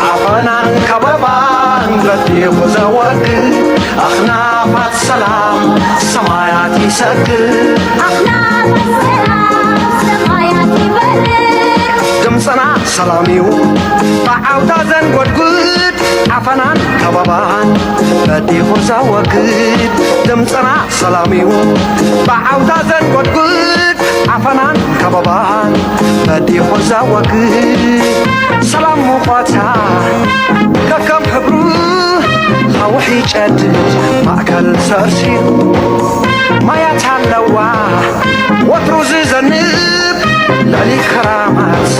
ዓፈናን ከበባን በዲኹ ዘወግድ ኣኽናፋት ሰላም ሰማያት ይሰግድ። ድምፅና ሰላም እዩ ብዓውታ ዘንጎድጉድ ዓፈናን ከበባን በዲኹ ዘወግድ ድምፅና ሰላም እዩ ብዓውታ ዘንጎድጉድ ዓፈናን ከበባን በዲኹ ዘወግድ ሰላም ሙቐታ ከከም ሕብሩ ኣውሒ ጨድድ ማእከል ሰርሲሩ ማያት ኣለዋ ወትሩ ዝዘንብ ልዕሊ ከራማት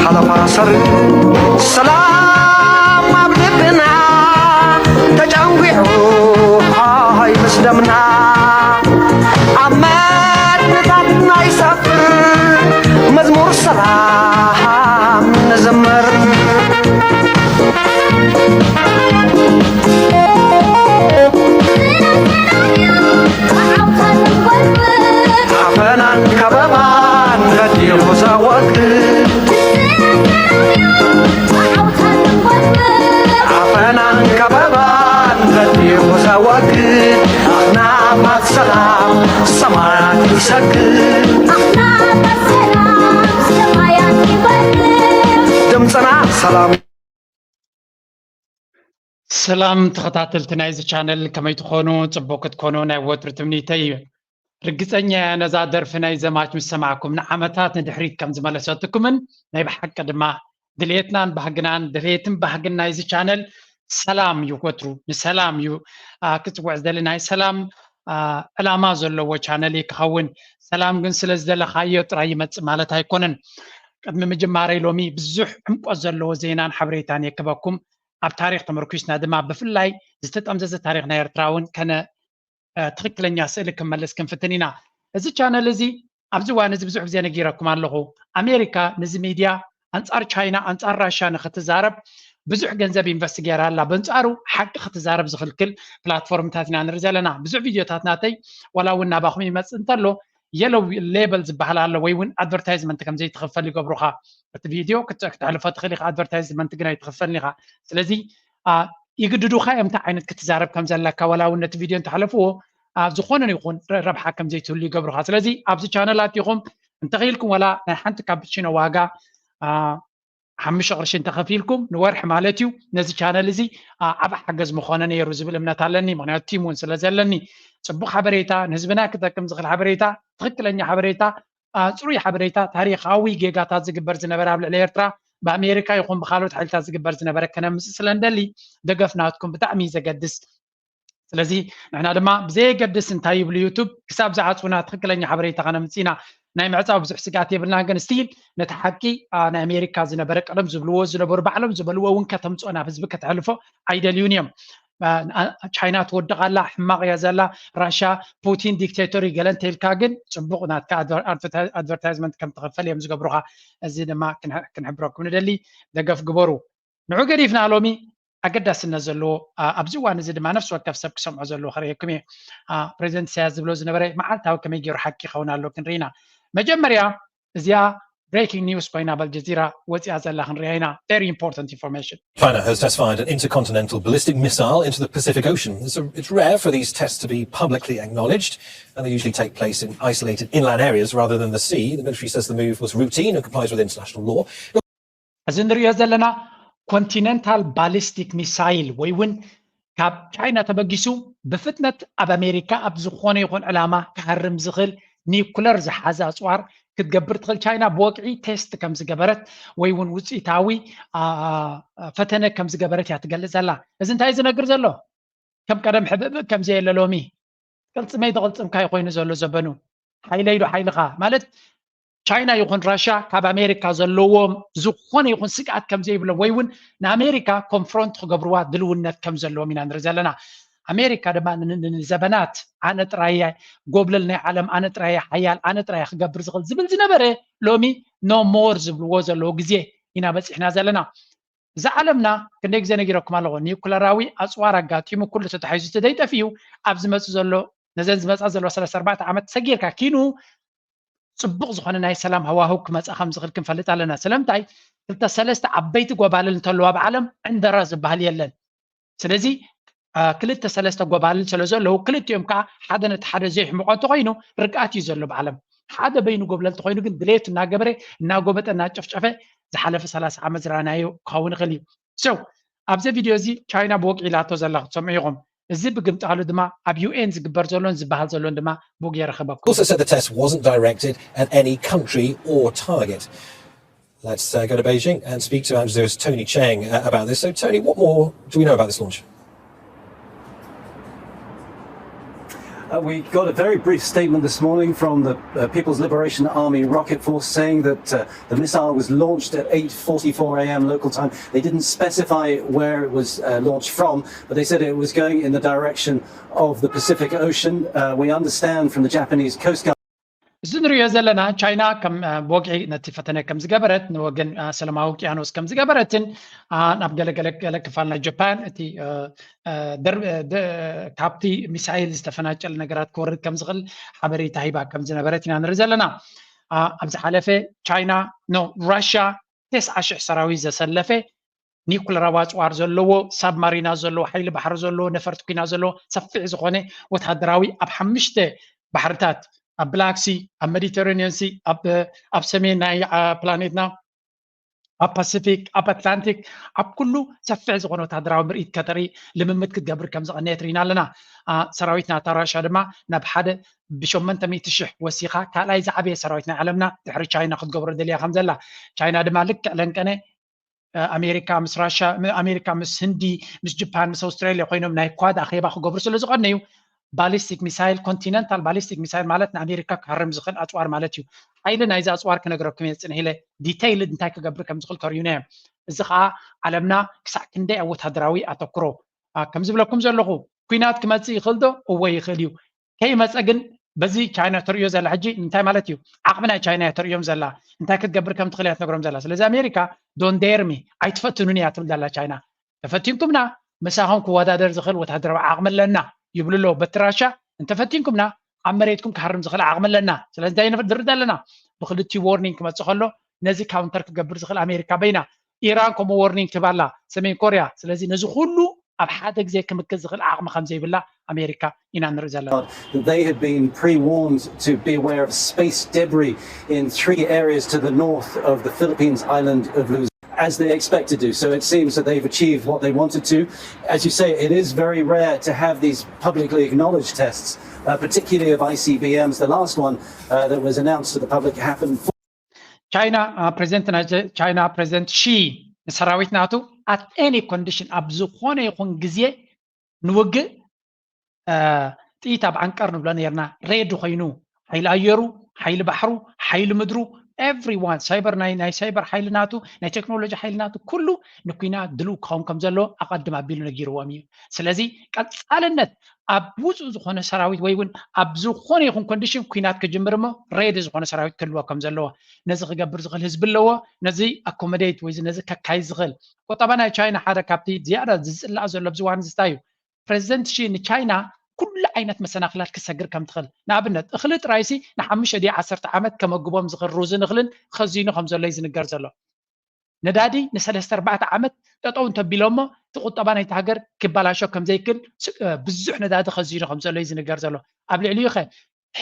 ሓለፋ ሰርብ ሰላም ኣብ ልብና ተጨንጒዑ ሃይ ምስ ደምና ኣብ መድንታትና ይሰፍር መዝሙር ሰላም ንዘምር። ዓፈናን ከበባን በዲኹ ዘወግድ ዓፈናን ከበባን በዲኹ ዘወግድ ኣኽናፋት ሰላም ሰማያት ይሰግድ። ድምፅና ሰላም። ሰላም ተኸታተልቲ ናይዚ ቻነል፣ ከመይ ትኾኑ? ጽቡቕ ክትኮኑ ናይ ወትሩ ትምኒተይ እዩ። ርግጸኛ እየ ነዛ ደርፊ ናይ ዘማች ምስ ሰማዕኩም ንዓመታት ንድሕሪት ከም ዝመለሰትኩምን ናይ ብሓቂ ድማ ድልየትናን ባህግናን ድልየትን ባህግን ናይዚ ቻነል ሰላም እዩ። ወትሩ ንሰላም እዩ ክጽውዕ ዝደሊ። ናይ ሰላም ዕላማ ዘለዎ ቻነል እዩ ክኸውን። ሰላም ግን ስለ ዝደለኻዮ ጥራይ ይመጽእ ማለት ኣይኮነን። ቅድሚ ምጅማረይ ሎሚ ብዙሕ ዕምቆት ዘለዎ ዜናን ሓበሬታን የክበኩም። ኣብ ታሪኽ ተመርኲስና ድማ ብፍላይ ዝተጠምዘዘ ታሪኽ ናይ ኤርትራ እውን ከነ ትኽክለኛ ስእሊ ክንመልስ ክንፍትን ኢና። እዚ ቻነል እዚ ኣብዚ እዋን እዚ ብዙሕ ግዜ ነጊረኩም ኣለኹ። ኣሜሪካ ነዚ ሚድያ ኣንጻር ቻይና ኣንጻር ራሻ ንክትዛረብ ብዙሕ ገንዘብ ኢንቨስት ገይራ ኣላ። በንጻሩ ሓቂ ክትዛረብ ዝኽልክል ፕላትፎርምታት ኢና ንርኢ ዘለና። ብዙሕ ቪድዮታት ናተይ ዋላ እውን ናባኹም ይመጽእ እንተሎ የሎ ሌበል ዝበሃል ኣሎ ወይ እውን ኣድቨርታይዝመንት ከም ዘይትኽፈል ይገብሩኻ። እቲ ቪድዮ ክተ- ክተሕልፎ ትኽእል ኢኻ፣ ኣድቨርታይዝመንት ግን ኣይትኽፈልን ኢኻ። ስለዚ ኣ፣ ይግድዱኻ እዮም እንታይ ዓይነት ክትዛረብ ከም ዘለካ ዋላ እውን ነቲ ቪድዮ እንተሕለፍዎ ኣብ ዝኾነ ይኹን ረ- ረብሓ ከም ዘይትህሉ ይገብሩኻ። ስለዚ ኣብዚ ቻነል ኣቲኹም እንተኽኢልኩም ዋላ ናይ ሓንቲ ካፕቺኖ ዋጋ ኣ፣ ሓሙሽተ ቅርሺ እንተኸፊልኩም ንወርሒ ማለት እዩ ነዚ ቻነል እዚ ኣ፣ ዓቢ ሓገዝ ምኾነ ነይሩ ዝብል እምነት ኣለኒ። ምክንያቱ ቲም እውን ስለ ዘለኒ ጽቡቕ ሓበሬታ ንህዝብና ክጠቅም ዝኽእል ሓበሬታ ትኽክለኛ ሓበሬታ ኣ፣ ጽሩይ ሓበሬታ ታሪኻዊ ጌጋታት ዝግበር ዝነበረ ኣብ ልዕሊ ኤርትራ ብኣሜሪካ ይኹን ብካልኦት ሓይልታት ዝግበር ዝነበረ ከነምጽእ ስለ እንደሊ ደገፍ ናትኩም ብጣዕሚ እዩ ዘገድስ። ስለዚ ንሕና ድማ ብዘየገድስ እንታይ ይብሉ ዩቱብ ክሳብ ዝዓጽውና ትኽክለኛ ሓበሬታ ከነምጽእ ኢና። ናይ ምዕጻው ብዙሕ ስግኣት የብልናን ግን ስቲል ነቲ ሓቂ ኣ፣ ናይ ኣሜሪካ ዝነበረ ቀደም ዝብልዎ ዝነበሩ ባዕሎም ዝበልዎ እውን ከተምጽኦ ናብ ህዝቢ ከተሕልፎ ኣይደልዩን እዮም። ቻይና ትወድቕ ኣላ፣ ሕማቕ እያ ዘላ፣ ራሻ ፑቲን ዲክቴቶር እዩ ገለ እንተኢልካ ግን ፅቡቕ ናትካ ኣድቨርታይዝመንት ከም ትኸፈል እዮም ዝገብሩኻ። እዚ ድማ ክንሕብረኩም ንደሊ፣ ደገፍ ግበሩ። ንዑ ገዲፍና ሎሚ ኣገዳስነት ዘለዎ ኣብዚ እዋን እዚ ድማ ነፍሲ ወከፍ ሰብ ክሰምዖ ዘለዎ ከርእየኩም እየ። ፕሬዚደንት ኢሳያስ ዝብሎ ዝነበረ መዓልታዊ ከመይ ገይሩ ሓቂ ይኸውን ኣሎ ክንርኢ ኢና። መጀመርያ እዚኣ breaking news ኮይና ኣብ ኣልጀዚራ ወፂኣ ዘላ ክንሪኣ ኢና። Very important information. China has test fired an intercontinental ballistic missile into the Pacific Ocean. It's, a, it's rare for these tests to be publicly acknowledged, and they usually take place in isolated inland areas rather than the sea. The military says the move was routine and complies with international law. እዚ ንሪኦ ዘለና ኮንቲነንታል ባሊስቲክ ሚሳይል ወይ እውን ካብ ቻይና ተበጊሱ ብፍጥነት ኣብ ኣሜሪካ ኣብ ዝኾነ ይኹን ዕላማ ክሃርም ዝኽእል ኒኩለር ዝሓዘ ኣፅዋር ክትገብር ትኽእል ቻይና ብወግዒ ቴስት ከም ዝገበረት ወይ እውን ውፅኢታዊ ፈተነ ከም ዝገበረት እያ ትገልፅ ዘላ። እዚ እንታይ ዝነግር ዘሎ? ከም ቀደም ሕብእብእ ከም ዘየለ ሎሚ ቅልፅመይ ተቕልፅምካይ ኮይኑ ዘሎ ዘበኑ ሓይለይ ዶ ሓይልኻ ማለት ቻይና ይኹን ራሽያ ካብ ኣሜሪካ ዘለዎም ዝኾነ ይኹን ስግኣት ከም ዘይብሎም ወይ እውን ንኣሜሪካ ኮንፍሮንት ክገብርዋ ድልውነት ከም ዘለዎም ኢና ንርኢ ዘለና። ኣሜሪካ ድማ ንዘበናት ኣነ ጥራየ ጎብለል ናይ ዓለም፣ ኣነ ጥራየ ሓያል፣ ኣነ ጥራየ ክገብር ዝኽእል ዝብል ዝነበረ ሎሚ ኖ ሞር ዝብልዎ ዘለዉ ግዜ ኢና በፂሕና ዘለና። እዛ ዓለምና ክንደይ ግዜ ነጊረኩም ኣለኹ፣ ኒውክለራዊ ኣፅዋር ኣጋጢሙ ኩሉ ተታሒዙ እቲ ደይጠፊኡ ኣብ ዝመፅእ ዘሎ ነዘን ዝመፃ ዘለዋ ሰለስተ ኣርባዕተ ዓመት ሰጊርካ ኪኑ ፅቡቕ ዝኾነ ናይ ሰላም ሃዋህው ክመፅእ ከም ዝኽእል ክንፈልጥ ኣለና። ስለምንታይ? ክልተ ሰለስተ ዓበይቲ ጎባልል እንተለዋ ኣብ ዓለም ዕንደራ ዝበሃል የለን። ስለዚ ክልተ ሰለስተ ጎባልል ስለ ዘለዉ ክልቲኦም ከዓ ሓደ ነቲ ሓደ ዘይሕምቆ እንተኮይኑ ርግኣት እዩ ዘሎ ብዓለም። ሓደ በይኑ ጎብለል እንተኮይኑ ግን ድሌቱ እናገበረ እናጎበጠ እናጨፍጨፈ ዝሓለፈ ሰላሳ ዓመት ዝረኣናዮ ክኸውን ይኽእል እዩ። So ኣብዚ ቪድዮ እዚ ቻይና ብወግዒ ኢላቶ ዘላ ክትሰምዑ ኢኹም። እዚ ብግምጣሉ ድማ ኣብ ዩ ኤን ዝግበር ዘሎን ዝበሃል ዘሎን ድማ ብወግዒ የረኽበኩም። Also said the test wasn't directed at any country or target. Let's uh, go to Beijing and speak to Al Jazeera's Tony Chang uh, about this. So, Tony, what more do we know about this launch? Uh, we got a very brief statement this morning from the uh, People's Liberation Army Rocket Force saying that uh, the missile was launched at eight forty-four a m local time. They didn't specify where it was uh, launched from, but they said it was going in the direction of the Pacific Ocean. Uh, we understand from the Japanese Coast Guard. እዚ ንሪኦ ዘለና ቻይና ከም ብወግዒ ነቲ ፈተነ ከም ዝገበረት ንወገን ሰላማዊ ውቅያኖስ ከም ዝገበረትን ናብ ገለገለ ገለ ክፋል ናይ ጃፓን እቲ ካብቲ ሚሳይል ዝተፈናጨለ ነገራት ክወርድ ከም ዝኽእል ሓበሬታ ሂባ ከም ዝነበረት ኢና ንርኢ ዘለና። ኣብ ዝሓለፈ ቻይና ኖ ራሽያ ተስዓ ሽሕ ሰራዊት ዘሰለፈ ኒኩለራዊ ኣፅዋር ዘለዎ ሳብማሪና ዘለዎ ሓይሊ ባሕሪ ዘለዎ ነፈርቲ ኩና ዘለዎ ሰፊሕ ዝኾነ ወታደራዊ ኣብ ሓሙሽተ ባሕርታት ኣብ ብላክሲ ኣብ ሜዲተራኒያን ሲ ኣብ ሰሜን ናይ ፕላኔትና ኣብ ፓሲፊክ ኣብ ኣትላንቲክ ኣብ ኩሉ ሰፊሕ ዝኾነ ወታደራዊ ምርኢት ከተርኢ ልምምድ ክትገብር ከም ዝቐነየት ርኢና ኣለና። ሰራዊት ናታ ራሻ ድማ ናብ ሓደ ብሸመንተ ሚእቲ ሽሕ ወሲኻ ካልኣይ ዝዓበየ ሰራዊት ናይ ዓለምና ድሕሪ ቻይና ክትገብሮ ደልያ ከም ዘላ ቻይና ድማ ልክዕ ለንቀነ ኣሜሪካ ምስ ራሻ ኣሜሪካ ምስ ህንዲ ምስ ጅፓን ምስ ኣውስትራሊያ ኮይኖም ናይ ኳድ ኣኼባ ክገብሩ ስለ ዝቐነዩ ባሊስቲክ ሚሳይል ኮንቲነንታል ባሊስቲክ ሚሳይል ማለት ንኣሜሪካ ክሃርም ዝኽእል ኣፅዋር ማለት እዩ። ሓይሊ ናይዚ ኣፅዋር ክነግረኩም እየ ፅንሕ ኢለ ዲተይልድ እንታይ ክገብር ከም ዝኽእል ከርእዩና እዮም። እዚ ከዓ ዓለምና ክሳዕ ክንደይ ኣብ ወታደራዊ ኣተኩሮ ከም ዝብለኩም ዘለኹ ኩናት ክመፅእ ይኽእል ዶ? እወ ይኽእል እዩ። ከይመፀ ግን በዚ ቻይና ተርእዮ ዘላ ሕጂ እንታይ ማለት እዩ? ዓቕሚ ናይ ቻይና እያ ተርእዮም ዘላ። እንታይ ክትገብር ከም ትኽእል እያ ትነግሮም ዘላ። ስለዚ ኣሜሪካ ዶን ዴር ሚ ኣይትፈትኑን እያ ትብል ዘላ ቻይና። ተፈቲንኩምና ምሳኹም ክወዳደር ዝኽእል ወታደራዊ ዓቕሚ ኣለና ይብሉ ኣለዉ። በቲ ራሻ እንተፈቲንኩምና ኣብ መሬትኩም ክሃርም ዝኽእል ዓቕሚ ኣለና። ስለዚ እንታይ ንርዳ ኣለና? ብክልቲኡ ዎርኒንግ ክመፅእ ከሎ ነዚ ካውንተር ክገብር ዝኽእል ኣሜሪካ በይና ኢራን ከምኡ ዎርኒንግ ትህብ ኣላ ሰሜን ኮርያ። ስለዚ ነዚ ኩሉ ኣብ ሓደ ግዜ ክምክት ዝኽእል ዓቕሚ ከም ዘይብላ ኣሜሪካ ኢና ንርኢ ዘለና። They had been pre-warned to be aware of space debris in three areas to the north of the Philippines island of Luzon, as they expected to. So it seems that they've achieved what they wanted to. As you say, it is very rare to have these publicly acknowledged tests, uh, particularly of I C B Ms. The last one uh, that was announced to the public happened ቻይና ፕሬዚደንት ናይ ቻይና ፕሬዚደንት ሺ ንሰራዊት ናቱ at any condition ኣብ ዝኾነ ይኹን ግዜ ንውግእ ጥይት ኣብ ዓንቀር ንብሎ ነርና። ሬዲ ኮይኑ ሓይሊ ኣየሩ ሓይሊ ባሕሩ ሓይሊ ምድሩ ኤቭሪዋን ሳይበር ናይ ናይ ሳይበር ሓይሊ ናቱ ናይ ቴክኖሎጂ ሓይሊ ናቱ ኩሉ ንኩናት ድልው ክኸውን ከም ዘለዎ ኣቐድም ኣቢሉ ነጊርዎም እዩ። ስለዚ ቀፃልነት ኣብ ውፁእ ዝኾነ ሰራዊት ወይ እውን ኣብ ዝኾነ ይኹን ኮንዲሽን ኩናት ክጅምር እሞ ሬዲ ዝኾነ ሰራዊት ክህልዎ ከም ዘለዎ ነዚ ክገብር ዝኽእል ህዝቢ ኣለዎ። ነዚ ኣኮሞዴት ወይ ነዚ ከካይድ ዝኽእል ቁጠባ ናይ ቻይና ሓደ ካብቲ ዝያዳ ዝፅላእ ዘሎ ኣብዚ እዋን እዚ እንታይ እዩ? ፕሬዚደንት ሺ ንቻይና ኩሉ ዓይነት መሰናኽላት ክሰግር ከም ትኽእል ንኣብነት እኽሊ ጥራይሲ ንሓሙሽተ ድዩ ዓሰርተ ዓመት ከመግቦም ዝኽእል ሩዝን እኽልን ኸዚኑ ከም ዘሎ እዩ ዝንገር ዘሎ። ነዳዲ ንሰለስተ ኣርባዕተ ዓመት ጠጠው እንተቢሎሞ እቲ ቁጠባ ናይቲ ሃገር ክበላሾ ከም ዘይክል ብዙሕ ነዳዲ ኸዚኑ ከም ዘሎ እዩ ዝንገር ዘሎ። ኣብ ልዕሊኡ ኸ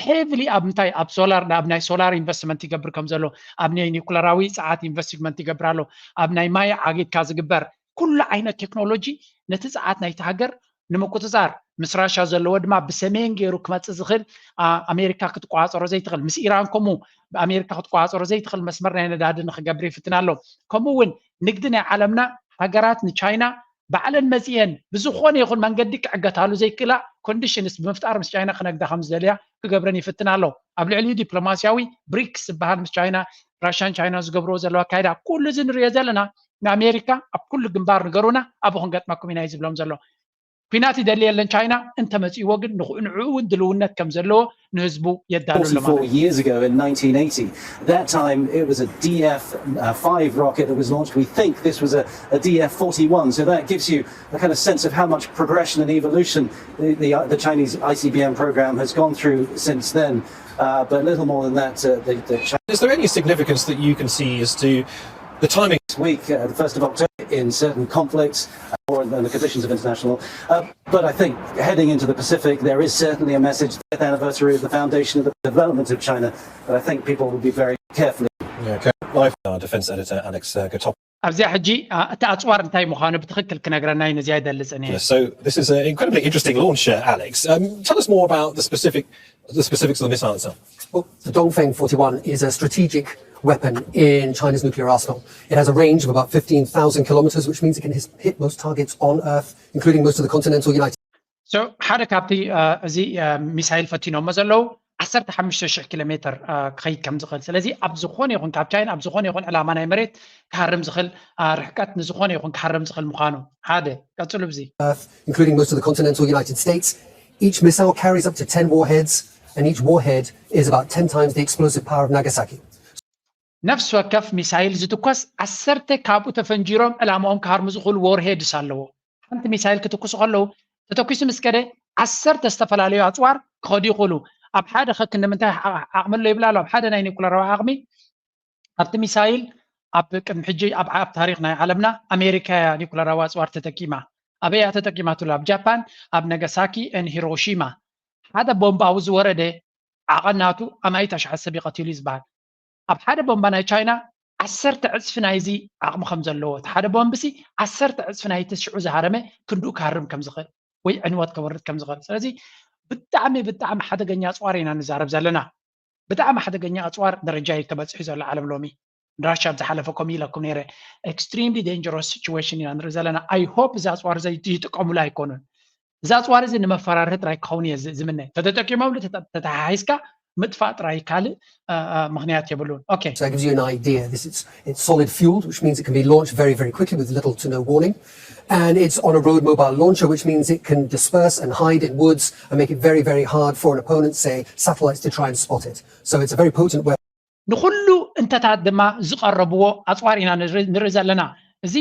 ሄቪሊ ኣብ ምንታይ ኣብ ሶላር ኣብ ናይ ሶላር ኢንቨስትመንት ይገብር ከም ዘሎ ኣብ ናይ ኒኩለራዊ ፀዓት ኢንቨስትመንት ይገብር ኣሎ ኣብ ናይ ማይ ዓጊድካ ዝግበር ኩሉ ዓይነት ቴክኖሎጂ ነቲ ፀዓት ናይቲ ሃገር ንምቁፅፃር ምስ ራሻ ዘለዎ ድማ ብሰሜን ገይሩ ክመፅእ ዝኽእል ኣሜሪካ ክትቆፃፀሮ ዘይትኽእል ምስ ኢራን ከምኡ ብኣሜሪካ ክትቆፃፀሮ ዘይትኽእል መስመር ናይ ነዳዲ ንክገብር ይፍትን ኣሎ። ከምኡ እውን ንግዲ ናይ ዓለምና ሃገራት ንቻይና ባዕለን መፂኤን ብዝኾነ ይኹን መንገዲ ክዕገታሉ ዘይክእላ ኮንዲሽንስ ብምፍጣር ምስ ቻይና ክነግዳ ከም ዝደልያ ክገብረን ይፍትን ኣሎ። ኣብ ልዕሊኡ ዲፕሎማሲያዊ ብሪክስ ዝበሃል ምስ ቻይና ራሽያን ቻይና ዝገብርዎ ዘለዋ ኣካይዳ ኩሉ እዚ ንሪኦ ዘለና ንኣሜሪካ ኣብ ኩሉ ግንባር ንገሩና ኣብኡ ክንገጥመኩም ኢና እዩ ዝብሎም ዘሎ። ኩናት ይደሊ የለን ቻይና፣ እንተመጺእዎ ግን ንዕኡ እውን ድልውነት ከም ዘለዎ ንህዝቡ የዳሉ ኣሎ ማለት forty-four years ago in nineteen eighty. That time it was a D F five rocket that was launched. We think this was a, a D F forty-one. So that gives you a kind of sense of how much progression and evolution the, the, the Chinese I C B M program has gone through since then. Uh, but little more than that, uh, the, the Chi- Is there any significance that you can see as to the timing? week, uh, the first of October, in certain conflicts uh, or in the conditions of international. Uh, but I think heading into the Pacific, there is certainly a message, the death anniversary of the foundation of the development of China. But I think people will be very carefully. Okay. Live, our defence editor, Alex uh, Gotop. ኣብዚኣ ሕጂ አ፣ እቲ ኣፅዋር እንታይ ምዃኑ ብትኽክል ክነግረና እዩ ነዚኣ ይደሊ ፅንኤ So this is an incredibly interesting launch, uh, Alex. Um, tell us more about the specific, the specifics of the missile itself. Well, the Dongfeng forty-one is a strategic weapon in China's nuclear arsenal. It has a range of about fifteen thousand kilometers, which means it can his- hit most targets on Earth, including most of the continental United so ሓደ ካብቲ አ፣ እዚ አ፣ ሚሳይል ፈቲኖሞ ዘለዉ ዓሰርተ ሓሙሽተ ሽሕ ኪሎ ሜትር አ፣ ክኸይድ ከም ዝኽእል። ስለዚ ኣብ ዝኾነ ይኹን ካብ ቻይና ኣብ ዝኾነ ይኹን ዕላማ ናይ መሬት ክሃርም ዝኽእል አ፣ ርሕቀት ንዝኾነ ይኹን ክሃርም ዝኽእል ምዃኑ ሓደ ቀፅሉ ብዚ Earth, including most of the continental United States. Each missile carries up to ten warheads, and each warhead is about ten times the explosive power of Nagasaki. ነፍሲ ወከፍ ሚሳይል ዝትኮስ ዓሰርተ ካብኡ ተፈንጂሮም ዕላማኦም ክሃርሙ ዝኽእሉ ዎርሄድስ ኣለዎ። ሓንቲ ሚሳይል ክትኩሱ ከለዉ ተተኪሱ ምስ ከደ ዓሰርተ ዝተፈላለዩ ኣፅዋር ክኸዱ ይኽእሉ። ኣብ ሓደ ኸ ክንዲ ምንታይ ዓ- ዓቕሚ ኣሎ ይብላ ኣሎ። ኣብ ሓደ ናይ ኒኩለራዊ ዓቕሚ ኣብቲ ሚሳይል ኣብ ቅድሚ ሕጂ ኣብ ኣብ ታሪክ ናይ ዓለምና ኣሜሪካ እያ ኒኩለራዊ ኣፅዋር ተጠቂማ። ኣበይ እያ ተጠቂማ ትብሉ? ኣብ ጃፓን ኣብ ነጋሳኪ ን ሂሮሺማ ሓደ ቦምባ ኣብ ዝወረደ ዓቐን ናቱ ኣማኢት ኣሽሓት ሰብ እዩ ቀቲሉ እዩ ዝበሃል። ኣብ ሓደ ቦምባ ናይ ቻይና ዓሰርተ ዕፅፊ ናይዚ ዓቕሚ ከም ዘለዎ እቲ ሓደ ቦምብሲ ዓሰርተ ዕፅፊ ናይቲ ሽዑ ዝሃረመ ክንድኡ ክሃርም ከም ዝኽእል ወይ ዕንወት ከወርድ ከም ዝኽእል። ስለዚ ብጣዕሚ ብጣዕሚ ሓደገኛ ኣፅዋር ኢና ንዛረብ ዘለና። ብጣዕሚ ሓደገኛ ኣፅዋር ደረጃ እዩ ተበፂሑ ዘሎ ዓለም ሎሚ። ንራሻ ኣብ ዝሓለፈ ከምኡ ኢለኩም ነይረ። Extremely dangerous situation ኢና ንርኢ ዘለና። I hope እዚ ኣፅዋር እዚ ይጥቀሙሉ ኣይኮኑን። እዚ ኣፅዋር እዚ ንመፈራርሂ ጥራይ ክኸውን እየ ዝ- ዝምነ። ተተጠቂሞምሉ ተተ- ተተሓሒዝካ ምጥፋእ ጥራይ ካልእ አ፣ አ፣ ምኽንያት የብሉን። Okay. So that gives you an idea. This is it's solid fueled, which means it can be launched very, very quickly with little to no warning. And it's on a road mobile launcher, which means it can disperse and hide in woods and make it very, very hard for an opponent, say, satellites to try and spot it. So it's a very potent weapon. ንኹሉ እንተታት ድማ ዝቐረብዎ ኣፅዋር ኢና ንርኢ ዘለና። እዚ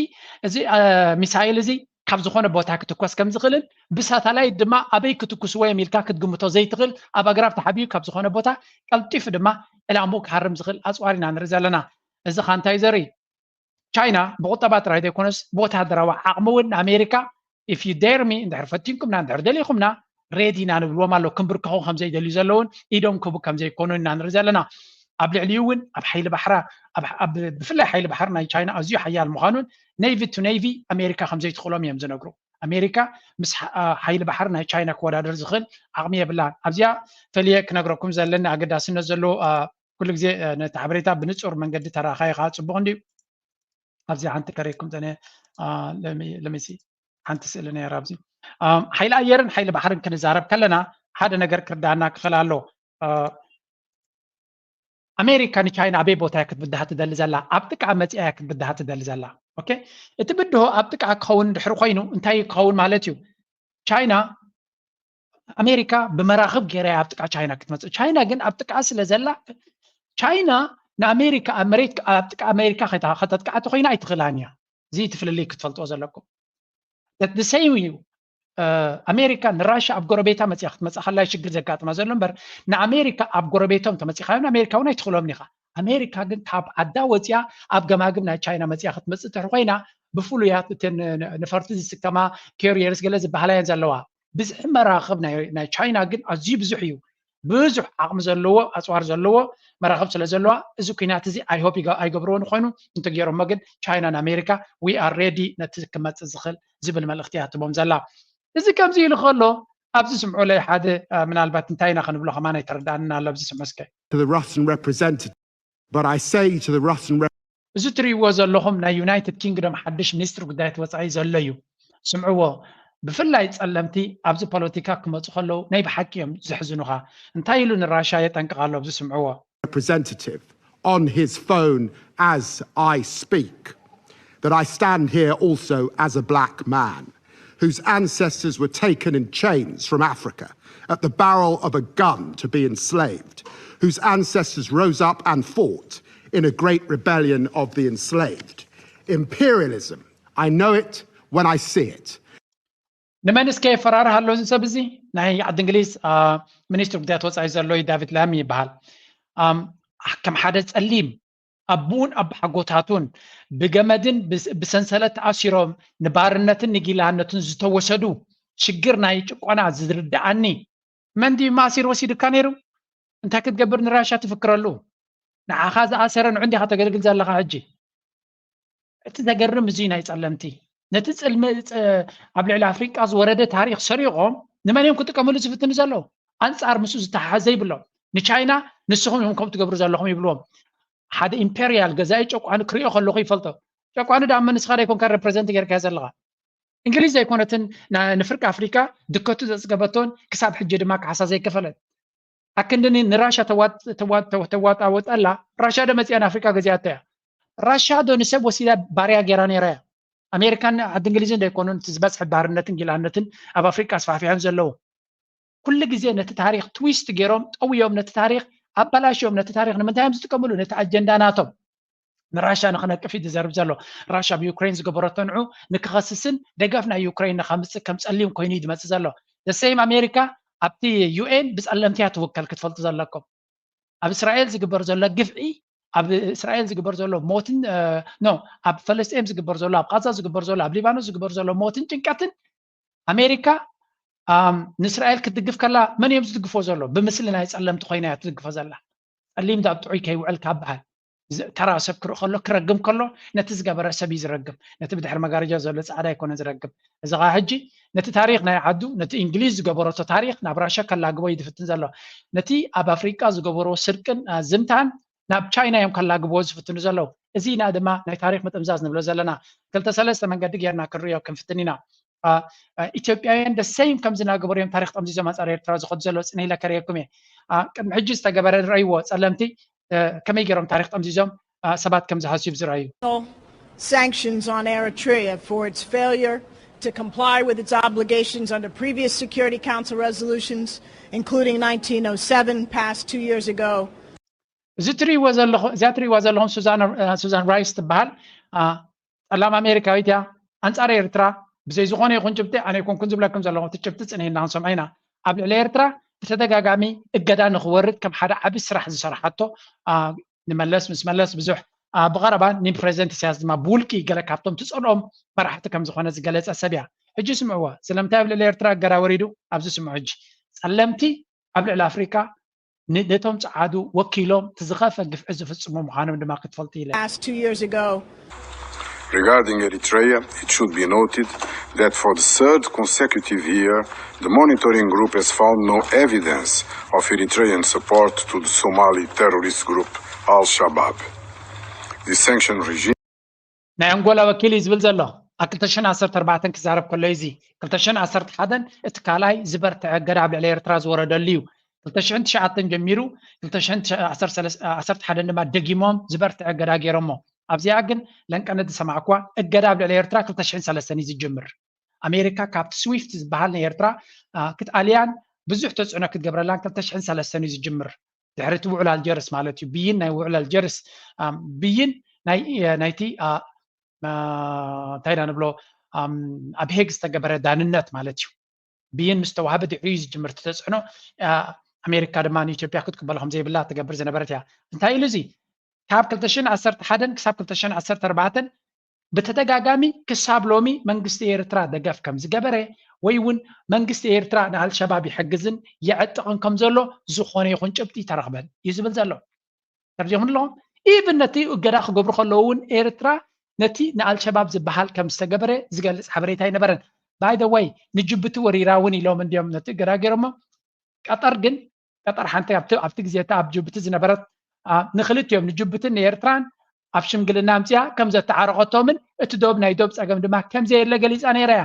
እዚ አ፣ ሚሳይል እዚ ካብ ዝኾነ ቦታ ክትኮስ ከም ዝኽእልን ብሳተላይት ድማ ኣበይ ክትኩስዎ እዮም ኢልካ ክትግምቶ ዘይትኽእል ኣብ ኣግራብ ተሓቢኡ ካብ ዝኾነ ቦታ ቀልጢፉ ድማ ዕላምኡ ክሃርም ዝኽእል ኣፅዋር ኢና ንርኢ ዘለና። እዚ ኻ እንታይ ዘርኢ ቻይና ብቁጠባ ጥራይ ዘይኮነስ ብወታደራዊ ዓቕሚ እውን ንኣሜሪካ if you dare me እንድሕር ፈቲንኩምና እንድሕር ደሊኹምና ሬዲ ኢና ንብልዎም ኣሎ። ክንብርከኹ ከም ዘይደልዩ ዘለውን ኢዶም ክህቡ ከም ዘይኮኑ ኢና ንርኢ ዘለና። ኣብ ልዕሊኡ እውን ኣብ ሓይሊ ባሕራ ኣብ- ኣብ- ብፍላይ ሓይሊ ባሕሪ ናይ ቻይና ኣዝዩ ሓያል ምዃኑን ኔቪ ቱ ኔቪ ኣሜሪካ ከም ዘይትኽእሎም እዮም ዝነግሩ። ኣሜሪካ ምስ ሓ- ሓይሊ ባሕሪ ናይ ቻይና ክወዳደር ዝኽእል ዓቕሚ የብላን። ኣብዚኣ ፈልየ ክነግረኩም ዘለኒ ኣገዳስነት ዘለዎ ኩሉ ግዜ ነቲ ሓበሬታ ብንፁር መንገዲ ተረኣኻዮ ከዓ ፅቡቕ እንድዩ። ኣብዚ ሓንቲ ከረይኩም ፀነ ለሚሲ ሓንቲ ስእሊ ነይራ ኣብዚ ሓይሊ ኣየርን ሓይሊ ባሕርን ክንዛረብ ከለና ሓደ ነገር ክርዳና ክኽእል ኣሎ። ኣሜሪካ ንቻይና ኣበይ ቦታ እያ ክትብድሃ ትደሊ ዘላ? ኣብ ጥቃ መፂኣ እያ ክትብድሃ ትደሊ ዘላ። ኦኬ፣ እቲ ብድሆ ኣብ ጥቃ ክኸውን ድሕሪ ኮይኑ እንታይ ክኸውን ማለት እዩ? ቻይና ኣሜሪካ ብመራኽብ ገይራ እያ ኣብ ጥቃ ቻይና ክትመፅእ። ቻይና ግን ኣብ ጥቃ ስለ ዘላ ቻይና ንኣሜሪካ ኣብ መሬት ኣብ ጥቃ ኣሜሪካ ከይታ- ከተጥቅዓ ተኮይና ኣይትኽእላን እያ። እዚ እቲ ፍልልይ ክትፈልጥዎ ዘለኩም። The same እዩ። ኣሜሪካ ንራሻ ኣብ ጎረቤታ መፅያ ክትመፅእ ከላ ሽግር ዘጋጥማ ዘሎ እምበር ንኣሜሪካ ኣብ ጎረቤቶም ተመፂኻዮ ንኣሜሪካ እውን ኣይትኽእሎም ኢኻ። ኣሜሪካ ግን ካብ ዓዳ ወፅያ ኣብ ገማግብ ናይ ቻይና መፅያ ክትመፅእ ትሕር ኮይና ብፍሉያት እተን ነፈርቲ ዝስከማ ኬሪየርስ ገለ ዝበሃላ እየን ዘለዋ። ብዝሒ መራኽብ ናይ ቻይና ግን ኣዝዩ ብዙሕ እዩ። ብዙሕ ዓቕሚ ዘለዎ ኣፅዋር ዘለዎ መራኽብ ስለ ዘለዋ እዚ ኩናት እዚ ኣይሆፕ ኣይገብርዎ ንኮይኑ እንተገይሮሞ ግን ቻይና ንኣሜሪካ we are ready ነቲ ክመፅእ ዝኽእል ዝብል መልእኽቲ እያ ትቦም ዘላ። እዚ ከምዚ ኢሉ ከሎ ኣብዚ ስምዑለይ ሓደ ምናልባት እንታይ ኢና ክንብሎ ከማን ኣይተረዳእንን ኣሎ ኣብዚ ስምዑ እስከ to the Russian representative, but I say to the Russian እዚ ትርእይዎ ዘለኹም ናይ ዩናይትድ ኪንግደም ሓድሽ ሚኒስትሪ ጉዳያት ወፃኢ ዘሎ እዩ። ስምዕዎ፣ ብፍላይ ፀለምቲ ኣብዚ ፖለቲካ ክመፁ ከለዉ ናይ ብሓቂ እዮም ዘሕዝኑኻ። እንታይ ኢሉ ንራሻ የጠንቅቕ ኣሎ ኣብዚ ስምዕዎ። representative on his phone as I speak that I stand here also as a black man. whose ancestors were taken in chains from Africa at the barrel of a gun to be enslaved, whose ancestors rose up and fought in a great rebellion of the enslaved. Imperialism, I know it when I see it. ንመን እስከ የፈራርህ ኣሎ እዚ ሰብ እዚ? ናይ ዓዲ እንግሊዝ ሚኒስትር ጉዳያት ወፃኢ ዘሎ እዩ፣ ዳቪድ ላሚ ይበሃል። ከም ሓደ ፀሊም ኣቡኡን ኣባሓጎታቱን ብገመድን ብሰንሰለት ተኣሲሮም ንባርነትን ንጊላነትን ዝተወሰዱ ሽግር ናይ ጭቆና ዝርድኣኒ መን ድዩ ማእሲር ወሲድካ ነይሩ? እንታይ ክትገብር ንራሻ ትፍክረሉ? ንዓኻ ዝኣሰረ ንዑ እንዲኻ ተገልግል ዘለኻ ሕጂ። እቲ ዘገርም እዚ ናይ ጸለምቲ ነቲ ጽልሚ ኣብ ልዕሊ ኣፍሪቃ ዝወረደ ታሪኽ ሰሪቖም ንመን እዮም ክጥቀምሉ ዝፍትኑ ዘለዉ? ኣንጻር ምስኡ ዝተሓሓዘ ይብሎም። ንቻይና ንስኹም እዮም ከምኡ ትገብሩ ዘለኹም ይብልዎም። ሓደ ኢምፔሪያል ገዛኢ ጨቋኒ ክሪኦ ከለኹ ይፈልጦ። ጨቋኒ ደኣ እሞ ንስኻ ዶ ኣይኮንካ ሬፕረዘንት ጌርካዮ ዘለኻ? እንግሊዝ ዘይኮነትን ንፍርቂ ኣፍሪቃ ድከቱ ዘጽገበቶን ክሳብ ሕጂ ድማ ካሕሳ ዘይከፈለት ኣክንዲ ንራሻ ተዋጣወጠላ። ራሻ ዶ መጽያ ንኣፍሪቃ ገዚኣቶ እያ። ራሻ ዶ ንሰብ ወሲዳ ባርያ ጌራ ነይራ እያ። ኣሜሪካን ዓዲ እንግሊዝን ዶ ኣይኮኑን እቲ ዝበዝሐ ባርነትን ጊላነትን ኣብ ኣፍሪቃ ኣስፋሕፊሖም ዘለዉ። ኩሉ ግዜ ነቲ ታሪኽ ትዊስት ገይሮም ጠውዮም ነቲ ታሪኽ ኣበላሽዮም። ነቲ ታሪኽ ንምንታይ እዮም ዝጥቀምሉ? ነቲ ኣጀንዳ ናቶም። ንራሻ ንክነቅፍ እዩ ዝዘርብ ዘሎ። ራሻ ኣብ ዩክሬን ዝገበረቶ ንዑ ንክኸስስን ደገፍ ናይ ዩክሬን ንከምፅእ ከም ፀሊም ኮይኑ እዩ ዝመፅእ ዘሎ። ደሰይም ኣሜሪካ ኣብቲ ዩኤን ብፀለምቲ እያ ትውከል ክትፈልጡ ዘለኩም። ኣብ እስራኤል ዝግበር ዘሎ ግፍዒ ኣብ እስራኤል ዝግበር ዘሎ ሞትን ኖ ኣብ ፈለስጤም ዝግበር ዘሎ ኣብ ቃዛ ዝግበር ዘሎ ኣብ ሊባኖስ ዝግበር ዘሎ ሞትን ጭንቀትን ኣሜሪካ ንእስራኤል ክትድግፍ ከላ መን እዮም ዝድግፎ ዘሎ? ብምስሊ ናይ ፀለምቲ ኮይና እያ ትድግፎ ዘላ። ፀሊም ኣብ ጥዑይ ከይውዕል ካብ በሃል ተራ ሰብ ክርኢ ከሎ ክረግም ከሎ ነቲ ዝገበረ ሰብ እዩ ዝረግም። ነቲ ብድሕሪ መጋረጃ ዘሎ ፃዕዳ ኣይኮነ ዝረግም። እዚ ከዓ ሕጂ ነቲ ታሪክ ናይ ዓዱ ነቲ እንግሊዝ ዝገበረቶ ታሪክ ናብ ራሻ ከላግቦ እዩ ዝፍትን ዘሎ። ነቲ ኣብ ኣፍሪቃ ዝገበርዎ ስርቅን ዝምታን ናብ ቻይና እዮም ከላግብዎ ዝፍትኑ ዘለዉ። እዚ ኢና ድማ ናይ ታሪክ ምጥምዛዝ ንብሎ ዘለና። ክልተ ሰለስተ መንገዲ ጌርና ክንሪኦ ክንፍትን ኢና። ኢትዮጵያውያን ደሰይም ከምዚ እናገበሩ እዮም ታሪክ ጠምዚዞም ኣንፃር ኤርትራ ዝኸዱ ዘለዉ። ፅነ ኢለ ከርእየኩም እየ። ቅድሚ ሕጂ ዝተገበረ ንረእይዎ ፀለምቲ ከመይ ገይሮም ታሪክ ጠምዚዞም ሰባት ከም ዝሃስዩ ዝረኣዩ። Sanctions on Eritrea for its failure to comply with its obligations under previous Security Council resolutions, including nineteen oh seven, passed two years ago. እዚ ትሪእዎ ዘለኹ እዚኣ ትሪእዋ ዘለኹም ሱዛን ራይስ ትበሃል። ፀላም ኣሜሪካዊት እያ። ኣንፃር ኤርትራ ብዘይ ዝኾነ ይኹን ጭብጢ ኣነ ይኮንኩን ዝብለኩም ዘለኹ እቲ ጭብጢ ፅንሂልና ክንሰምዖ ኢና። ኣብ ልዕሊ ኤርትራ ብተደጋጋሚ እገዳ ንክወርድ ከም ሓደ ዓቢ ስራሕ ዝሰራሓቶ ንመለስ ምስ መለስ ብዙሕ ብቐረባ ንፕሬዚደንት ኢሳያስ ድማ ብውልቂ ገለ ካብቶም ትፀልኦም መራሕቲ ከም ዝኾነ ዝገለፀ ሰብ እያ። ሕጂ ስምዕዎ ስለምንታይ ኣብ ልዕሊ ኤርትራ እገዳ ወሪዱ ኣብዚ ስምዑ። ሕጂ ፀለምቲ ኣብ ልዕሊ ኣፍሪካ ነቶም ፀዓዱ ወኪሎም እቲ ዝኸፈ ግፍዒ ዝፍፅሙ ምዃኖም ድማ ክትፈልጡ ኢለ። Passed two years ago. Regarding Eritrea, it should be noted that for the third consecutive year, the monitoring group has found no evidence of Eritrean support to the Somali terrorist group Al-Shabaab. The sanction regime ናይ ኣንጎላ ወኪል እዩ ዝብል ዘሎ። ኣብ ክልተ ሽሕን ዓሰርተ ኣርባዕተን ክዛረብ ከሎ እዩ። እዚ ክልተ ሽሕን ዓሰርተ ሓደን እቲ ካልኣይ ዝበርትዐ እገዳ ኣብ ልዕሊ ኤርትራ ዝወረደሉ እዩ። ክልተ ሽሕን ትሽዓተን ጀሚሩ ክልተ ሽሕን ዓሰርተ ሓደን ድማ ደጊሞም ዝበርትዐ እገዳ ገይሮሞ። ኣብዚኣ ግን ለንቀነት ዝሰማዕኩዋ እገዳ ኣብ ልዕሊ ኤርትራ ክልተ ሽሕን ሰለስተን እዩ ዝጅምር። ኣሜሪካ ካብቲ ስዊፍት ዝበሃል ናይ ኤርትራ ክትኣልያን ብዙሕ ተፅዕኖ ክትገብረላን ክልተ ሽሕን ሰለስተን እዩ ዝጅምር። ድሕሪ እቲ ውዕል ኣልጀርስ ማለት እዩ። ብይን ናይ ውዕል ኣልጀርስ ብይን ናይቲ እንታይ ኢና ንብሎ ኣብ ሄግ ዝተገበረ ዳንነት ማለት እዩ። ብይን ምስ ተዋህበ ድሕሪኡ ዝጅምር እቲ ተፅዕኖ ኣሜሪካ ድማ ንኢትዮጵያ ክትቅበሎ ከምዘይብላ ትገብር ዝነበረት እያ። እንታይ ኢሉ እዚ ካብ ክልተ ሽሕን ዓሰርተ ሓደን ክሳብ ክልተ ሽሕን ዓሰርተ ኣርባዕተን ብተደጋጋሚ ክሳብ ሎሚ መንግስቲ ኤርትራ ደገፍ ከም ዝገበረ ወይ እውን መንግስቲ ኤርትራ ንኣልሸባብ ይሕግዝን የዕጥቕን ከም ዘሎ ዝኾነ ይኹን ጭብጢ ተረኽበን እዩ ዝብል ዘሎ። ተርዲኹም ኣለኹም። ኢቭን ነቲ እገዳ ክገብሩ ከለዉ እውን ኤርትራ ነቲ ንኣልሸባብ ዝበሃል ከም ዝተገበረ ዝገልፅ ሓበሬታ ኣይነበረን። ባይ ዘ ወይ ንጅቡቲ ወሪራ እውን ኢሎም እንዲዮም ነቲ እገዳ ገይሮሞ። ቀጠር ግን ቀጠር ሓንቲ ኣብቲ ግዜ እታ ኣብ ጅቡቲ ዝነበረት ንክልቲኦም ንጅቡትን ንኤርትራን ኣብ ሽምግልና ኣምፅኣ ከም ዘተዓረቐቶምን እቲ ዶብ ናይ ዶብ ፀገም ድማ ከም ዘየለ ገሊፃ ነይራ እያ።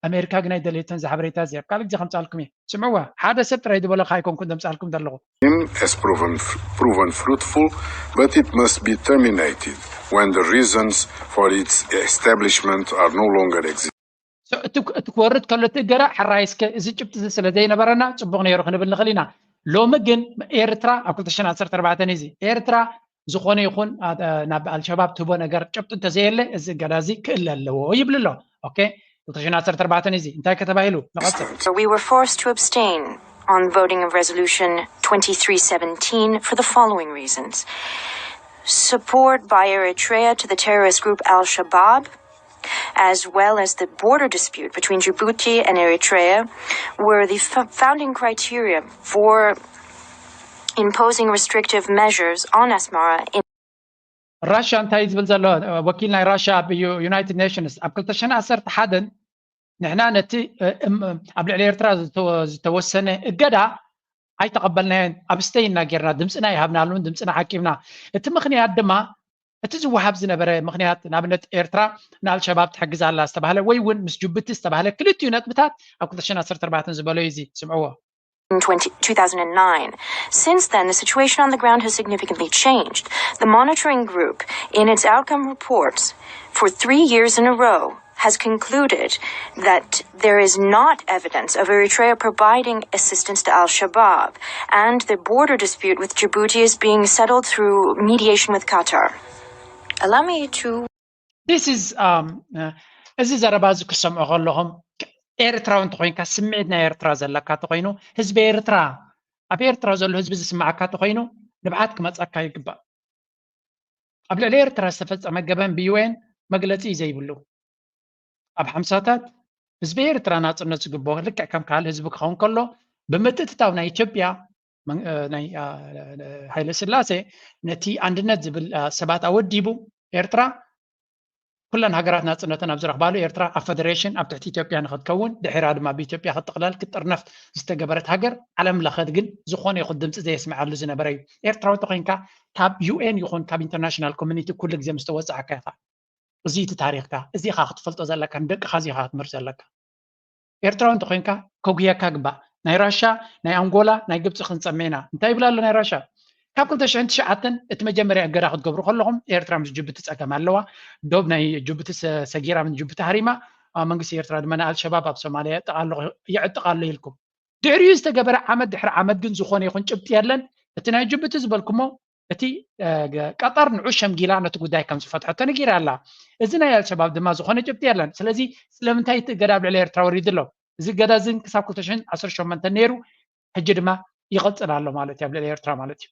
ኣሜሪካ ግን ኣይደለየቶን እዚ ሓበሬታ እዚ ኣብ ካልእ ግዜ ከምፃልኩም እየ። ስምዕዋ ሓደ ሰብ ጥራይ ዝበለካ ኣይኮንኩን ዘምፃልኩም ዘለኹ። Has proven, proven fruitful, but it must be terminated when the reasons for its establishment are no longer existing. እቲ ክወርድ ከሎ እቲ እገዳ ሕራይ እስከ እዚ ጭብጢ እዚ ስለ ዘይነበረና ፅቡቕ ነይሩ ክንብል ንኽእል ኢና። ሎሚ ግን ኤርትራ ኣብ ክልተ ሽሕን ዓሰርተ ኣርባዕተን እዚ ኤርትራ ዝኾነ ይኹን ናብ ኣልሸባብ ትህቦ ነገር ጭብጢ እንተዘየለ እዚ እገዳ እዚ ክእለ ኣለዎ ይብል ኣሎ። ኦኬ፣ ክልተ ሽሕን ዓሰርተ ኣርባዕተን እዚ እንታይ ከተባሂሉ ንቐፅል። We were forced to abstain on voting of resolution twenty-three seventeen for the following reasons. Support by Eritrea to the terrorist group Al-Shabaab, as well as the border dispute between Djibouti and Eritrea, were the founding criteria for imposing restrictive measures on Asmara. ራሻ እንታይ ዝብል ዘሎ ወኪል ናይ ራሻ ኣብ ዩናይትድ ኔሽንስ ኣብ ክልተ ሽሕን ዓሰርተ ሓደን ንሕና ነቲ ኣብ ልዕሊ ኤርትራ ዝተወሰነ እገዳ ኣይተቐበልናዮን። ኣብ ስተይ እና ጌርና ድምፅና ይሃብናሉን ድምፅና ሓቂብና። እቲ ምኽንያት ድማ እቲ ዝወሃብ ዝነበረ ምኽንያት ንኣብነት ኤርትራ ንኣልሸባብ ትሕግዝ ኣላ ዝተባህለ ወይ እውን ምስ ጅቡቲ ዝተባህለ ክልቲኡ ነጥብታት ኣብ ክልተ ሽሕን ዓሰርተ ኣርባዕተን ዝበሎ እዩ። እዚ ስምዕዎ። In two thousand nine. Since then, the situation on the ground has significantly changed. The monitoring group, in its outcome reports for three years in a row, has concluded that there is not evidence of Eritrea providing assistance to Al Shabaab, and the border dispute with Djibouti is being settled through mediation with Qatar. Allow me to This is um, እዚ ዘረባ እዚ ክሰምዑ ከለኹም ኤርትራዊ እንተኮይንካ ስምዒት ናይ ኤርትራ ዘለካ ተኮይኑ ህዝቢ ኤርትራ ኣብ ኤርትራ ዘሎ ህዝቢ ዝስማዓካ ተኮይኑ ንብዓት ክመፀካ ይግባእ። ኣብ ልዕሊ ኤርትራ ዝተፈፀመ ገበን ብዩኤን መግለፂ እዩ ዘይብሉ። ኣብ ሓምሳታት ህዝቢ ኤርትራ ናፅነት ዝግብኦ ልክዕ ከም ካልእ ህዝቢ ክኸውን ከሎ ብምትእትታው ናይ ኢትዮጵያ ናይ ሃይለ ስላሴ ነቲ ኣንድነት ዝብል ሰባት ኣወዲቡ ኤርትራ ኩለን ሃገራት ናፅነተን ኣብ ዝረኽባሉ ኤርትራ ኣብ ፈደሬሽን ኣብ ትሕቲ ኢትዮጵያ ንክትከውን ድሒራ ድማ ብኢትዮጵያ ክትጥቕለል ክትጥርነፍ ዝተገበረት ሃገር ዓለም ለኸ ግን ዝኾነ ይኹን ድምፂ ዘየስምዓሉ ዝነበረ እዩ። ኤርትራዊ ተኮይንካ ካብ ዩኤን ይኹን ካብ ኢንተርናሽናል ኮሚኒቲ ኩሉ ግዜ ምስ ተወፃዕካ ኢኻ። እዚ እቲ ታሪኽካ፣ እዚ ኢኻ ክትፈልጦ ዘለካ፣ ንደቅኻ እዚ ኢኻ ክትምህር ዘለካ። ኤርትራዊ እንተኮይንካ ከጉየካ ግባእ። ናይ ራሻ፣ ናይ ኣንጎላ፣ ናይ ግብፂ ክንፀመ ኢና። እንታይ ይብል ኣሎ ናይ ራሻ? ካብ ክልተ ሽሕን ትሽዓተን እቲ መጀመርያ እገዳ ክትገብሩ ከለኹም ኤርትራ ምስ ጅቡቲ ፀገም ኣለዋ። ዶብ ናይ ጅቡቲ ሰጊራ ምስ ጅቡቲ ሃሪማ፣ መንግስቲ ኤርትራ ድማ ንኣልሸባብ ኣብ ሶማልያ የዕጥቕ ኣሎ ኢልኩም። ድሕሪኡ ዝተገበረ ዓመት ድሕሪ ዓመት ግን ዝኾነ ይኹን ጭብጢ የለን። እቲ ናይ ጅቡቲ ዝበልኩሞ እቲ ቀጠር ንዑ ሸምጊላ ነቲ ጉዳይ ከም ዝፈትሐቶ ነጊራ ኣላ። እዚ ናይ ኣልሸባብ ድማ ዝኾነ ጭብጢ የለን። ስለዚ ስለምንታይ እቲ እገዳ ኣብ ልዕሊ ኤርትራ ወሪዱ ኣሎ? እዚ እገዳ እዚ ክሳብ ክልተ ሽሕን ዓሰርተ ሸሞንተን ነይሩ፣ ሕጂ ድማ ይቐጽል ኣሎ ማለት እዩ ኣብ ልዕሊ ኤርትራ ማለት እዩ።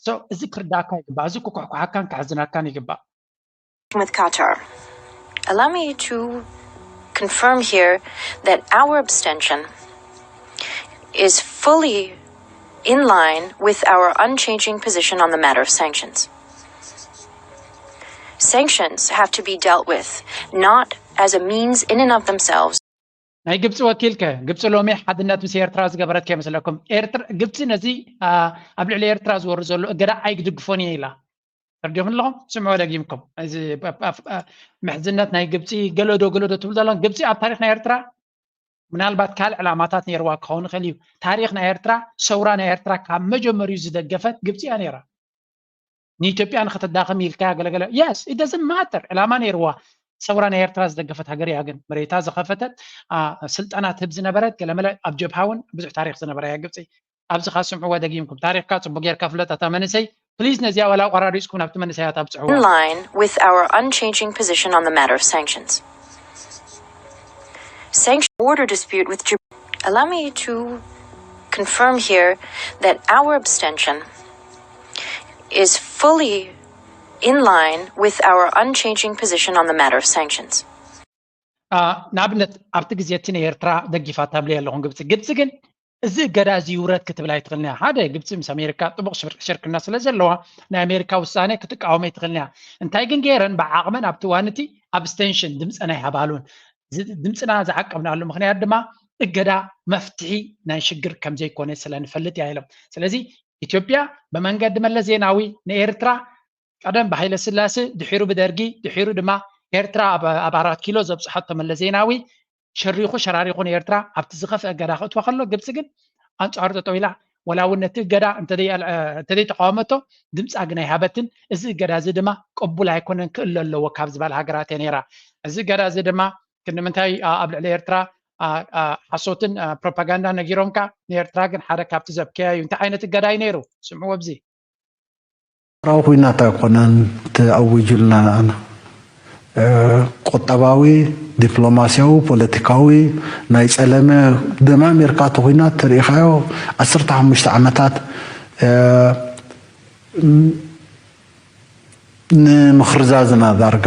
So እዚ ክርዳእካ ይግባእ። እዚ ክኩሕኩሓካን ከሕዝነካን ይግባእ። with Qatar. Allow me to confirm here that our abstention is fully in line with our unchanging position on the matter of sanctions. Sanctions have to be dealt with not as a means in and of themselves. ናይ ግብፂ ወኪል ከ ግብፂ ሎሚ ሓድነት ምስ ኤርትራ ዝገበረት ከይመስለኩም? ግብፂ ነዚ ኣብ ልዕሊ ኤርትራ ዝወርድ ዘሎ እገዳ ኣይክድግፎን እየ ኢላ። ተርዲኹም ኣለኹም? ስምዑ ደጊምኩም። እዚ ምሕዝነት ናይ ግብፂ ገለዶ ገለዶ ትብል ዘለኹም። ግብፂ ኣብ ታሪኽ ናይ ኤርትራ ምናልባት ካልእ ዕላማታት ነይርዋ ክኸውን ይኽእል እዩ። ታሪኽ ናይ ኤርትራ ሰውራ ናይ ኤርትራ ካብ መጀመሪኡ ዝደገፈት ግብፂ እያ ነይራ። ንኢትዮጵያ ንክተዳኽም ኢልካ ገለገለ yes it doesn't matter ዕላማ ነይርዋ። ሰውራ ናይ ኤርትራ ዝደገፈት ሃገር እያ ግን መሬታ ዝኸፈተት ስልጠና ትህብ ዝነበረት ገለመለ ኣብ ጀብሃ እውን ብዙሕ ታሪኽ ዝነበራ እያ ግብፂ። ኣብዚ ካ ስምዕዋ ደጊምኩም ታሪኽካ ፅቡቅ ጌርካ ፍለጥ ኣታ መንእሰይ። Please ነዚኣ ዋላ ኣቆራሪፅኩም ናብቲ መንእሰያት ኣብፅዕዋ። In line with our unchanging position on the matter of sanctions. Sanction border dispute with Djibouti. Allow me to confirm here that our abstention is fully in line with our unchanging position on the matter of sanctions. ንኣብነት ኣብቲ ግዜ እቲ ንኤርትራ ደጊፋ ታብለይ ኣለኹም ግብፂ ግብፂ ግን እዚ እገዳ እዚ ይውረድ ክትብል ኣይትኽእልን እያ። ሓደ ግብፂ ምስ ኣሜሪካ ጥቡቕ ሽርክና ስለ ዘለዋ ናይ ኣሜሪካ ውሳነ ክትቃወም ኣይትኽእልን እያ። እንታይ ግን ገይረን ብዓቕመን ኣብቲ እዋን እቲ ኣብስቴንሽን ድምፀን ኣይሃባሉን። ድምፅና ዝዓቀብናሉ ምኽንያት ድማ እገዳ መፍትሒ ናይ ሽግር ከምዘይኮነ ስለ ንፈልጥ እያ ኢሎም። ስለዚ ኢትዮጵያ ብመንገዲ መለስ ዜናዊ ንኤርትራ ቀደም ብሃይለ ስላሴ ድሒሩ ብደርጊ ድሒሩ ድማ ኤርትራ ኣብ ኣራት ኪሎ ዘብፅሐቶ መለስ ዜናዊ ሸሪኹ ሸራሪኹ ንኤርትራ ኣብቲ ዝኸፍአ እገዳ ክእትዋ ከሎ ግብፂ ግን ኣንፃሩ ጠጠው ኢላ ወላ እውን ነቲ እገዳ እንተዘይተቃወመቶ ድምፃ ግን ኣይሃበትን። እዚ እገዳ እዚ ድማ ቅቡል ኣይኮነን ክእለ ኣለዎ ካብ ዝበሃል ሃገራት እያ ነይራ። እዚ እገዳ እዚ ድማ ክንዲ ምንታይ ኣብ ልዕሊ ኤርትራ ሓሶትን ፕሮፓጋንዳ ነጊሮምካ፣ ንኤርትራ ግን ሓደ ካብቲ ዘብከያ እዩ። እንታይ ዓይነት እገዳ እዩ ነይሩ? ስምዑ ኣብዚ ራዊ ኩናት ኣይኮነን ተኣዊጁልና። ቁጠባዊ፣ ዲፕሎማስያዊ፣ ፖለቲካዊ ናይ ጸለመ ደማሚርካ እቲ ኩናት ተሪኢኻዮ። ዓሰርተ ሓሙሽተ ዓመታት ንምኽርዛዝና ዳርጋ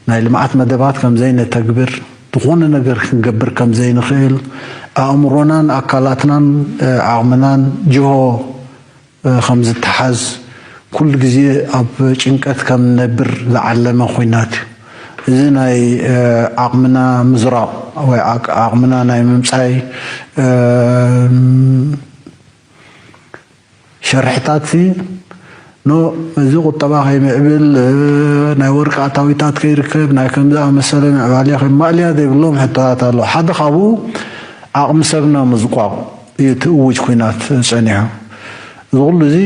ናይ ልምዓት መደባት ከም ዘይነተግብር፣ ዝኾነ ነገር ክንገብር ከም ዘይንኽእል፣ ኣእምሮናን ኣካላትናን ዓቕምናን ጅሆ ከም ዝተሓዝ፣ ኩሉ ግዜ ኣብ ጭንቀት ከም ንነብር ዝዓለመ ኩናት እዩ። እዚ ናይ ዓቕምና ምዝራቕ ወይ ዓቕምና ናይ ምምጻይ ሸርሕታት ሲ ኖ እዚ ቁጠባ ከይምዕብል፣ ናይ ወርቂ ኣታዊታት ከይርከብ፣ ናይ ከም ዝኣመሰለ ምዕባልያ ከይማእልያ ዘይብሎም ሕቶታት ኣሎ። ሓደ ካብኡ ዓቕሚ ሰብና ምዝቋቕ እዩ እቲ እውጅ ኩናት ጸኒሑ። እዚ ኩሉ እዚ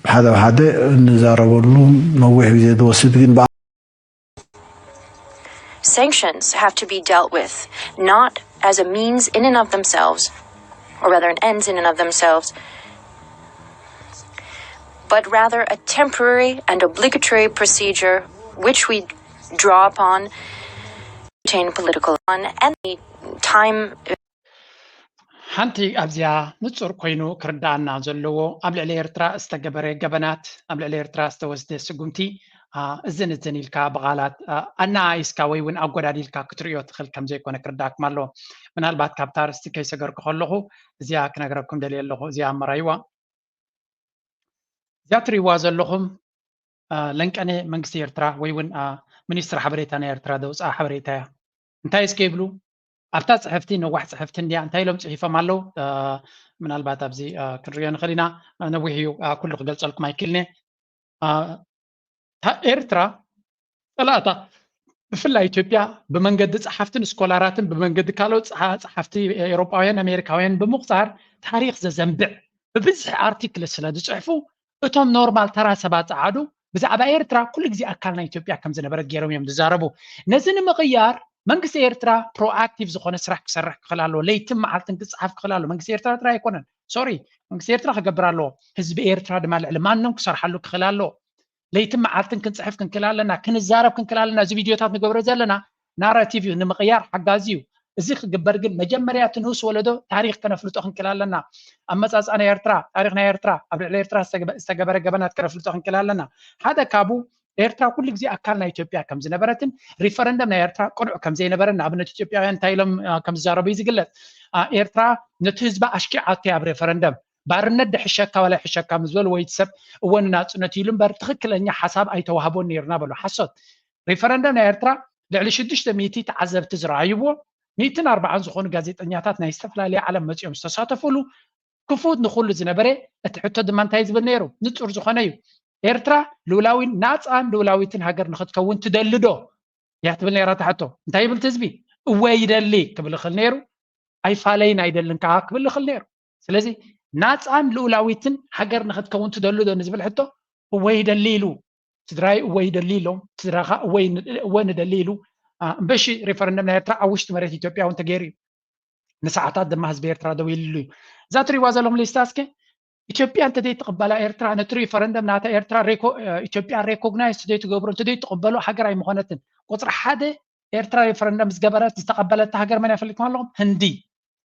ሓደ ሓደ እንዛረበሉ ነዊሕ ግዜ ዝወስድ ግን Sanctions have to be dealt with not as a means in and of themselves, or rather an ends in and of themselves, but rather a temporary and obligatory procedure which we draw upon to attain political and the time ሓንቲ ኣብዚኣ ንጹር ኮይኑ ክርዳኣና ዘለዎ ኣብ ልዕሊ ኤርትራ ዝተገበረ ገበናት፣ ኣብ ልዕሊ ኤርትራ ዝተወስደ ስጉምቲ እዝን እዝን ኢልካ ብቓላት ኣነኣኢስካ ወይ እውን ኣጎዳዲልካ ክትርእዮ ትኽእል ከም ዘይኮነ ክርዳእኩም ኣለዎ። ምናልባት ካብታ ኣርእስቲ ከይሰገርኩ ከለኹ እዚኣ ክነግረኩም ደልየ ኣለኹ። እዚኣ ኣመራይዋ እዚኣ ትርእይዋ ዘለኹም ለንቀነ መንግስቲ ኤርትራ ወይ እውን ሚኒስትሪ ሓበሬታ ናይ ኤርትራ ዘውፅኣ ሓበሬታ እያ። እንታይ እስከ ይብሉ ኣብታ ፅሕፍቲ ነዋሕ ፅሕፍቲ እንድያ እንታይ ኢሎም ፅሒፎም ኣለዉ? ምናልባት ኣብዚ ክንሪኦ ንኽእል ኢና። ነዊሕ እዩ፣ ኩሉ ክገልፀልኩም ኣይክእልነ። ኤርትራ ፀላእታ ብፍላይ ኢትዮጵያ ብመንገዲ ፀሓፍትን ስኮላራትን ብመንገዲ ካልኦት ፀሓፍቲ ኤውሮጳውያን ኣሜሪካውያን ብምቑፃር ታሪክ ዘዘንብዕ ብብዝሒ ኣርቲክል ስለ ዝፅሕፉ እቶም ኖርማል ተራ ሰባት ፀዓዱ ብዛዕባ ኤርትራ ኩሉ ግዜ ኣካል ናይ ኢትዮጵያ ከም ዝነበረ ገይሮም እዮም ዝዛረቡ። ነዚ ንምቕያር መንግስቲ ኤርትራ ፕሮኣክቲቭ ዝኾነ ስራሕ ክሰርሕ ክኽእል ኣለዎ። ለይትን መዓልትን ክፅሓፍ ክኽእል ኣለዎ። መንግስቲ ኤርትራ ጥራይ ኣይኮነን። ሶሪ መንግስቲ ኤርትራ ክገብር ኣለዎ። ህዝቢ ኤርትራ ድማ ልዕሊ ማንም ክሰርሓሉ ክኽእል ኣለዎ። ለይትን መዓልትን ክንፅሕፍ ክንክእል ኣለና፣ ክንዛረብ ክንክእል ኣለና። እዚ ቪድዮታት ንገብሮ ዘለና ናራቲቭ እዩ ንምቕያር ሓጋዚ እዩ። እዚ ክግበር ግን መጀመርያ እቲ ንኡስ ወለዶ ታሪክ ከነፍልጦ ክንክእል ኣለና። ኣመፃፅኣ ናይ ኤርትራ፣ ታሪክ ናይ ኤርትራ፣ ኣብ ልዕሊ ኤርትራ ዝተገበረ ገበናት ከነፍልጦ ክንክእል ኣለና። ሓደ ካብኡ ኤርትራ ኩሉ ግዜ ኣካል ናይ ኢትዮጵያ ከም ዝነበረትን ሪፈረንደም ናይ ኤርትራ ቅኑዕ ከም ዘይነበረን ንኣብነት ኢትዮጵያውያን እንታይ ኢሎም ከም ዝዛረቡ እዩ ዝግለፅ። ኤርትራ ነቲ ህዝባ ኣሽኪዓቶ ኣብ ሪፈረንደም ባርነት ድሕሸካ ዋላ ይሕሸካ ምስ በሉ ወይ ሰብ እወ ንናፅነት ኢሉ እምበር ትኽክለኛ ሓሳብ ኣይተዋህቦን ነይሩና በሉ። ሓሶት። ሪፈረንደም ናይ ኤርትራ ልዕሊ ሽዱሽተ ሚእቲ ተዓዘብቲ ዝረኣይዎ ሚእትን ኣርባዓን ዝኾኑ ጋዜጠኛታት ናይ ዝተፈላለየ ዓለም መፂኦም ዝተሳተፉሉ ክፉት ንኹሉ ዝነበረ እቲ ሕቶ ድማ እንታይ ዝብል ነይሩ ንፁር ዝኾነ እዩ። ኤርትራ ልኡላዊን ናፃን ልኡላዊትን ሃገር ንክትከውን ትደሊ ዶ እያ ትብል ነይራ እታ ሕቶ። እንታይ ይብል እቲ ህዝቢ? እወ ይደሊ ክብል ይኽእል ነይሩ። ኣይፋለይን ኣይደልን ከዓ ክብል ይኽእል ነይሩ። ስለዚ ናፃን ልኡላዊትን ሃገር ንክትከውን ትደሊ ዶ ንዝብል ሕቶ እወ ይደሊ ኢሉ፣ ስድራይ እወ ይደሊ ኢሎም፣ ስድራኻ እወ ንደሊ ኢሉ። እምበሺ ሪፈረንደም ናይ ኤርትራ ኣብ ውሽጢ መሬት ኢትዮጵያ እውን ተገይሩ እዩ። ንሰዓታት ድማ ህዝቢ ኤርትራ ደው ኢልሉ እዩ። እዛ ትሪእዋ ዘለኹም ሊስታ እስከ ኢትዮጵያ እንተዘይትቕበላ ኤርትራ ነቲ ሪፈረንደም ናታ ኤርትራ ኢትዮጵያ ሬኮግናይዝ እንተዘይትገብሮ እንተዘይትቕበሎ ሃገር ኣይምኾነትን። ቁፅሪ ሓደ ኤርትራ ሪፈረንደም ዝገበረት ዝተቐበለታ ሃገር መን እያ ፈሊጥኩም ኣለኹም? ህንዲ።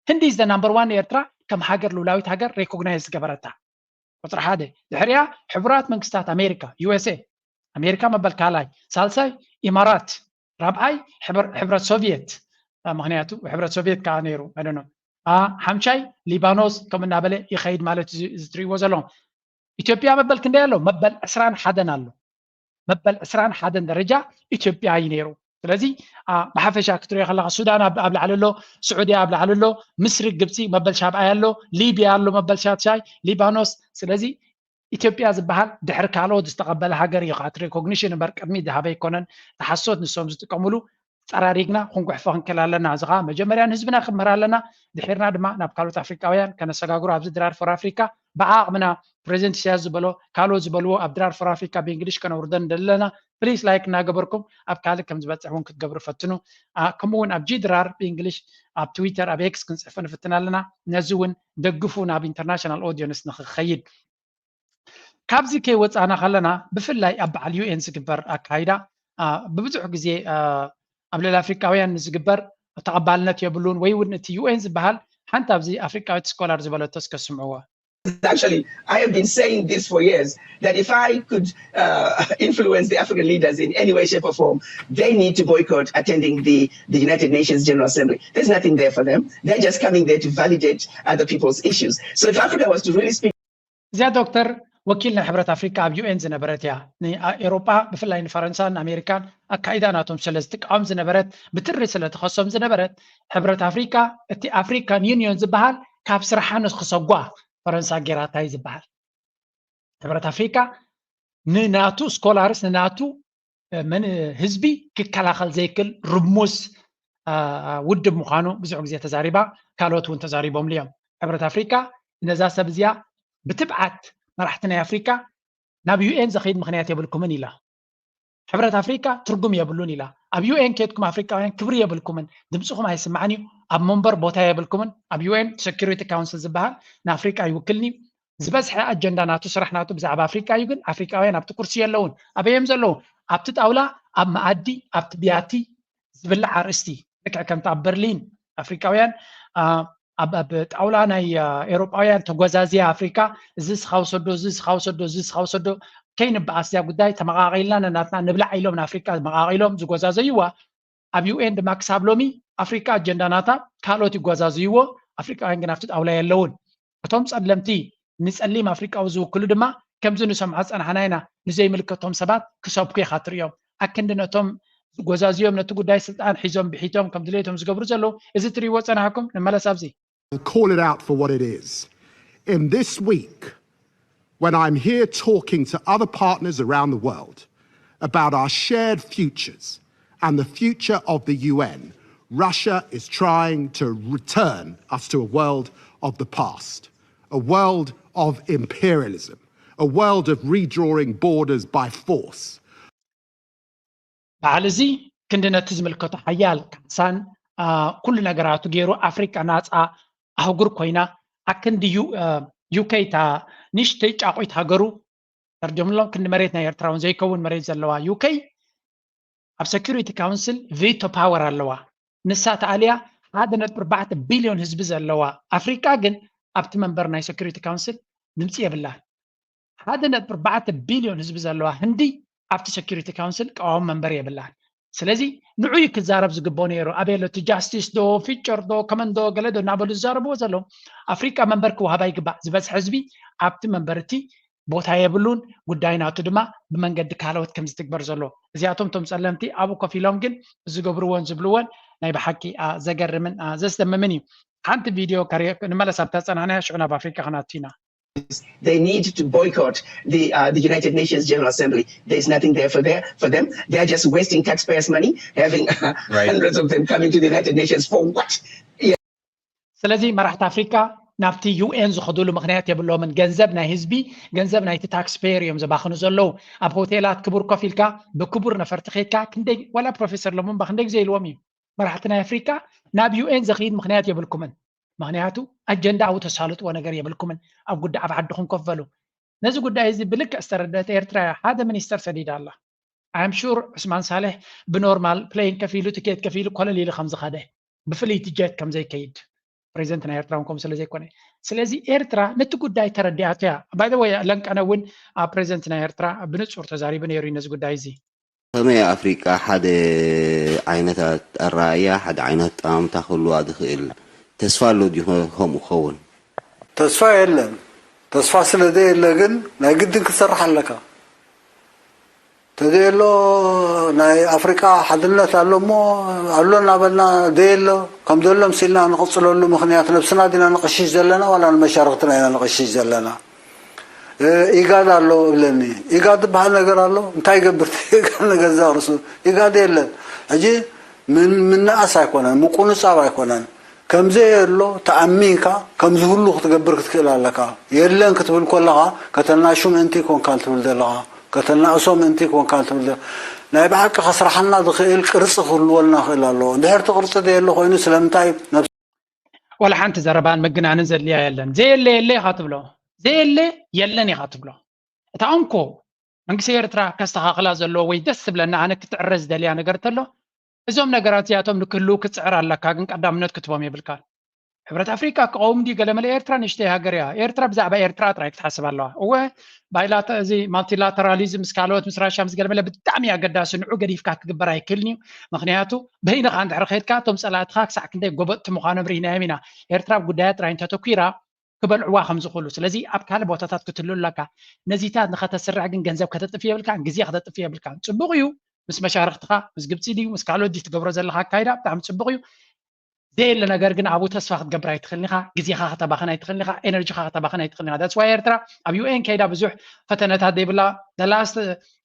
ህንዲ is the number one ኤርትራ ከም ሃገር ልኡላዊት ሃገር ሬኮግናይዝ ዝገበረታ ቁፅሪ ሓደ። ድሕሪኣ ሕቡራት መንግስታት ኣሜሪካ USA፣ ኣሜሪካ መበል ካልኣይ፣ ሳልሳይ ኢማራት፣ ራብዓይ ሕብረት ሶቪየት፣ ምክንያቱ ሕብረት ሶቪየት ከዓ ነይሩ። ሓምሻይ ሊባኖስ፣ ከም እናበለ ይኸይድ ማለት እዚ ትሪእዎ ዘለኹም። ኢትዮጵያ መበል ክንደይ ኣሎ? መበል ዕስራን ሓደን ኣሎ። መበል ዕስራን ሓደን ደረጃ ኢትዮጵያ እዩ ነይሩ። ስለዚ ብሓፈሻ ክትሪኦ ከለካ ሱዳን ኣብ ላዕሊ ኣሎ፣ ስዑድያ ኣብ ላዕሊ ኣሎ፣ ምስሪ፣ ግብፂ መበል ሻብዓይ ኣሎ፣ ሊብያ ኣሎ መበል ሻድሻይ፣ ሊባኖስ። ስለዚ ኢትዮጵያ ዝበሃል ድሕሪ ካልኦት ዝተቐበለ ሃገር እዩ። ከዓ እቲ ሬኮግኒሽን እምበር ቅድሚት ዝሃበ ኣይኮነን። ተሓሶት ንሶም ዝጥቀምሉ ፀራሪግና ክንጉሕፎ ክንክእል ኣለና። እዚ ከዓ መጀመርያ ንህዝብና ክምህር ኣለና። ድሒርና ድማ ናብ ካልኦት ኣፍሪቃውያን ከነሰጋግሮ ኣብዚ ድራር ፎር ኣፍሪካ ብዓቕምና ፕሬዚደንት ኢሳያስ ዝበሎ ካልኦት ዝበልዎ ኣብ ድራር ፈር ኣፍሪካ ብእንግሊሽ ከነውርደን ደለና። ፕሊስ ላይክ እናገበርኩም ኣብ ካልእ ከም ዝበፅሕ እውን ክትገብሩ ፈትኑ። ከምኡ እውን ኣብ ጂ ድራር ብእንግሊሽ ኣብ ትዊተር ኣብ ኤክስ ክንፅሕፎ ንፍትን ኣለና። ነዚ እውን ደግፉ ናብ ኢንተርናሽናል ኦዲየንስ ንክኸይድ። ካብዚ ከይወፃእና ከለና ብፍላይ ኣብ በዓል ዩ ኤን ዝግበር ኣካይዳ ብብዙሕ ግዜ ኣብ ልዕሊ ኣፍሪቃውያን ንዝግበር ተቐባልነት የብሉን ወይ እውን እቲ ዩ ኤን ዝበሃል ሓንቲ ኣብዚ ኣፍሪቃዊት ስኮላር ዝበለቶ እስከ ስምዕዎ። Actually, I have been saying this for years that if I could uh, influence the African leaders in any way, shape, or form, they need to boycott attending the, the United Nations General Assembly. There's nothing there for them. They're just coming there to validate other people's issues. So if Africa was to really speak እዚኣ ዶክተር ወኪል ናይ ሕብረት ኣፍሪካ ኣብ ዩ ኤን ዝነበረት እያ። ንኤሮጳ ብፍላይ ንፈረንሳን ንኣሜሪካን ኣካይዳ ናቶም ስለ ዝትቃወም ዝነበረት ብትሪ ስለ ትኸሶም ዝነበረት ሕብረት ኣፍሪካ እቲ ኣፍሪካን ዩኒዮን ዝበሃል ካብ ስራሓ ንክሰጓ ፈረንሳ ጌራታይ ዝበሃል። ሕብረት ኣፍሪካ ንናቱ ስኮላርስ ንናቱ ህዝቢ ክከላኸል ዘይክል ርሙስ ውድብ ምዃኑ ብዙሕ ግዜ ተዛሪባ፣ ካልኦት እውን ተዛሪቦምሉ እዮም። ሕብረት ኣፍሪካ ነዛ ሰብ እዚኣ ብትብዓት መራሕቲ ናይ ኣፍሪካ ናብ ዩ ኤን ዘኸይድ ምኽንያት የብልኩምን ኢላ። ሕብረት ኣፍሪካ ትርጉም የብሉን ኢላ። ኣብ ዩ ኤን ከድኩም ኣፍሪካውያን ክብሪ የብልኩምን፣ ድምፅኹም ኣይስማዕን እዩ፣ ኣብ መንበር ቦታ የብልኩምን። ኣብ ዩ ኤን ሴኩሪቲ ካውንስል ዝበሃል ንኣፍሪካ ኣይውክልን እዩ። ዝበዝሐ ኣጀንዳ ናቱ ስራሕ ናቱ ብዛዕባ ኣፍሪካ እዩ፣ ግን ኣፍሪካውያን ኣብቲ ኩርሲ የለውን። ኣበይ እዮም ዘለዉ? ኣብቲ ጣውላ፣ ኣብ መኣዲ፣ ኣብቲ ቢያቲ ዝብላዕ ኣርእስቲ። ልክዕ ከምቲ ኣብ በርሊን ኣፍሪካውያን ኣብ ኣብ ጣውላ ናይ ኤሮጳውያን ተጓዛዝያ ኣፍሪካ እዚ ስኻ ውሰዶ፣ እዚ ስኻ ውሰዶ፣ እዚ ስኻ ውሰዶ ከይንበኣስ እዚኣ ጉዳይ ተመቓቒልና ነናትና ንብላዕ ኢሎም ንኣፍሪካ መቓቒሎም ዝጎዛዘይዋ ኣብ ዩ ኤን ድማ ክሳብ ሎሚ ኣፍሪካ ኣጀንዳ ናታ ካልኦት ይጓዛዝይዎ፣ ኣፍሪቃውያን ግን ኣብቲ ጣውላ የለውን። እቶም ጸለምቲ ንጸሊም ኣፍሪቃዊ ዝውክሉ ድማ ከምዚ ንሰምዖ ጸናሕና ኢና፣ ንዘይምልከቶም ሰባት ክሰብኩ ኢኻ ትርእዮም። ኣክንዲ ነቶም ዝጎዛዝዮም ነቲ ጉዳይ ስልጣን ሒዞም ብሒቶም ከም ድሌቶም ዝገብሩ ዘለዉ እዚ ትርእይዎ ጸናሕኩም። ንመለስ ኣብዚ call it out for what it is. In this week, when I'm here talking to other partners around the world about our shared futures and the future of the U N, Russia is trying to return us to a world of the past, a world of imperialism, a world of redrawing borders by force. በዓል እዚ ክንዲ ነቲ ዝምልከቶ ሓያል ካሕሳን ኩሉ ነገራቱ ገይሩ ኣፍሪቃ ናፃ ኣህጉር ኮይና ኣክንዲ ዩከይ እታ ንእሽተይ ጫቑት ሃገሩ ፈርጆምሎም ክንዲ መሬት ናይ ኤርትራ እውን ዘይከውን መሬት ዘለዋ ዩከይ ኣብ ሴኩሪቲ ካውንስል ቪቶ ፓወር ኣለዋ። ንሳ ተኣልያ ሓደ ነጥቢ ኣርባዕተ ቢልዮን ህዝቢ ዘለዋ ኣፍሪቃ ግን ኣብቲ መንበር ናይ ሴኩሪቲ ካውንስል ድምፂ የብላን። ሓደ ነጥቢ ኣርባዕተ ቢልዮን ህዝቢ ዘለዋ ህንዲ ኣብቲ ሴኩሪቲ ካውንስል ቀዋሚ መንበር የብላን። ስለዚ ንዑ እዩ ክዛረብ ዝግብኦ ነይሩ። ኣበይ ኣሎ እቲ ጃስቲስ ዶ ፊቸር ዶ ከመን ዶ ገለ ዶ እናበሉ ዝዛረብዎ ዘለዉ ኣፍሪቃ መንበር ክወሃባ ይግባእ። ዝበዝሐ ህዝቢ ኣብቲ መንበር እቲ ቦታ የብሉን። ጉዳይ ናቱ ድማ ብመንገዲ ካልኦት ከም ዝትግበር ዘሎ እዚኣቶም እቶም ጸለምቲ ኣብኡ ኮፍ ኢሎም ግን ዝገብርዎን ዝብልዎን ናይ ብሓቂ ዘገርምን ዘስደምምን እዩ። ሓንቲ ቪድዮ ከርእየኩም ንመለስ ኣብታ ጸናሕናያ ሽዑ ናብ ኣፍሪቃ ክናቱ ኢና። They need to boycott the, uh, the United Nations General Assembly. There's nothing there for, there for them. They're just wasting taxpayers' money, having right. hundreds of them coming to the United Nations for what? ስለዚ መራሕቲ ኣፍሪካ ናብቲ ዩ ኤን ዝኸዱሉ ምክንያት የብሎምን። ገንዘብ ናይ ህዝቢ፣ ገንዘብ ናይቲ ታክስፔየር እዮም ዘባኽኑ ዘለዉ። ኣብ ሆቴላት ክቡር ኮፍ ኢልካ ብክቡር ነፈርቲ ከይድካ ክንደይ ዋላ ፕሮፌሰር ለሙምባ ክንደይ ግዜ ኢልዎም እዩ። መራሕቲ ናይ ኣፍሪካ ናብ ዩ ኤን ዘኽይድ ምክንያት የብልኩምን። ምክንያቱ ኣጀንዳ ኣብኡ ተሳልጥዎ ነገር የብልኩምን። ኣብ ጉዳይ ኣብ ዓድኹም ኮፍ በሉ። ነዚ ጉዳይ እዚ ብልክዕ ዝተረደአት ኤርትራ እያ ሓደ ሚኒስተር ሰዲዳ ኣላ። ኣም ሹር ዑስማን ሳልሕ ብኖርማል ፕሌን ከፊሉ ትኬት ከፊሉ ኮለል ኢሉ ከም ዝኸደ ብፍልይቲ ጀት ከም ዘይከይድ ፕሬዚደንት ናይ ኤርትራ እውን ከምኡ ስለ ዘይኮነ ስለዚ ኤርትራ ነቲ ጉዳይ ተረዲኣቶ እያ። ባይ ዘ ወይ ለንቀነ እውን ኣብ ፕሬዚደንት ናይ ኤርትራ ብንጹር ተዛሪቡ ነይሩ እዩ ነዚ ጉዳይ እዚ። ከመይ ኣፍሪቃ ሓደ ዓይነት ኣረኣእያ ሓደ ዓይነት ኣጠማምታ ክህልዋ ዝኽእል ተስፋ ኣሎ ድዩ ከምኡ ክኸውን? ተስፋ የለን። ተስፋ ስለ ዘየለ ግን ናይ ግድን ክትሰርሕ ኣለካ። ተዘየሎ ናይ ኣፍሪቃ ሓድነት ኣሎ እሞ ኣሎ እናበልና ዘየሎ ከም ዘሎ ምሲልና ንቕፅለሉ ምክንያት ነብስና ዲና ንቕሽሽ ዘለና ዋላ ንመሻርክትና ኢና ንቕሽሽ ዘለና? ኢጋድ ኣሎ እብለኒ። ኢጋድ ዝበሃል ነገር ኣሎ? እንታይ ይገብር ኢጋድ ንገዛእ ርእሱ? ኢጋድ የለን። ሕጂ ምንኣስ ኣይኮነን፣ ምቁንጻብ ኣይኮነን። ከምዘየሎ ተኣሚንካ ከምዚ ሁሉ ክትገብር ክትክእል ኣለካ። የለን ክትብል ከለኻ ከተናሹ ምእንቲ ኮንካ ትብል ዘለኻ፣ ከተናእሶ ምእንቲ ኮንካ ትብል ዘ- ናይ ብሓቂ ከስራሓና ዝኽእል ቅርፂ ክህልወልና ክእል ኣለዎ። እንድሕር እቲ ቅርፂ ዘየሎ ኮይኑ ስለምንታይ ነብስ ወላ ሓንቲ ዘረባን ምግናንን ዘድልያ የለን። ዘየለ የለ ኢኻ ትብሎ፣ ዘየለ የለን ኢኻ ትብሎ። እታ እንኮ መንግስቲ ኤርትራ ከስተኻኽላ ዘለዎ ወይ ደስ ዝብለና ኣነ ክትዕረ ዝደልያ ነገር ተሎ እዞም ነገራት እዚኣቶም ንክህልው ክትፅዕር ኣለካ፣ ግን ቀዳምነት ክትቦም የብልካን። ሕብረት ኣፍሪቃ ክቐውም ድዩ ገለመለ? ኤርትራ ንእሽተይ ሃገር እያ። ኤርትራ ብዛዕባ ኤርትራ ጥራይ ክትሓስብ ኣለዋ። እወ ባይላተ እዚ ማልቲላተራሊዝም ምስ ካልኦት ምስ ራሽያ ምስ ገለመለ ብጣዕሚ ኣገዳሲ፣ ንዑ ገዲፍካ ክግበር ኣይክእልን እዩ። ምክንያቱ በይንኻ እንድሕር ከድካ እቶም ፀላእትኻ ክሳዕ ክንደይ ጎበጥቲ ምዃኖም ርኢናዮም ኢና። ኤርትራ ኣብ ጉዳያ ጥራይ እንተተኲራ ክበልዕዋ ከም ዝኽእሉ። ስለዚ ኣብ ካልእ ቦታታት ክትህሉ ኣለካ። ነዚታት ንኸተስርዕ ግን ገንዘብ ከተጥፍ የብልካን፣ ግዜ ከተጥፍ የብልካን። ፅቡቕ እዩ ምስ መሻርክትኻ ምስ ግብፂ ድዩ ምስ ካልኦት ድዩ ትገብሮ ዘለካ ኣካይዳ ብጣዕሚ ፅቡቕ እዩ። ዘየለ ነገር ግን ኣብኡ ተስፋ ክትገብር ኣይትኽእልን ኢኻ። ግዜኻ ከተባኽን ኣይትኽእልን ኢኻ። ኤነርጂኻ ከተባኽን ኣይትኽእልን ኢኻ። That's why ኤርትራ ኣብ ዩ ኤን ከይዳ ብዙሕ ፈተነታት ዘይብላ the last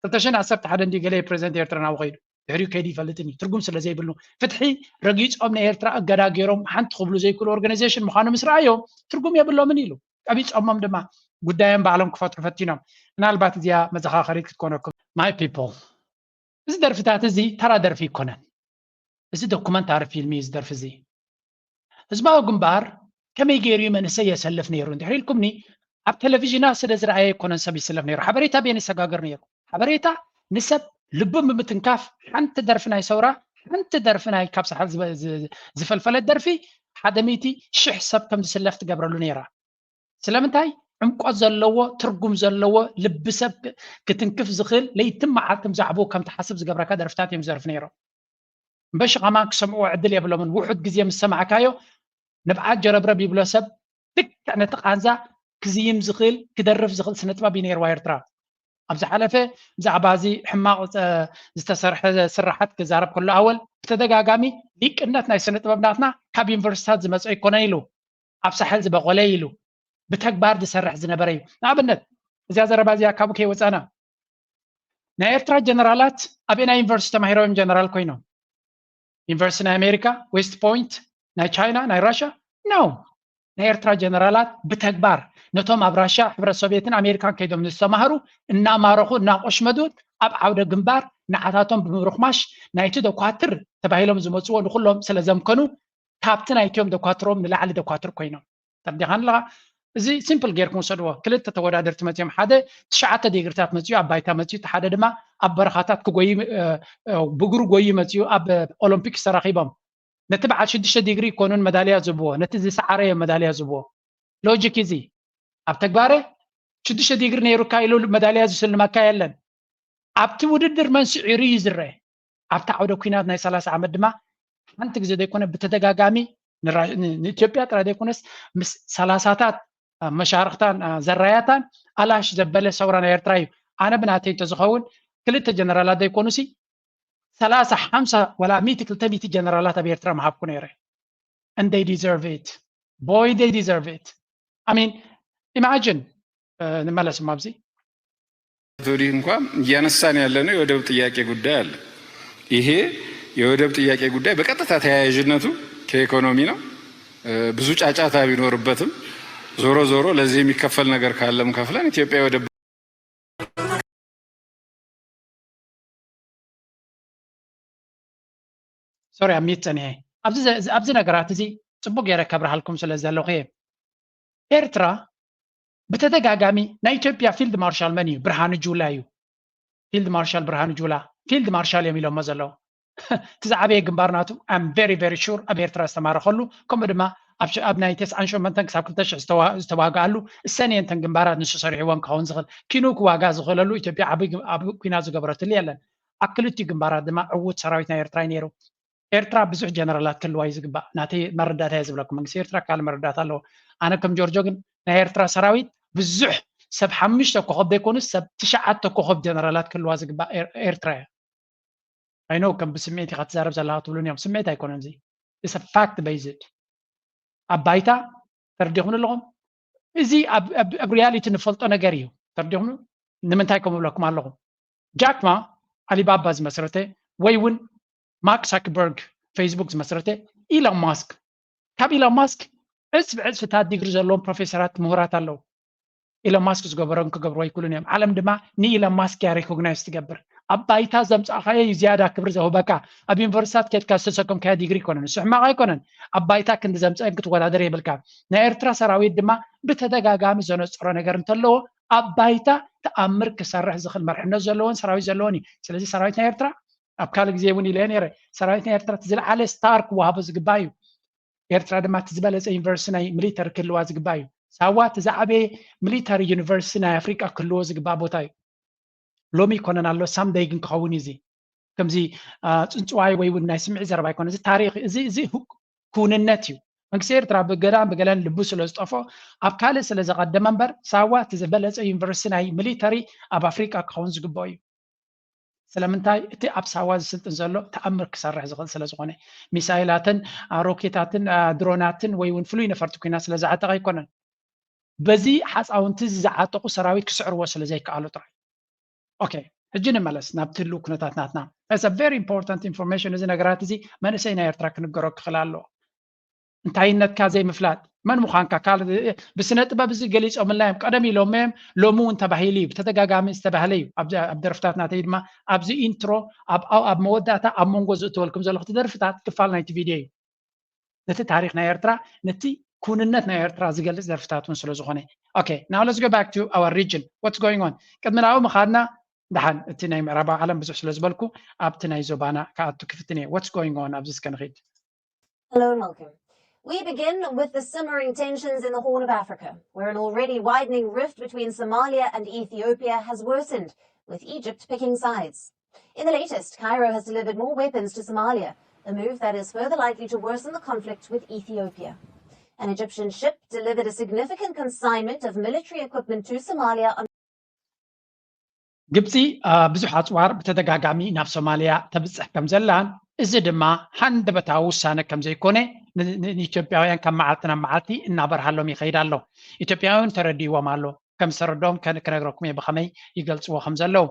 ክልተ ሽሕን ዓሰርተ ሓደ እንዲ ገለ ፕሬዚደንት ኤርትራ ናብኡ ከይዱ ድሕሪኡ ከይዱ ይፈልጥን እዩ። ትርጉም ስለ ዘይብሉ ፍትሒ ረጊፆም ናይ ኤርትራ እገዳ ገይሮም ሓንቲ ክብሉ ዘይክእሉ ኦርጋናይዜሽን ምዃኑ ምስ ረኣዮም ትርጉም የብሎምን ኢሉ ቀቢፆሞም ድማ ጉዳዮም ባዕሎም ክፈትሑ ፈቲኖም። ምናልባት እዚኣ መዘኻኸሪት ክትኮነኩም። My people፣ እዚ ደርፍታት እዚ ተራ ደርፊ ይኮነን። እዚ ዶኩመንታሪ ፊልም እዩ እዚ ደርፊ እዚ። ህዝባዊ ግንባር ከመይ ገይሩ እዩ መንእሰይ የሰልፍ ነይሩ እንድሕር ኢልኩምኒ ኣብ ቴሌቪዥናት ስለ ዝረኣየ ኣይኮነን ሰብ ይስለፍ ነይሩ። ሓበሬታ በየን ይሰጋገር ነይሩ? ሓበሬታ ንሰብ ልቡ ብምትንካፍ ሓንቲ ደርፊ ናይ ሰውራ ሓንቲ ደርፊ ናይ ካብ ሳሕል ዝፈ- ዝ- ዝፈልፈለት ደርፊ ሓደ ሚእቲ ሽሕ ሰብ ከም ዝስለፍ ትገብረሉ ነይራ። ስለምንታይ? ዕምቆት ዘለዎ ትርጉም ዘለዎ ልቢ ሰብ ክትንክፍ ዝኽእል ለይትን መዓልትን ብዛዕባኡ ከም ትሓስብ ዝገብረካ ደርፍታት እዮም ዝደርፉ ነይሮም። እምበሺ ከማን ክሰምዕዎ ዕድል የብሎምን። ውሑድ ግዜ ምስ ሰማዕካዮ ንብዓት ጀረብረብ ይብሎ ሰብ ልክዕ ነቲ ቃንዛ ክዝይም ዝኽእል ክደርፍ ዝኽእል ስነ ጥበብ እዩ ነይርዋ ኤርትራ። ኣብ ዝሓለፈ ብዛዕባ እዚ ሕማቕ ዝተሰርሐ ስራሓት ክዛረብ ከሎ ኣወል ብተደጋጋሚ ሊቅነት ናይ ስነ ጥበብ ናትና ካብ ዩኒቨርሲታት ዝመፀ ኣይኮነን ኢሉ ኣብ ሳሕል ዝበቆለ ኢሉ ብተግባር ዝሰርሕ ዝነበረ እዩ። ንኣብነት እዚኣ ዘረባ እዚኣ ካብኡ ከይወፃና ናይ ኤርትራ ጀነራላት ኣበየናይ ዩኒቨርሲቲ ተማሂሮም ጀነራል ኮይኖም? ዩኒቨርሲቲ ናይ ኣሜሪካ፣ ዌስት ፖይንት፣ ናይ ቻይና፣ ናይ ራሻ? ኖ። ናይ ኤርትራ ጀነራላት ብተግባር ነቶም ኣብ ራሻ፣ ሕብረት ሶቪየትን ኣሜሪካን ከይዶም ዝተማህሩ እናማረኹ እናቆሽመዱ ኣብ ዓውደ ግንባር ንዓታቶም ብምርኽማሽ ናይቲ ደኳትር ተባሂሎም ዝመፅዎ ንኩሎም ስለ ዘምከኑ ካብቲ ናይቲኦም ደኳትሮም ንላዕሊ ደኳትር ኮይኖም። ተርዲኻን ኣለኻ? እዚ ሲምፕል ጌርኩም ውሰድዎ። ክልተ ተወዳደርቲ መፅዮም፣ ሓደ ትሽዓተ ዲግሪታት መፅዩ ኣብ ባይታ መፅዩ፣ እቲ ሓደ ድማ ኣብ በረኻታት ክጎይ ብእግሩ ጎዩ መፅዩ ኣብ ኦሎምፒክስ ተራኺቦም። ነቲ በዓል ሽዱሽተ ዲግሪ ይኮኑን መዳልያ ዝብዎ፣ ነቲ ዝሰዓረ እዮም መዳልያ ዝብዎ። ሎጂክ እዚ ኣብ ተግባረ ሽዱሽተ ዲግሪ ነይሩካ ኢሉ መዳልያ ዝስልመካ የለን። ኣብቲ ውድድር መን ስዒሩ እዩ ዝረአ። ኣብቲ ዓውደ ኲናት ናይ ሰላሳ ዓመት ድማ ሓንቲ ግዜ ዘይኮነ ብተደጋጋሚ ንኢትዮጵያ ጥራይ ዘይኮነስ ምስ ሰላሳታት መሻርክታን ዘራያታን ኣላሽ ዘበለ ሰውራ ናይ ኤርትራ እዩ። ኣነ ብናተይ እንተዝኸውን ክልተ ጀነራላት ዘይኮኑሲ ሰላሳ ሓምሳ ወላ ሚእቲ ክልተ ሚእቲ ጀነራላት ኣብ ኤርትራ ምሃብኩ ነይረ። And they deserve it. Boy, they deserve it. I mean, imagine. ንመለስም ኣብዚ ቶዲ እንኳ እያነሳን ያለነው የወደብ ጥያቄ ጉዳይ አለ። ይሄ የወደብ ጥያቄ ጉዳይ በቀጥታ ተያያዥነቱ ከኢኮኖሚ ነው። ብዙ ጫጫታ ቢኖርበትም ዞሮ ዞሮ ለዚህ የሚከፈል ነገር ካለም ከፍለን ኢትዮጵያ የወደብ ሶሪ ኣብ ሚት ፀኒሐ ኣብዚ ነገራት እዚ ፅቡቅ ገይረ ከብርሃልኩም ስለ ዘለኹ እየ። ኤርትራ ብተደጋጋሚ ናይ ኢትዮጵያ ፊልድ ማርሻል መን እዩ? ብርሃኑ ጁላ እዩ። ፊልድ ማርሻል ብርሃኑ ጁላ ፊልድ ማርሻል እዮም ኢሎሞ ዘለዉ። እቲ ዝዓበየ ግንባር ናቱ I'm very very sure ኣብ ኤርትራ ዝተማረኸሉ ከምኡ ድማ ኣብ ናይ ተስዓን ሸሞንተን ክሳብ ክልተ ሽሕ ዝተዋግኣሉ እሰን እየን እተን ግንባራት ንሱ ሰሪሕወን ክኸውን ዝኽእል ኪኑ ክዋጋ ዝኽእለሉ ኢትዮጵያ ዓቢ ኲናት ዝገበረትሉ የለን። ኣብ ክልቲኡ ግንባራት ድማ ዕዉት ሰራዊት ናይ ኤርትራ እዩ ነይሩ። ኤርትራ ብዙሕ ጀነራላት ክህልዋ እዩ ዝግባእ። ናተይ መረዳእታ እየ ዝብለኩም። መንግስቲ ኤርትራ ካልእ መረዳእታ ኣለዎ። ኣነ ከም ጆርጆ ግን ናይ ኤርትራ ሰራዊት ብዙሕ ሰብ ሓሙሽተ ኮኸብ ዘይኮኑስ ሰብ ትሽዓተ ኮኸብ ጀነራላት ክህልዋ ዝግባእ ኤርትራ እያ። I know ከም ብስምዒት ኢኻ ትዛረብ ዘለኻ ትብሉኒ እዮም። ስምዒት ኣይኮነን እዚ። It's a fact based። ኣብ ባይታ ተረዲኹም ኣለኹም። እዚ ኣብ ሪያሊቲ ንፈልጦ ነገር እዩ። ተረዲኹም ንምንታይ ከም እብለኩም ኣለኹም። ጃክማ ኣሊባባ ዝመስረተ ወይ እውን ማርክ ሳክበርግ ፌስቡክ ዝመስረተ ኢሎን ማስክ ካብ ኢሎን ማስክ ዕፅፊ ዕፅፍታት ዲግሪ ዘለዎም ፕሮፌሰራት ምሁራት ኣለዉ። ኢሎን ማስክ ዝገበሮን ክገብርዎ ኣይክእሉን እዮም። ዓለም ድማ ንኢሎን ማስክ እያ ሪኮግናይዝ ትገብር። ኣብ ባይታ ዘምፃእካዮ እዩ ዝያዳ ክብሪ ዘህበካ። ኣብ ዩኒቨርሲታት ከድካ ዝተሰከምካዮ ዲግሪ ኣይኮነን፣ እሱ ሕማቕ ኣይኮነን። ኣብ ባይታ ክንዲ ዘምፀአን ክትወዳደር የብልካ። ናይ ኤርትራ ሰራዊት ድማ ብተደጋጋሚ ዘነፅሮ ነገር እንተለዎ ኣብ ባይታ ተኣምር ክሰርሕ ዝኽእል መርሕነት ዘለዎን ሰራዊት ዘለዎን እዩ። ስለዚ ሰራዊት ናይ ኤርትራ ኣብ ካልእ ግዜ እውን ኢለ ነይረ፣ ሰራዊት ናይ ኤርትራ እቲ ዝለዓለ ስታር ክወሃቦ ዝግባእ እዩ። ኤርትራ ድማ እቲ ዝበለፀ ዩኒቨርሲቲ ናይ ሚሊተሪ ክህልዋ ዝግባእ እዩ። ሳዋ እቲ ዝዓበየ ሚሊተሪ ዩኒቨርሲቲ ናይ ኣፍሪቃ ክህልዎ ዝግባእ ቦታ እዩ። ሎሚ ይኮነን ኣሎ፣ ሳምደይ ግን ክኸውን እዩ። እዚ ከምዚ ጽንፅዋይ ወይ እውን ናይ ስምዒት ዘረባ ኣይኮነ። እዚ ታሪክ፣ እዚ እዚ ክውንነት እዩ። መንግስቲ ኤርትራ ብገዳም ብገለን ልቡ ስለ ዝጠፍኦ ኣብ ካልእ ስለ ዘቐደመ እምበር፣ ሳዋ እቲ ዝበለፀ ዩኒቨርሲቲ ናይ ሚሊተሪ ኣብ ኣፍሪቃ ክኸውን ዝግብኦ እዩ። ስለምንታይ? እቲ ኣብ ሳዋ ዝስልጥን ዘሎ ተኣምር ክሰርሕ ዝኽእል ስለ ዝኾነ፣ ሚሳይላትን ሮኬታትን ድሮናትን ወይ እውን ፍሉይ ነፈርቲ ኩናት ስለ ዝዓጠቐ ኣይኮነን። በዚ ሓፃውንቲ እዚ ዝዓጠቑ ሰራዊት ክስዕርዎ ስለ ዘይከኣሉ ጥራይ። ኦኬ፣ ሕጂ ንመለስ ናብቲ ህልው ኩነታት ናትና። That's a very important information። እዚ ነገራት እዚ መንእሰይ ናይ ኤርትራ ክንገሮ ክኽእል ኣለዎ። እንታይነትካ ዘይምፍላጥ፣ መን ምዃንካ፣ ካልእ ብስነ ጥበብ እዚ ገሊጾምልና እዮም። ቀደም ኢሎሞ እዮም፣ ሎሚ እውን ተባሂሉ እዩ፣ ብተደጋጋሚ ዝተባህለ እዩ። ኣብ ኣብ ደርፍታት ናተይ ድማ ኣብዚ ኢንትሮ፣ ኣብ ኣብ መወዳእታ፣ ኣብ መንጎ ዝእተወልኩም ዘለኹ ደርፍታት ክፋል ናይቲ ቪድዮ እዩ። ነቲ ታሪኽ ናይ ኤርትራ፣ ነቲ ክውንነት ናይ ኤርትራ ዝገልጽ ደርፍታት እውን ስለ ዝኾነ። Okay, now let's go back to our region. What's going on? ቅድሚ ናብኡ ምኻድና ደሓን፣ እቲ ናይ ምዕራባዊ ዓለም ብዙሕ ስለ ዝበልኩ ኣብቲ ናይ ዞባና ክኣቱ ክፍትን እየ። What's going on? ኣብዚ እስከ ንኺድ። Hello and welcome. We begin with the simmering tensions in the Horn of Africa, where an already widening rift between Somalia and Ethiopia has worsened, with Egypt picking sides. In the latest, Cairo has delivered more weapons to Somalia, a move that is further likely to worsen the conflict with Ethiopia. An Egyptian ship delivered a significant consignment of military equipment to Somalia on ግብፂ ብዙሕ ኣፅዋር ብተደጋጋሚ ናብ ሶማልያ ተብፅሕ ከም ዘላን፣ እዚ ድማ ሃንደበታዊ ውሳነ ከም ዘይኮነ ንኢትዮጵያውያን ካብ መዓልቲ ናብ መዓልቲ እናበርሃሎም ይኸይድ ኣሎ። ኢትዮጵያውያን ተረዲዎም ኣሎ። ከም ዝተረድኦም ክነግረኩም እየ ብኸመይ ይገልፅዎ ከም ዘለዉ።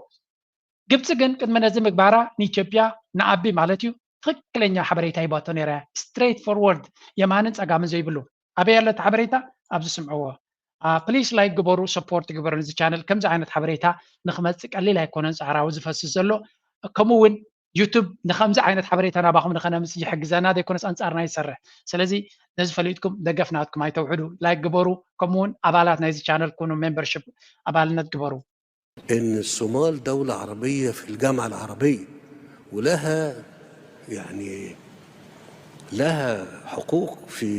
ግብፂ ግን ቅድሚ ነዚ ምግባራ ንኢትዮጵያ ንኣቢ ማለት እዩ ትኽክለኛ ሓበሬታ ሂባቶ ነይራ እያ። ስትሬት ፎርወርድ፣ የማንን ፀጋምን ዘይብሉ። ኣበይ ኣሎ እቲ ሓበሬታ? ኣብዚ ስምዕዎ። ፕሊስ ላይክ ግበሩ፣ ሰፖርት ግበሩ ነዚ ቻነል። ከምዚ ዓይነት ሓበሬታ ንክመፅእ ቀሊል ኣይኮነን፣ ፃዕራዊ ዝፈስስ ዘሎ። ከምኡ እውን ዩቱብ ንከምዚ ዓይነት ሓበሬታ ናባኹም ንከነምፅእ ይሕግዘና ዘይኮነስ ኣንፃርና ይሰርሕ። ስለዚ ነዚ ፈሊጥኩም ደገፍ ናትኩም ኣይተውሕዱ። ላይክ ግበሩ፣ ከምኡ እውን ኣባላት ናይዚ ቻነል ኩኑ፣ ሜምበርሽፕ ኣባልነት ግበሩ። إن الصومال دولة عربية في الجامعة العربية، ولها يعني لها حقوق في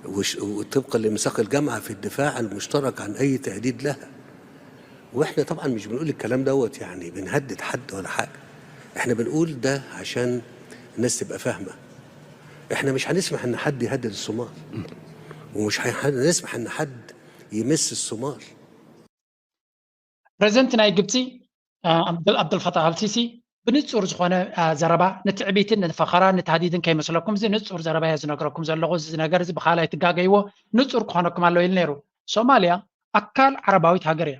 وش- وطبقا لميثاق الجامعة في الدفاع المشترك عن أي تهديد لها. واحنا طبعا مش بنقول الكلام دوت يعني بنهدد حد ولا حاجة، احنا بنقول ده عشان الناس تبقى فاهمة. احنا مش هنسمح ان حد يهدد الصومال، ومش هنسمح ان حد يمس الصومال. ፕረዚደንት ናይ ግብፂ አ፣ ኣብደል ኣብደልፈታህ ኣልሲሲ ብንፁር ዝኾነ አ፣ ዘረባ ንትዕቢትን ንፈኸራን ንታህዲድን ከይመስለኩም፣ እዚ ንፁር ዘረባ እየ ዝነግረኩም ዘለኹ። እዚ ነገር እዚ ብኻልኣይ ትጋገይዎ፣ ንፁር ክኾነኩም ኣለዎ ኢሉ ነይሩ። ሶማልያ ኣካል ዓረባዊት ሃገር እያ።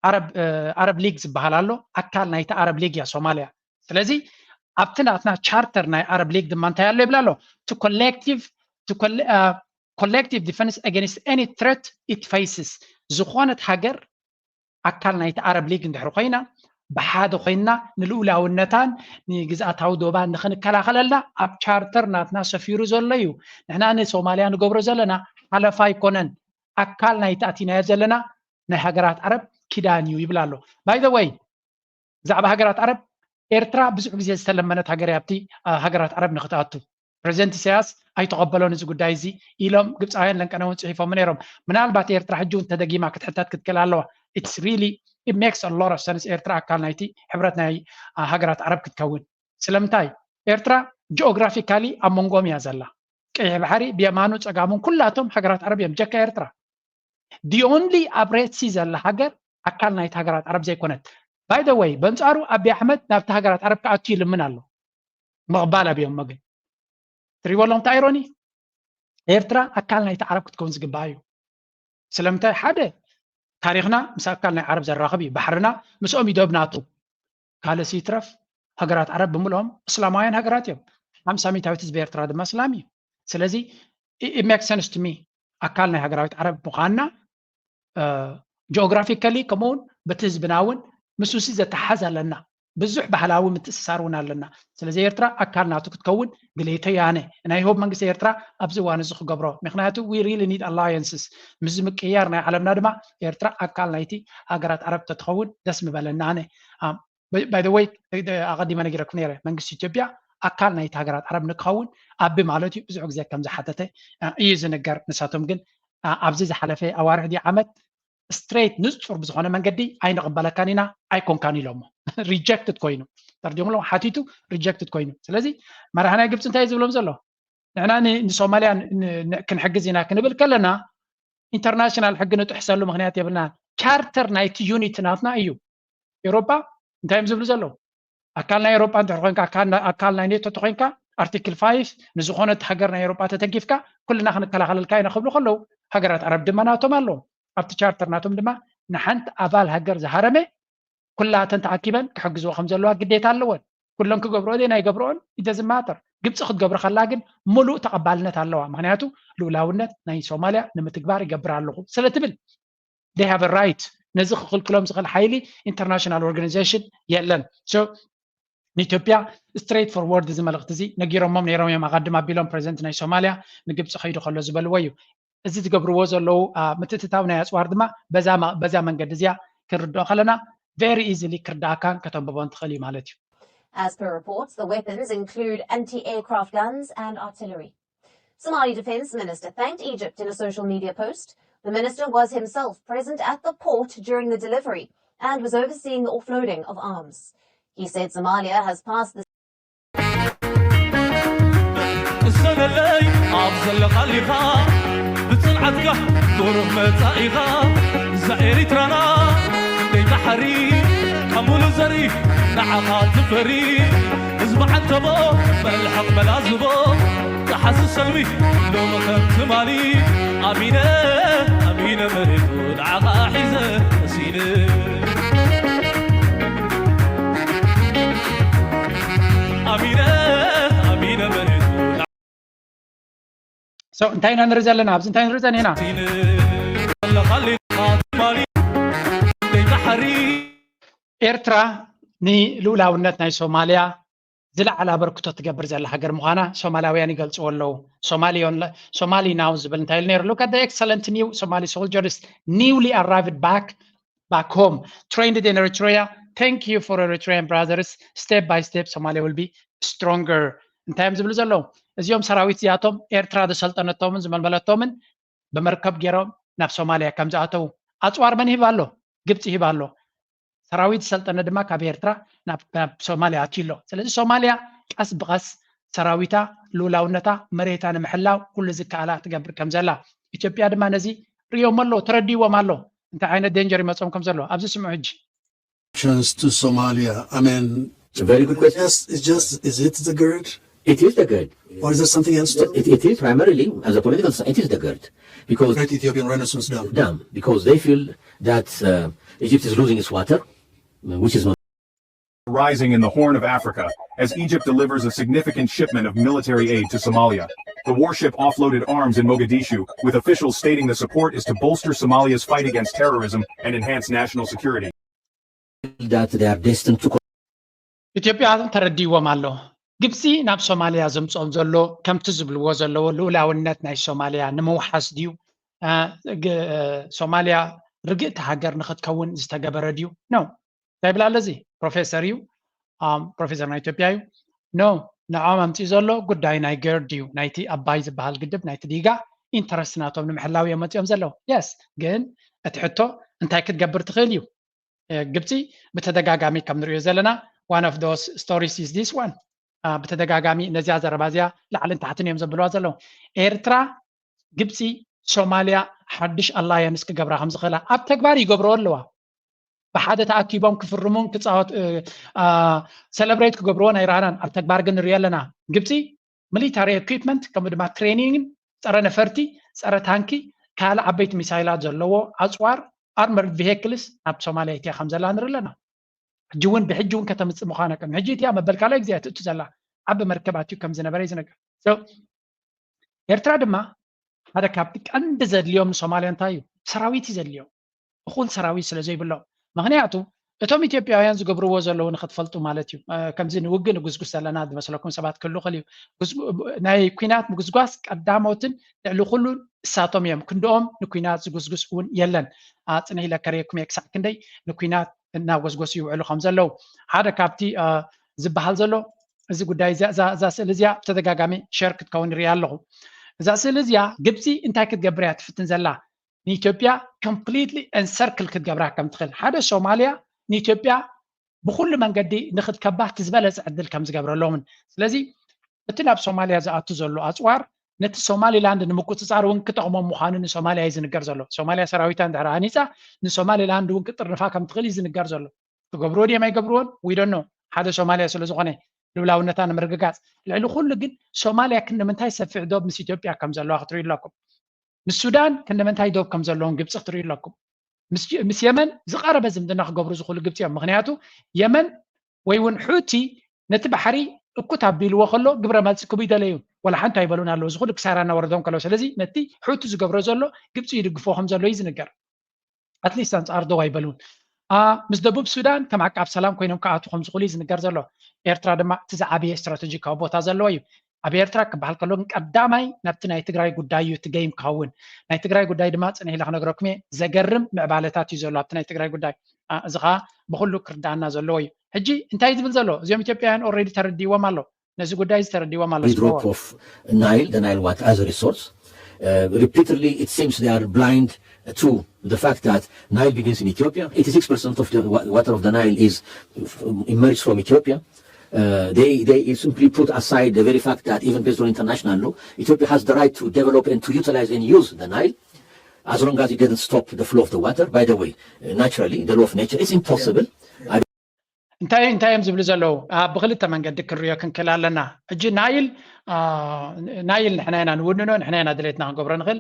ዓረብ አ፣ ዓረብ ሊግ ዝበሃል ኣሎ፣ ኣካል ናይቲ ዓረብ ሊግ እያ ሶማልያ። ስለዚ ኣብቲ ናትና ቻርተር ናይ ዓረብ ሊግ ድማ እንታይ ኣሎ ይብል ኣሎ? To collective to colle- አ፣ collective defense against any threat it faces። ዝኾነት ሃገር ኣካል ናይቲ ዓረብ ሊግ እንድሕር ኮይና፣ ብሓደ ኮይና ንልኡላውነታን ንግዝኣታዊ ዶባን ንክንከላኸለላ ኣብ ቻርተር ናትና ሰፊሩ ዘሎ እዩ። ንሕና ንሶማልያ ንገብሮ ዘለና ሓለፋ ኣይኮነን፣ ኣካል ናይቲ ኣቲናዮ ዘለና ናይ ሃገራት ዓረብ ኪዳን እዩ ይብል ኣሎ። By the way፣ ብዛዕባ ሃገራት ዓረብ፣ ኤርትራ ብዙሕ ግዜ ዝተለመነት ሃገር እያ ኣብቲ አ፣ ሃገራት ዓረብ ንክትኣቱ። ፕረዚደንት ኢሳያስ ኣይተቐበሎን እዚ ጉዳይ እዚ ኢሎም ግብፃውያን ለንቀነ እውን ፅሒፎም ነይሮም። ምናልባት ኤርትራ ሕጂ እውን ተደጊማ ክትሕተት ክትክእል ኣለዋ። It's really, it makes a lot of sense ኤርትራ ኣካል ናይቲ ሕብረት ናይ አ፣ ሃገራት ዓረብ ክትከውን። ስለምንታይ? ኤርትራ ጂኦግራፊካሊ ኣብ መንጎም እያ ዘላ። ቀይሕ ባሕሪ ብየማኑ ፀጋሙን ኩላቶም ሃገራት ዓረብ እዮም፣ ጀካ ኤርትራ። The only ኣብ ሬድ ሲ ዘላ ሃገር ኣካል ናይቲ ሃገራት ዓረብ ዘይኮነት። By the way፣ በንፃሩ ኣቢ ኣሕመድ ናብቲ ሃገራት ዓረብ ክኣቱ ይልምን ኣሎ። ምቕባል ኣብዮሞ ግን ትሪእዎ ኣለኹም፣ እንታይ ኢሮኒ? ኤርትራ ኣካል ናይቲ ዓረብ ክትከውን ዝግባኣ እዩ። ስለምንታይ? ሓደ፣ ታሪኽና ምስ ኣካል ናይ ዓረብ ዘራኽብ እዩ። ባሕርና ምስኦም እዩ ዶብ ናቱ። ካልእ ይትረፍ፣ ሃገራት ዓረብ ብምልኦም እስላማውያን ሃገራት እዮም። ሓምሳ ሚእታዊት ህዝቢ ኤርትራ ድማ እስላም እዩ። ስለዚ it makes sense to me ኣካል ናይ ሃገራዊት ዓረብ ምዃንና geographically ከምኡውን በቲ ህዝብና እውን ምስኡሲ ዘተሓዝ ኣለና። ብዙሕ ባህላዊ ምትእስሳር እውን ኣለና። ስለዚ ኤርትራ ኣካል ናቱ ክትከውን ድሌተይ ኣነ ናይ ሆብ መንግስቲ ኤርትራ ኣብዚ እዋን እዚ ክገብሮ ምክንያቱ we really need alliances ምስዚ ምቅያር ናይ ዓለምና ድማ ኤርትራ ኣካል ናይቲ ሃገራት ዓረብ ተትኸውን ደስ ምበለና ኣነ by the way ኣቐዲመ ነጊረኩም ነረ መንግስቲ ኢትዮጵያ ኣካል ናይቲ ሃገራት ዓረብ ንክኸውን ኣቢ ማለት እዩ ብዙሕ ግዜ ከም ዝሓተተ እዩ ዝንገር። ንሳቶም ግን ኣብዚ ዝሓለፈ ኣዋርሕ ድዩ ዓመት straight ንፁር ብዝኾነ መንገዲ ኣይንቕበለካን ኢና ኣይኮንካን ኢሎሞ rejected ኮይኑ ተርዲሙሎም ሓቲቱ rejected ኮይኑ ስለዚ መራሒ ናይ ግብፂ እንታይ ዝብሎም ዘሎ ንሕና ንሶማልያ ክንሕግዝ ኢና ክንብል ከለና international ሕጊ ንጥሕሰሉ ምክንያት የብልና charter ናይቲ unit ናትና እዩ ኤሮጳ እንታይ እዮም ዝብሉ ዘለዉ ኣካል ናይ ኤሮጳ እንተ ኮንካ ኣካል ናይ ኔቶ ተኮንካ article five ንዝኮነት ሃገር ናይ ኤሮጳ ተተንኪፍካ ኩልና ክንከላኸለልካ ኢና ክብሉ ከለዉ ሃገራት ዓረብ ድማ ናቶም ኣለዎም ኣብቲ charter ናቶም ድማ ንሓንቲ ኣባል ሃገር ዝሃረመ ኩላተን ተኣኪበን ክሕግዝዎ ከም ዘለዋ ግዴታ ኣለወን ኩሎም ክገብርኦ ናይ ገብርኦን it doesn't matter ግብፂ ክትገብሮ ከላ ግን ሙሉእ ተቐባልነት ኣለዋ ምክንያቱ ልኡላውነት ናይ ሶማልያ ንምትግባር ይገብር ኣለኹ ስለ ትብል they have a right ነዚ ክክልክሎም ዝኽእል ሓይሊ international organization የለን ንኢትዮጵያ straight forward እዚ መልእክቲ እዚ ነጊሮሞም ነይሮም እዮም ኣቐድም ኣቢሎም ፕሬዚደንት ናይ ሶማልያ ንግብፂ ከይዱ ከሎ ዝበልዎ እዩ እዚ ዝገብርዎ ዘለዉ ምትእትታው ናይ ኣፅዋር ድማ በዛ መንገዲ እዚኣ ክንርድኦ ከለና very easily ክርዳእካን ከተንብቦን ትኽእል እዩ ማለት እዩ As per reports, the weapons include anti-aircraft guns and artillery. Somali Defense Minister thanked Egypt in a social media post. The minister was himself present at the port during the delivery and was overseeing the offloading of arms. He said Somalia has passed the እሰነለይ ኣብ ዘለኻሊኻ ብፅንዓትካ ቁሩብ መፃኢኻ እዛ ኤሪትራና ደይ ባሕሪ ካብ ሙሉ ዘሪ ንዓኻ ትፈሪ ህዝቢ ዓንተቦ መልሕቕ መላዝቦ ተሓሲ ሰልሚ ሎሚ ከም ትማሊ ኣሚነ ኣሚነ መሬቱ ንዓኻ ሒዘ መሲነ ኣሚነ ኣሚነ መሬቱ so እንታይ ኢና ንርኢ ዘለና ኣብዚ እንታይ ንርኢ ዘለና ኢና ኤርትራ ንልኡላውነት ናይ ሶማልያ ዝለዓለ ኣበርክቶ ትገብር ዘላ ሃገር ምዃና ሶማላውያን ይገልፅዎ ኣለዉ Somali now ዝብል እንታይ ኢሉ ነይሩ look at the excellent new Somali soldiers newly arrived back back home trained in Eritrea thank you for Eritrean brothers step by step Somalia will be stronger እንታይ እዮም ዝብሉ ዘለዉ እዚኦም ሰራዊት እዚኣቶም ኤርትራ ዝሰልጠነቶምን ዝመልመለቶምን ብመርከብ ገይሮም ናብ ሶማልያ ከም ዝኣተዉ ኣፅዋር መን ይህብ ኣሎ ግብፂ ይህብ ኣሎ ሰራዊት ዝሰልጠነ ድማ ካብ ኤርትራ ናብ ሶማልያ ኣትዩ ኣሎ ስለዚ ሶማልያ ቀስ ብቐስ ሰራዊታ ልኡላውነታ መሬታ ንምሕላው ኩሉ ዝከኣላ ትገብር ከም ዘላ ኢትዮጵያ ድማ ነዚ ርእዮም ኣሎ ተረዲዎም ኣሎ እንታይ ዓይነት danger ይመፆም ከም ዘሎ ኣብዚ ስምዑ ሕጂ Chance to Somalia. I mean, It's a very good question. Just, it's just, is it the GERD? It is the GERD. Or is there something else? To It, it is primarily, as a political science, it is the GERD. Because Great Ethiopian Renaissance Dam. Dam, because they feel that uh, Egypt is losing its water, which is not rising in the Horn of Africa as Egypt delivers a significant shipment of military aid to Somalia. The warship offloaded arms in Mogadishu, with officials stating the support is to bolster Somalia's fight against terrorism and enhance national security. That they are destined to. ኢትዮጵያ ተረዲዎም ኣሎ ግብፂ ናብ ሶማልያ ዘምፅኦም ዘሎ ከምቲ ዝብልዎ ዘለዎ ልኡላውነት ናይ ሶማልያ ንምውሓስ ድዩ ሶማልያ ርግእቲ ሃገር ንክትከውን ዝተገበረ ድዩ ነው እንታይ ብላ ኣለዚ ፕሮፌሰር እዩ ፕሮፌሰር ናይ ኢትዮጵያ እዩ no ንዖም ኣምፅኡ ዘሎ ጉዳይ ናይ ገርድ እዩ ናይቲ ኣባይ ዝበሃል ግድብ ናይቲ ዲጋ interest ናቶም ንምሕላው እዮም መፅኦም ዘለዉ yes ግን እቲ ሕቶ እንታይ ክትገብር ትኽእል እዩ ግብፂ ብተደጋጋሚ ከም ንሪኦ ዘለና one of those stories is this one ብተደጋጋሚ ነዚያ ዘረባ እዚያ ላዕልን ታሕትን እዮም ዘብልዋ ዘለዉ ኤርትራ ግብፂ ሶማልያ ሓድሽ alliance ክገብራ ከም ዝኽእላ ኣብ ተግባር ይገብርኦ ኣለዋ ብሓደ ተኣኪቦም ክፍርሙን ክፃወት celebrate ክገብርዎ ናይ ራህናን ኣብ ተግባር ግን ንሪኦ ኣለና ግብፂ military equipment ከምኡ ድማ training ን ፀረ ነፈርቲ ፀረ ታንኪ ካልእ ዓበይቲ ሚሳይላት ዘለዎ ኣፅዋር armored vehicles ናብ ሶማልያ ኢትያ ከም ዘላ ንርኢ ኣለና ሕጂ እውን ብሕጂ እውን ከተምፅእ ምዃና ከም ሕጂ ኢትያ መበል ካልኣይ ግዜ ትእቱ ዘላ ዓቢ መርከብ ኣትዩ ከም ዝነበረ እዩ ዝነገር ኤርትራ ድማ ሓደ ካብቲ ቀንዲ ዘድልዮም ንሶማልያ እንታይ እዩ? ሰራዊት እዩ ዘድልዮም። እኹል ሰራዊት ስለ ዘይብሎም። ምኽንያቱ እቶም ኢትዮጵያውያን ዝገብርዎ ዘለዉ ንኽትፈልጡ ማለት እዩ። ከምዚ ንውግእ ንጉስጉስ ዘለና ዝመስለኩም ሰባት ክህሉ ክእል እዩ። ናይ ኩናት ምጉስጓስ ቀዳሞትን ልዕሊ ኩሉን እሳቶም እዮም። ክንድኦም ንኩናት ዝጉስጉስ እውን የለን። ኣጽንሕ ኢለ ከርእየኩም እየ ክሳዕ ክንደይ ንኩናት እናጎስጎሱ ይውዕሉ ከም ዘለዉ። ሓደ ካብቲ ዝበሃል ዘሎ እዚ ጉዳይ እዛ ስእሊ እዚኣ ብተደጋጋሚ ሸር ክትከውን ይርኢ ኣለኹ። እዛ ስእሊ እዚኣ ግብፂ እንታይ ክትገብር እያ ትፍትን ዘላ? ንኢትዮጵያ completely encircle ክትገብራ ከም ትኽእል። ሓደ ሶማልያ ንኢትዮጵያ ብኩሉ መንገዲ ንክትከባ እቲ ዝበለፀ ዕድል ከም ዝገብረሎምን። ስለዚ እቲ ናብ ሶማልያ ዝኣቱ ዘሎ ኣፅዋር ነቲ ሶማሊላንድ ንምቁፅፃር እውን ክጠቕሞም ምዃኑ ንሶማልያ እዩ ዝንገር ዘሎ። ሶማልያ ሰራዊታ እንድሕር ሃኒፃ ንሶማሊላንድ እውን ክጥርንፋ ከም ትኽእል እዩ ዝንገር ዘሎ። ክገብርዎ ድዮም ኣይገብርዎን? We don't know። ሓደ ሶማልያ ስለ ዝኾነ ልውላውነታ ንምርግጋፅ። ልዕሊ ኩሉ ግን ሶማልያ ክንዲ ምንታይ ሰፊሕ ዶብ ምስ ኢትዮጵያ ከም ዘለዋ ክትርእዩ ኣለኩም። ምስ ሱዳን ክንዲ ምንታይ ዶብ ከም ዘለዎም ግብፂ ክትርእዩ ኣለኩም። ምስ የመን ዝቐረበ ዝምድና ክገብሩ ዝኽእሉ ግብፂ እዮም። ምኽንያቱ የመን ወይ እውን ሑቲ ነቲ ባሕሪ እኩት ኣቢልዎ ከሎ ግብረ መልሲ ክቡ ይደለዩ ወላ ሓንቲ ኣይበሉን ኣለዉ። እዚ ኩሉ ክሳራ እናወረዶም ከለዉ። ስለዚ ነቲ ሑቲ ዝገብሮ ዘሎ ግብፂ ይድግፎ ከም ዘሎ እዩ ዝንገር። ኣትሊስት ኣንፃር ደው ኣይበሉን። ምስ ደቡብ ሱዳን ከም ዓቃብ ሰላም ኮይኖም ክኣቱ ከም ዝኽእሉ እዩ ዝንገር ዘሎ። ኤርትራ ድማ እቲ ዝዓበየ ስትራቴጂካዊ ቦታ ዘለዎ እዩ። ኣብ ኤርትራ ክበሃል ከሎ ግን ቀዳማይ ናብቲ ናይ ትግራይ ጉዳይ እዩ እቲ ገይም ክኸውን። ናይ ትግራይ ጉዳይ ድማ ፅንሕ ኢለ ክነግረኩም እየ፣ ዘገርም ምዕባለታት እዩ ዘሎ ኣብቲ ናይ ትግራይ ጉዳይ። እዚ ከዓ ብኩሉ ክርዳኣና ዘለዎ እዩ። ሕጂ እንታይ ዝብል ዘሎ? እዚኦም ኢትዮጵያውያን ኦልሬዲ ተረዲዎም ኣሎ። ነዚ ጉዳይ ዝተረዲዎም ኣሎ። Drop of Nile, the Nile water as a resource. Uh, repeatedly, it seems they are blind to the fact that Nile begins in Ethiopia. Eighty-six percent of the water of the Nile is emerged from Ethiopia. Uh, they, they simply put aside the very fact that even based on international law, Ethiopia has the right to develop and to utilize and use the Nile as long as it doesn't stop the flow of the water. By the way, uh, naturally, the law of nature is impossible. I እንታይ እንታይ እዮም ዝብሉ ዘለዉ? ብክልተ መንገዲ ክንሪኦ ክንክእል ኣለና። ሕጂ ናይል ናይል ንሕና ኢና ንውንኖ፣ ንሕና ኢና ድሌትና ክንገብሮ ንኽእል።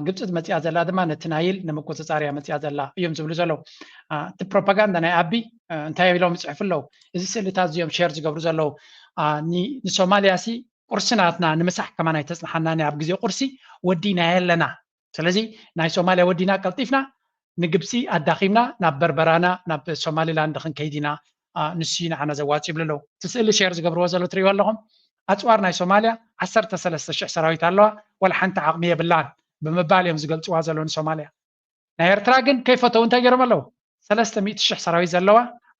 ግብፂ መፅያ ዘላ ድማ ነቲ ናይል ንምቁፅፃር እያ መፅያ ዘላ እዮም ዝብሉ ዘለዉ። እቲ ፕሮፓጋንዳ ናይ ኣቢ እንታይ ኢሎም ይፅሕፉ ኣለዉ? እዚ ስእልታት እዚኦም ሸር ዝገብሩ ዘለዉ ንሶማልያ ሲ ቁርሲ ናትና ንምሳሕ ከማን ኣይተፅንሓናን ኣብ ግዜ ቁርሲ ወዲናዮ ኣለና። ስለዚ ናይ ሶማልያ ወዲና ቀልጢፍና ንግብፂ ኣዳኺምና ናብ በርበራና ናብ ሶማሊላንድ ክንከይድ ኢና፣ ንሱ እዩ ንዓና ዘዋፂ ይብሉ ኣለዉ። እቲ ስእሊ ሼር ዝገብርዎ ዘለዉ ትሪእዎ ኣለኹም። ኣፅዋር ናይ ሶማልያ ዓሰርተ ሰለስተ ሽሕ ሰራዊት ኣለዋ፣ ዋላ ሓንቲ ዓቕሚ የብላን ብምባል እዮም ዝገልፅዋ ዘለዉ ንሶማልያ። ናይ ኤርትራ ግን ከይፈተዉ እንታይ ገይሮም ኣለዉ? ሰለስተ ሚእቲ ሽሕ ሰራዊት ዘለዋ፣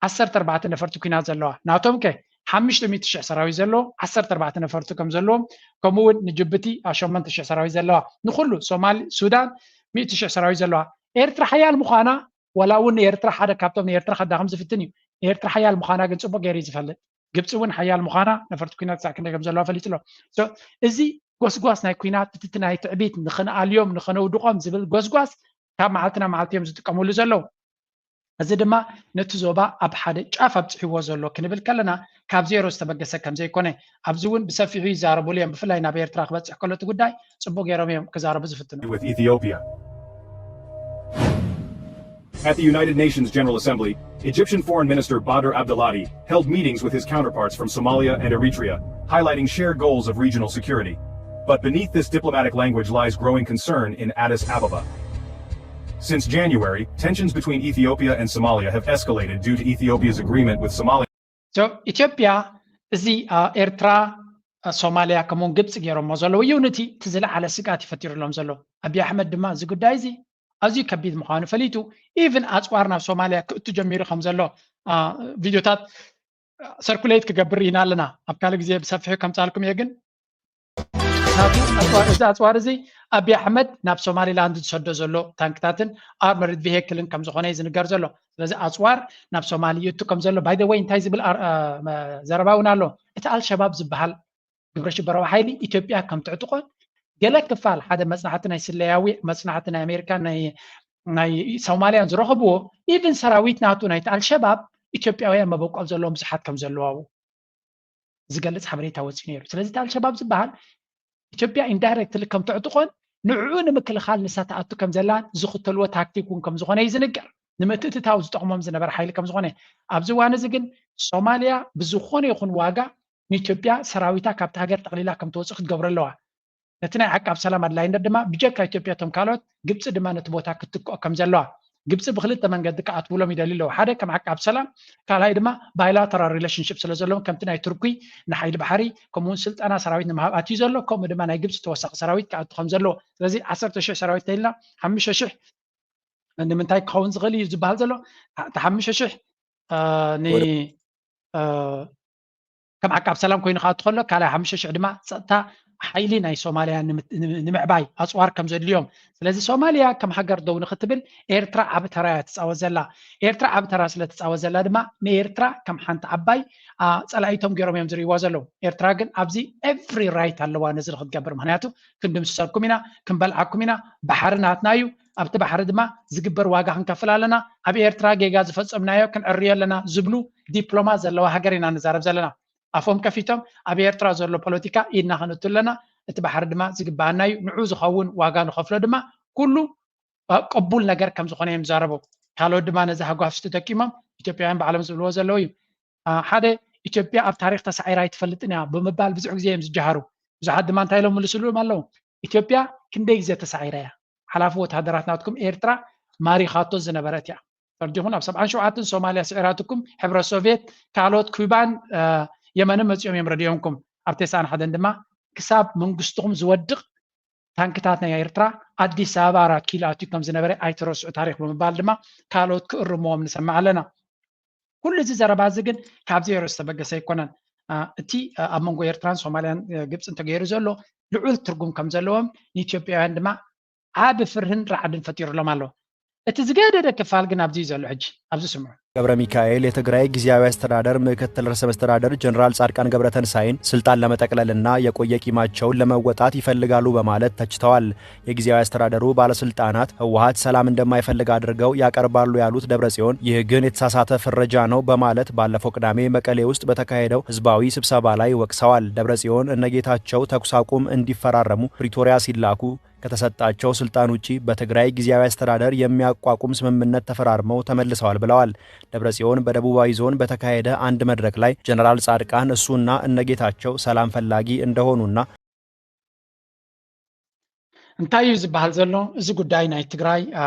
ዓሰርተ ኣርባዕተ ነፈርቲ ኲናት ዘለዋ። ናቶም ከ ሓሙሽተ ሚእቲ ሽሕ ሰራዊት ዘለዎ፣ ዓሰርተ ኣርባዕተ ነፈርቲ ከም ዘለዎም፣ ከምኡ እውን ንጅቡቲ ሸሞንተ ሽሕ ሰራዊት ዘለዋ። ንኹሉ ሶማሊ፣ ሱዳን ሚእቲ ሽሕ ሰራዊት ዘለዋ። ኤርትራ ሓያል ምዃና ዋላ እውን ንኤርትራ ሓደ ካብቶም ንኤርትራ ከዳኽም ዝፍትን እዩ። ንኤርትራ ሓያል ምዃና ግን ጽቡቕ ገይሩ እዩ ዝፈልጥ። ግብፂ እውን ሓያል ምዃና ነፈርቲ ኲናት ክሳዕ ክንደይ ከም ዘለዋ ፈሊጡ ኣሎ። እዚ ጎስጓስ ናይ ኲናት እቲ ናይ ትዕቢት ንኽንኣልዮም ንኽነውድቖም ዝብል ጎስጓስ ካብ መዓልቲ ናብ መዓልቲ እዮም ዝጥቀምሉ ዘለዉ። እዚ ድማ ነቲ ዞባ ኣብ ሓደ ጫፍ ኣብፅሕዎ ዘሎ ክንብል ከለና ካብ ዜሮ ዝተበገሰ ከም ዘይኮነ ኣብዚ እውን ብሰፊሑ ይዛረብሉ እዮም። ብፍላይ ናብ ኤርትራ ክበፅሕ ከሎ እቲ ጉዳይ ፅቡቅ ገይሮም እዮም ክዛረቡ ዝፍትኑ። With Ethiopia. At the United Nations General Assembly, Egyptian Foreign Minister Badr Abdelatty held meetings with his counterparts from Somalia and Eritrea, highlighting shared goals of regional security. But beneath this diplomatic language lies growing concern in Addis Ababa. Since January, tensions between Ethiopia and Somalia have escalated due to Ethiopia's agreement with Somalia. ኢትዮጵያ እዚ ኤርትራ፣ ሶማሊያ ከምኡውን ግብፂ ገይሮሞ ዘለዉ ዩኒቲ እቲ ዝለዓለ ስግኣት ይፈጢሩሎም ዘሎ። ኣብይ ኣሕመድ ድማ እዚ ጉዳይ እዚ ኣዝዩ ከቢድ ምዃኑ ፈሊጡ ኢቭን ኣፅዋር ናብ ሶማሊያ ክእቱ ጀሚሩ ከም ዘሎ ቪድዮታት ሰርኩሌት ክገብር ኢና ኣለና። ኣብ ካልእ ግዜ ብሰፊሑ ከምፃልኩም እየ ግን ናቱ ኣፅዋር እዚ ኣፅዋር እዚ ኣብይ ኣሕመድ ናብ ሶማሊላንድ ዝሰዶ ዘሎ ታንክታትን ኣርመርድ ቪሄክልን ከም ዝኾነ እዩ ዝንገር ዘሎ። ስለዚ ኣፅዋር ናብ ሶማሊ ይእቱ ከም ዘሎ ባይ ወይ እንታይ ዝብል ዘረባ እውን ኣሎ። እቲ ኣልሸባብ ዝበሃል ግብረ ሽበራዊ ሓይሊ ኢትዮጵያ ከም ትዕጥቆን ገለ ክፋል ሓደ መፅናዕቲ ናይ ስለያዊ መፅናዕቲ ናይ ኣሜሪካን ናይ ሶማልያን ዝረኸብዎ ኢቭን ሰራዊት ናቱ ናይቲ ኣልሸባብ ኢትዮጵያውያን መበቆል ዘለዎም ብዙሓት ከም ዘለዋው ዝገልፅ ሓበሬታ ወፂኡ ነይሩ። ስለዚ እቲ ኣልሸባብ ዝበሃል ኢትዮጵያ ኢንዳይረክትሊ ከም ተዕጥቆን ንዕኡ ንምክልኻል ንሳ ትኣቱ ከም ዘላን ዝኽተልዎ ታክቲክ እውን ከም ዝኾነ እዩ ዝንገር። ንምትእትታው ዝጠቕሞም ዝነበረ ሓይሊ ከም ዝኾነ ኣብዚ እዋን እዚ ግን ሶማልያ ብዝኾነ ይኹን ዋጋ ንኢትዮጵያ ሰራዊታ ካብቲ ሃገር ጠቕሊላ ከም ትወፅእ ክትገብሮ ኣለዋ። ነቲ ናይ ዓቃብ ሰላም ኣድላይነት ድማ ብጀካ ኢትዮጵያ እቶም ካልኦት ግብፂ ድማ ነቲ ቦታ ክትትክኦ ከም ዘለዋ ግብፂ ብክልተ መንገዲ ክኣትውሎም ይደልዩ ኣለዉ። ሓደ ከም ዓቃብ ሰላም፣ ካልኣይ ድማ bilateral relationship ስለ ዘለዎም ከምቲ ናይ ቱርኪ ንሓይሊ ባሕሪ ከምኡውን ስልጠና ሰራዊት ንምሃብ ኣትዩ ዘሎ ከምኡ ድማ ናይ ግብፂ ተወሳኺ ሰራዊት ክኣቱ ከም ዘለዎ። ስለዚ ዓሰርተ ሽሕ ሰራዊት ተይልና ሓሙሽተ ሽሕ ንምንታይ ክኸውን ዝኽእል እዩ ዝበሃል ዘሎ? እቲ ሓሙሽተ ሽሕ ን ከም ዓቃብ ሰላም ኮይኑ ክኣቱ ከሎ ካልኣይ ሓሙሽተ ሽሕ ድማ ፀጥታ ሓይሊ ናይ ሶማልያ ንምዕባይ ኣፅዋር ከም ዘድልዮም። ስለዚ ሶማልያ ከም ሃገር ደው ንክትብል ኤርትራ ዓቢ ተራ እያ ትፃወት ዘላ። ኤርትራ ዓቢ ተራ ስለ ትፃወት ዘላ ድማ ንኤርትራ ከም ሓንቲ ዓባይ ፀላኢቶም ገይሮም እዮም ዝርእይዋ ዘለዉ። ኤርትራ ግን ኣብዚ every right ኣለዋ ነዚ ንክትገብር። ምክንያቱ ክንድምስሰልኩም ኢና፣ ክንበልዓኩም ኢና፣ ባሕሪ ናትና እዩ። ኣብቲ ባሕሪ ድማ ዝግበር ዋጋ ክንከፍል ኣለና። ኣብ ኤርትራ ጌጋ ዝፈጸምናዮ ክንዕርዮ ኣለና ዝብሉ ዲፕሎማት ዘለዋ ሃገር ኢና ንዛረብ ዘለና። ኣፎም ከፊቶም ኣብ ኤርትራ ዘሎ ፖለቲካ ኢድና ከነቱ ኣለና፣ እቲ ባሕሪ ድማ ዝግባኣና እዩ፣ ንዑ ዝኸውን ዋጋ ንኸፍሎ ድማ ኩሉ ቅቡል ነገር ከም ዝኾነ እዮም ዝዛረቡ። ካልኦት ድማ ነዚ ሃጓፍስ ተጠቂሞም ኢትዮጵያውያን ባዕሎም ዝብልዎ ዘለዉ እዩ። ሓደ ኢትዮጵያ ኣብ ታሪክ ተሳዒራ ኣይትፈልጥን እያ ብምባል ብዙሕ ግዜ እዮም ዝጀሃሩ። ብዙሓት ድማ እንታይ ኢሎም ምልስሉም ኣለዉ? ኢትዮጵያ ክንደይ ግዜ ተሳዒራ እያ? ሓላፊ ወተሃደራት ናትኩም ኤርትራ ማሪኻቶ ዝነበረት እያ። ፈርዲኹም ኣብ ሰብዓን ሸውዓተን ሶማልያ ስዒራትኩም ሕብረት ሶቪየት ካልኦት ኩባን የመንን መፂኦም እዮም ረድዮምኩም። ኣብ ተስዓን ሓደን ድማ ክሳብ መንግስትኹም ዝወድቕ ታንክታት ናይ ኤርትራ ኣዲስ ኣበባ ኣራት ኪሎ ኣትዩ ከም ዝነበረ ኣይትረስዑ ታሪክ ብምባል ድማ ካልኦት ክእርምዎም ንሰምዕ ኣለና። ኩሉ እዚ ዘረባ እዚ ግን ካብ ዜሮ ዝተበገሰ ኣይኮነን። እቲ ኣብ መንጎ ኤርትራን ሶማልያን ግብፅን ተገይሩ ዘሎ ልዑል ትርጉም ከም ዘለዎም ንኢትዮጵያውያን ድማ ዓቢ ፍርህን ራዕድን ፈጢሩሎም ኣሎ። እቲ ዝገደደ ክፋል ግን ኣብዚ እዩ ዘሎ። ሕጂ ኣብዚ ስምዑ። ገብረ ሚካኤል የትግራይ ጊዜያዊ አስተዳደር ምክትል ርዕሰ መስተዳደር ጀነራል ጻድቃን ገብረተንሳይን ስልጣን ለመጠቅለልና የቆየ ቂማቸውን ለመወጣት ይፈልጋሉ በማለት ተችተዋል። የጊዜያዊ አስተዳደሩ ባለስልጣናት ህወሓት ሰላም እንደማይፈልግ አድርገው ያቀርባሉ ያሉት ደብረጽዮን ይህ ግን የተሳሳተ ፍረጃ ነው በማለት ባለፈው ቅዳሜ መቀሌ ውስጥ በተካሄደው ህዝባዊ ስብሰባ ላይ ወቅሰዋል። ደብረጽዮን እነ ጌታቸው ተኩስ አቁም እንዲፈራረሙ ፕሪቶሪያ ሲላኩ ከተሰጣቸው ስልጣን ውጪ በትግራይ ጊዜያዊ አስተዳደር የሚያቋቁም ስምምነት ተፈራርመው ተመልሰዋል ብለዋል። ደብረጽዮን በደቡባዊ ዞን በተካሄደ አንድ መድረክ ላይ ጀነራል ጻድቃን እሱና እነ ጌታቸው ሰላም ፈላጊ እንደሆኑና እንታይ እዩ ዝበሃል ዘሎ? እዚ ጉዳይ ናይ ትግራይ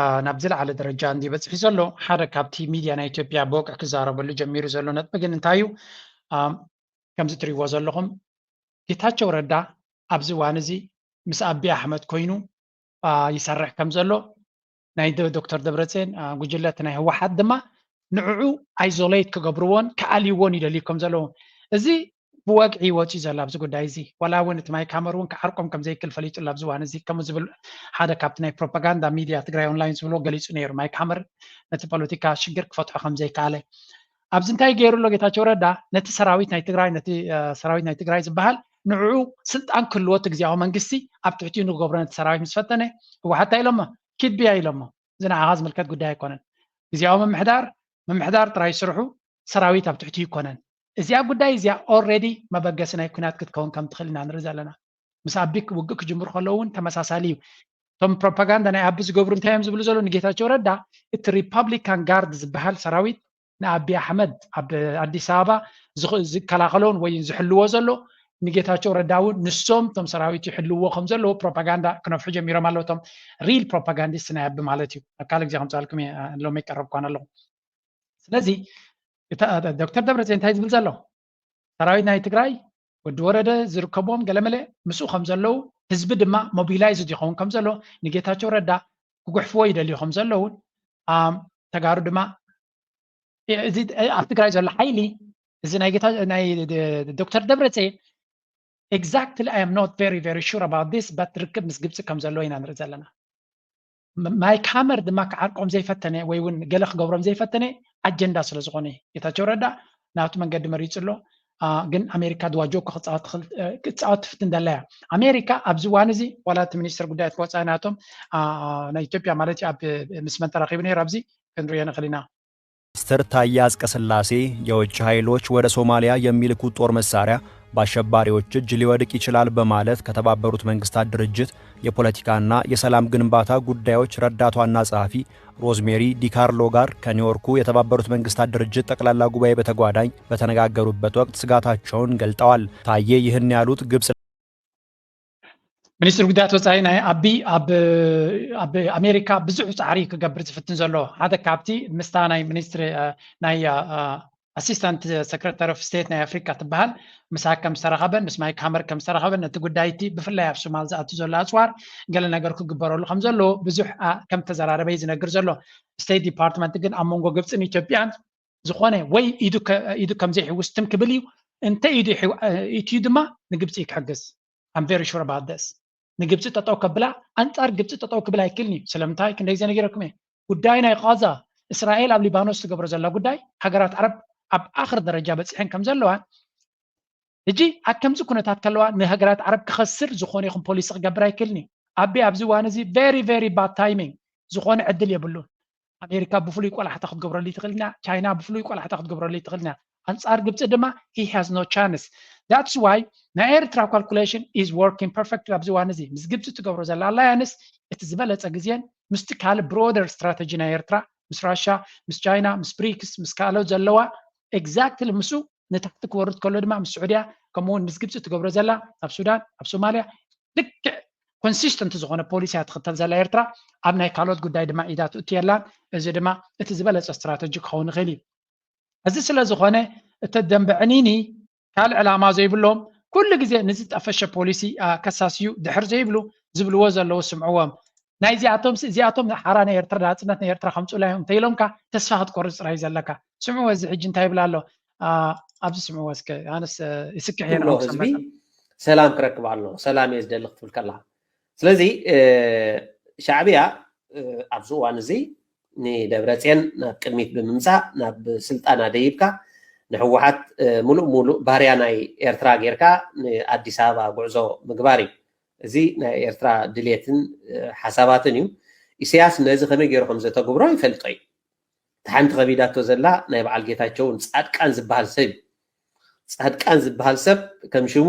ናብ ዝለዓለ ደረጃ እንዲ በፅሒ ዘሎ ሓደ ካብቲ ሚድያ ናይ ኢትዮጵያ ብወግዒ ክዛረበሉ ጀሚሩ ዘሎ ነጥቢ ግን እንታይ እዩ? ከምዚ ትሪእዎ ዘለኹም ጌታቸው ረዳ ኣብዚ እዋን እዚ ምስ ኣቢ ኣሕመድ ኮይኑ ይሰርሕ ከም ዘሎ ናይ ዶክተር ደብረፅዮን ጉጅለት ናይ ህወሓት ድማ ንዕዑ ኣይዞሌት ክገብርዎን ክኣልይዎን ይደልዩ ከም ዘለዉ እዚ ብወግዒ ወፂኡ ዘሎ ኣብዚ ጉዳይ እዚ። ዋላ እውን እቲ ማይክ ሃመር እውን ክዓርቆም ከም ዘይክእል ፈሊጡ ኣሎ ኣብዚ እዋን እዚ። ከምኡ ዝብል ሓደ ካብቲ ናይ ፕሮፓጋንዳ ሚድያ ትግራይ ኦንላይን ዝብሎ ገሊፁ ነይሩ። ማይክ ሃመር ነቲ ፖለቲካ ሽግር ክፈትሖ ከም ዘይከኣለ ኣብዚ እንታይ ገይሩ ኣሎ ጌታቸው ረዳ? ነቲ ሰራዊት ናይ ትግራይ ነቲ ሰራዊት ናይ ትግራይ ዝበሃል ንዕኡ ስልጣን ክህልዎ እቲ ግዜያዊ መንግስቲ ኣብ ትሕቲኡ ንክገብሮ ነቲ ሰራዊት ምስ ፈተነ ህወሓት እንታይ ኢሎሞ? ኪድ ብያ ኢሎሞ። እዚ ንዓኻ ዝምልከት ጉዳይ ኣይኮነን። ግዜያዊ ምምሕዳር ምምሕዳር ጥራይ ስርሑ፣ ሰራዊት ኣብ ትሕቲኡ ኣይኮነን። እዚኣ ጉዳይ እዚኣ ኦልሬዲ መበገሲ ናይ ኩናት ክትከውን ከም ትኽእል ኢና ንርኢ ዘለና። ምስ ኣቢ ውግእ ክጅምሩ ከለዉ እውን ተመሳሳሊ እዩ። እቶም ፕሮፓጋንዳ ናይ ኣቢ ዝገብሩ እንታይ እዮም ዝብሉ ዘለዉ ንጌታቸው ረዳ? እቲ ሪፓብሊካን ጋርድ ዝበሃል ሰራዊት ንኣቢ ኣሕመድ ኣብ ኣዲስ ኣበባ ዝኸ- ዝከላኸሎን ወይ ዝሕልዎ ዘሎ ንጌታቸው ረዳ እውን ንሶም እቶም ሰራዊት ይሕልዎ ከም ዘለዉ ፕሮፓጋንዳ ክነፍሑ ጀሚሮም ኣለዉ። እቶም ሪል ፕሮፓጋንዲስት ናይ ኣቢ ማለት እዩ። ኣብ ካልእ ግዜ ከምፅኣልኩም እየ፣ ሎሚ ቀረብኳን ኣለኹ። ስለዚ እታ ዶክተር ደብረፅዮን እንታይ ዝብል ዘሎ ሰራዊት ናይ ትግራይ ወዲ ወረደ ዝርከብዎም ገለመለ ምስኡ ከም ዘለዉ ህዝቢ ድማ ሞቢላይዝድ ይኸውን ከም ዘሎ ንጌታቸው ረዳ ክጉሕፍዎ ይደልዩ ከም ዘለውን ተጋሩ ድማ እዚ ኣብ ትግራይ ዘሎ ሓይሊ እዚ ናይ ጌታ ናይ ዶክተር ደብረፅዮን exactly I am not very very sure about this but ርክብ ምስ ግብፂ ከም ዘለዎ ኢና ንርኢ ዘለና። ማይክ ሃመር ድማ ክዓርቆም ዘይፈተነ ወይ እውን ገለ ክገብሮም ዘይፈተነ ኣጀንዳ ስለ ዝኾነ ጌታቸው ረዳ ናቱ መንገዲ መሪፁ ኣሎ። ግን ኣሜሪካ ድዋጆ ክትፃወት ትፍትን ደላ እያ። ኣሜሪካ ኣብዚ እዋን እዚ ዋላ እቲ ሚኒስትር ጉዳያት ወፃኢ ናቶም ናይ ኢትዮጵያ ማለት ኣብ ምስ መን ተራኺቡ ነይሩ ኣብዚ ክንሪኦ ንኽእል ኢና። ሚኒስትር ታዬ አጽቀሥላሴ የውጭ ኃይሎች ወደ ሶማሊያ የሚልኩት ጦር መሳሪያ በአሸባሪዎች እጅ ሊወድቅ ይችላል በማለት ከተባበሩት መንግስታት ድርጅት የፖለቲካና የሰላም ግንባታ ጉዳዮች ረዳት ዋና ጸሐፊ ሮዝሜሪ ዲካርሎ ጋር ከኒውዮርኩ የተባበሩት መንግስታት ድርጅት ጠቅላላ ጉባኤ በተጓዳኝ በተነጋገሩበት ወቅት ስጋታቸውን ገልጠዋል። ታዬ ይህን ያሉት ግብጽ ሚኒስትሪ ጉዳያት ወፃኢ ናይ ኣቢ ኣብ ኣሜሪካ ብዙሕ ፃዕሪ ክገብር ዝፍትን ዘሎ ሓደ ካብቲ ምስታ ናይ ሚኒስትሪ ናይ ኣሲስታንት ሰክረታሪ ኦፍ ስቴት ናይ ኣፍሪካ ትበሃል ምሳ ከም ዝተረኸበን ምስ ማይክ ሃመር ከም ዝተረኸበን ነቲ ጉዳይቲ ብፍላይ ኣብ ሶማል ዝኣቱ ዘሎ ኣፅዋር ገለ ነገር ክግበረሉ ከም ዘሎ ብዙሕ ከም ተዘራረበ ዝነግር ዘሎ። ስቴት ዲፓርትመንት ግን ኣብ መንጎ ግብፅን ኢትዮጵያን ዝኾነ ወይ ኢዱ ከም ዘይሕውስ ትም ክብል እዩ። እንተ ኢዱ ኢትዩ ድማ ንግብፂ ክሕግዝ I'm very sure about this። ንግብፂ ጠጠው ከብላ ኣንፃር ግብፂ ጠጠው ክብል ኣይክልን እዩ። ስለምንታይ ክንደይ ዘነገረኩም እየ። ጉዳይ ናይ ቃዛ እስራኤል ኣብ ሊባኖስ ትገብሮ ዘላ ጉዳይ ሃገራት ዓረብ ኣብ ኣኽር ደረጃ በፂሐን ከም ዘለዋ ሕጂ ኣብ ከምዚ ኩነታት ከለዋ ንሃገራት ዓረብ ክኸስር ዝኾነ ይኹን ፖሊሲ ክገብር ኣይክልን እዩ። ኣቢ ኣብዚ እዋን እዚ very very bad timing ዝኾነ ዕድል የብሉን። ኣሜሪካ ብፍሉይ ቆላሕታ ክትገብረሉ ትኽእልና፣ ቻይና ብፍሉይ ቆላሕታ ክትገብረሉ ትኽእልና። ኣንፃር ግብፂ ድማ he has no chance። That's why ናይ ኤርትራ calculation is working perfect ኣብዚ እዋን እዚ ምስ ግብፂ ትገብሮ ዘላ ኣላያንስ እቲ ዝበለፀ ግዜን ምስቲ ካልእ broader strategy ናይ ኤርትራ ምስ ራሻ ምስ ቻይና ምስ ብሪክስ ምስ ካልኦት ዘለዋ exactly ምስኡ ንታሕቲ ክወርድ ከሎ ድማ ምስ ስዑድያ ከምኡውን ምስ ግብፂ ትገብሮ ዘላ ኣብ ሱዳን ኣብ ሶማልያ ልክዕ consistent ዝኾነ ፖሊሲ እያ ትኽተል ዘላ ኤርትራ። ኣብ ናይ ካልኦት ጉዳይ ድማ ኢዳ ትእቱ የላን። እዚ ድማ እቲ ዝበለፀ ስትራተጂ ክኸውን ይኽእል እዩ። እዚ ስለ ዝኾነ እቲ ደንበ ዕኒኒ ካልእ ዕላማ ዘይብሎም ኩሉ ግዜ ንዝጠፈሸ ፖሊሲ ከሳስዩ ድሕር ዘይብሉ ዝብልዎ ዘለዉ ስምዕዎም። ናይዚኣቶም እዚኣቶም ሓራ ናይ ኤርትራ ናፅነት ናይ ኤርትራ ከምፁላ እዮም እንተኢሎምካ ተስፋ ክትቆርፅ ጥራይ ዘለካ። ስምዕዎ እዚ ሕጂ እንታይ ይብል ኣሎ? ኣብዚ ስምዕዎ እስከ ኣነስ ይስክሕ እየ ንዕኦም ክሰምዕ ህዝቢ ሰላም ክረክብ ኣሎ ሰላም እየ ዝደሊ ክትብል ከለካ ስለዚ ሻዕብያ ኣብዚ እዋን እዚ ንደብረፅየን ናብ ቅድሚት ብምምፃእ ናብ ስልጣን ኣደይብካ ንህወሓት ሙሉእ ሙሉእ ባርያ ናይ ኤርትራ ጌርካ ንኣዲስ ኣበባ ጉዕዞ ምግባር እዩ። እዚ ናይ ኤርትራ ድሌትን ሓሳባትን እዩ። ኢሳያስ ነዚ ከመይ ገይሩ ከም ዘተግብሮ ይፈልጦ እዩ። እቲ ሓንቲ ከቢዳቶ ዘላ ናይ በዓል ጌታቸውን ፃድቃን ዝበሃል ሰብ እዩ። ፃድቃን ዝበሃል ሰብ ከም ሽሙ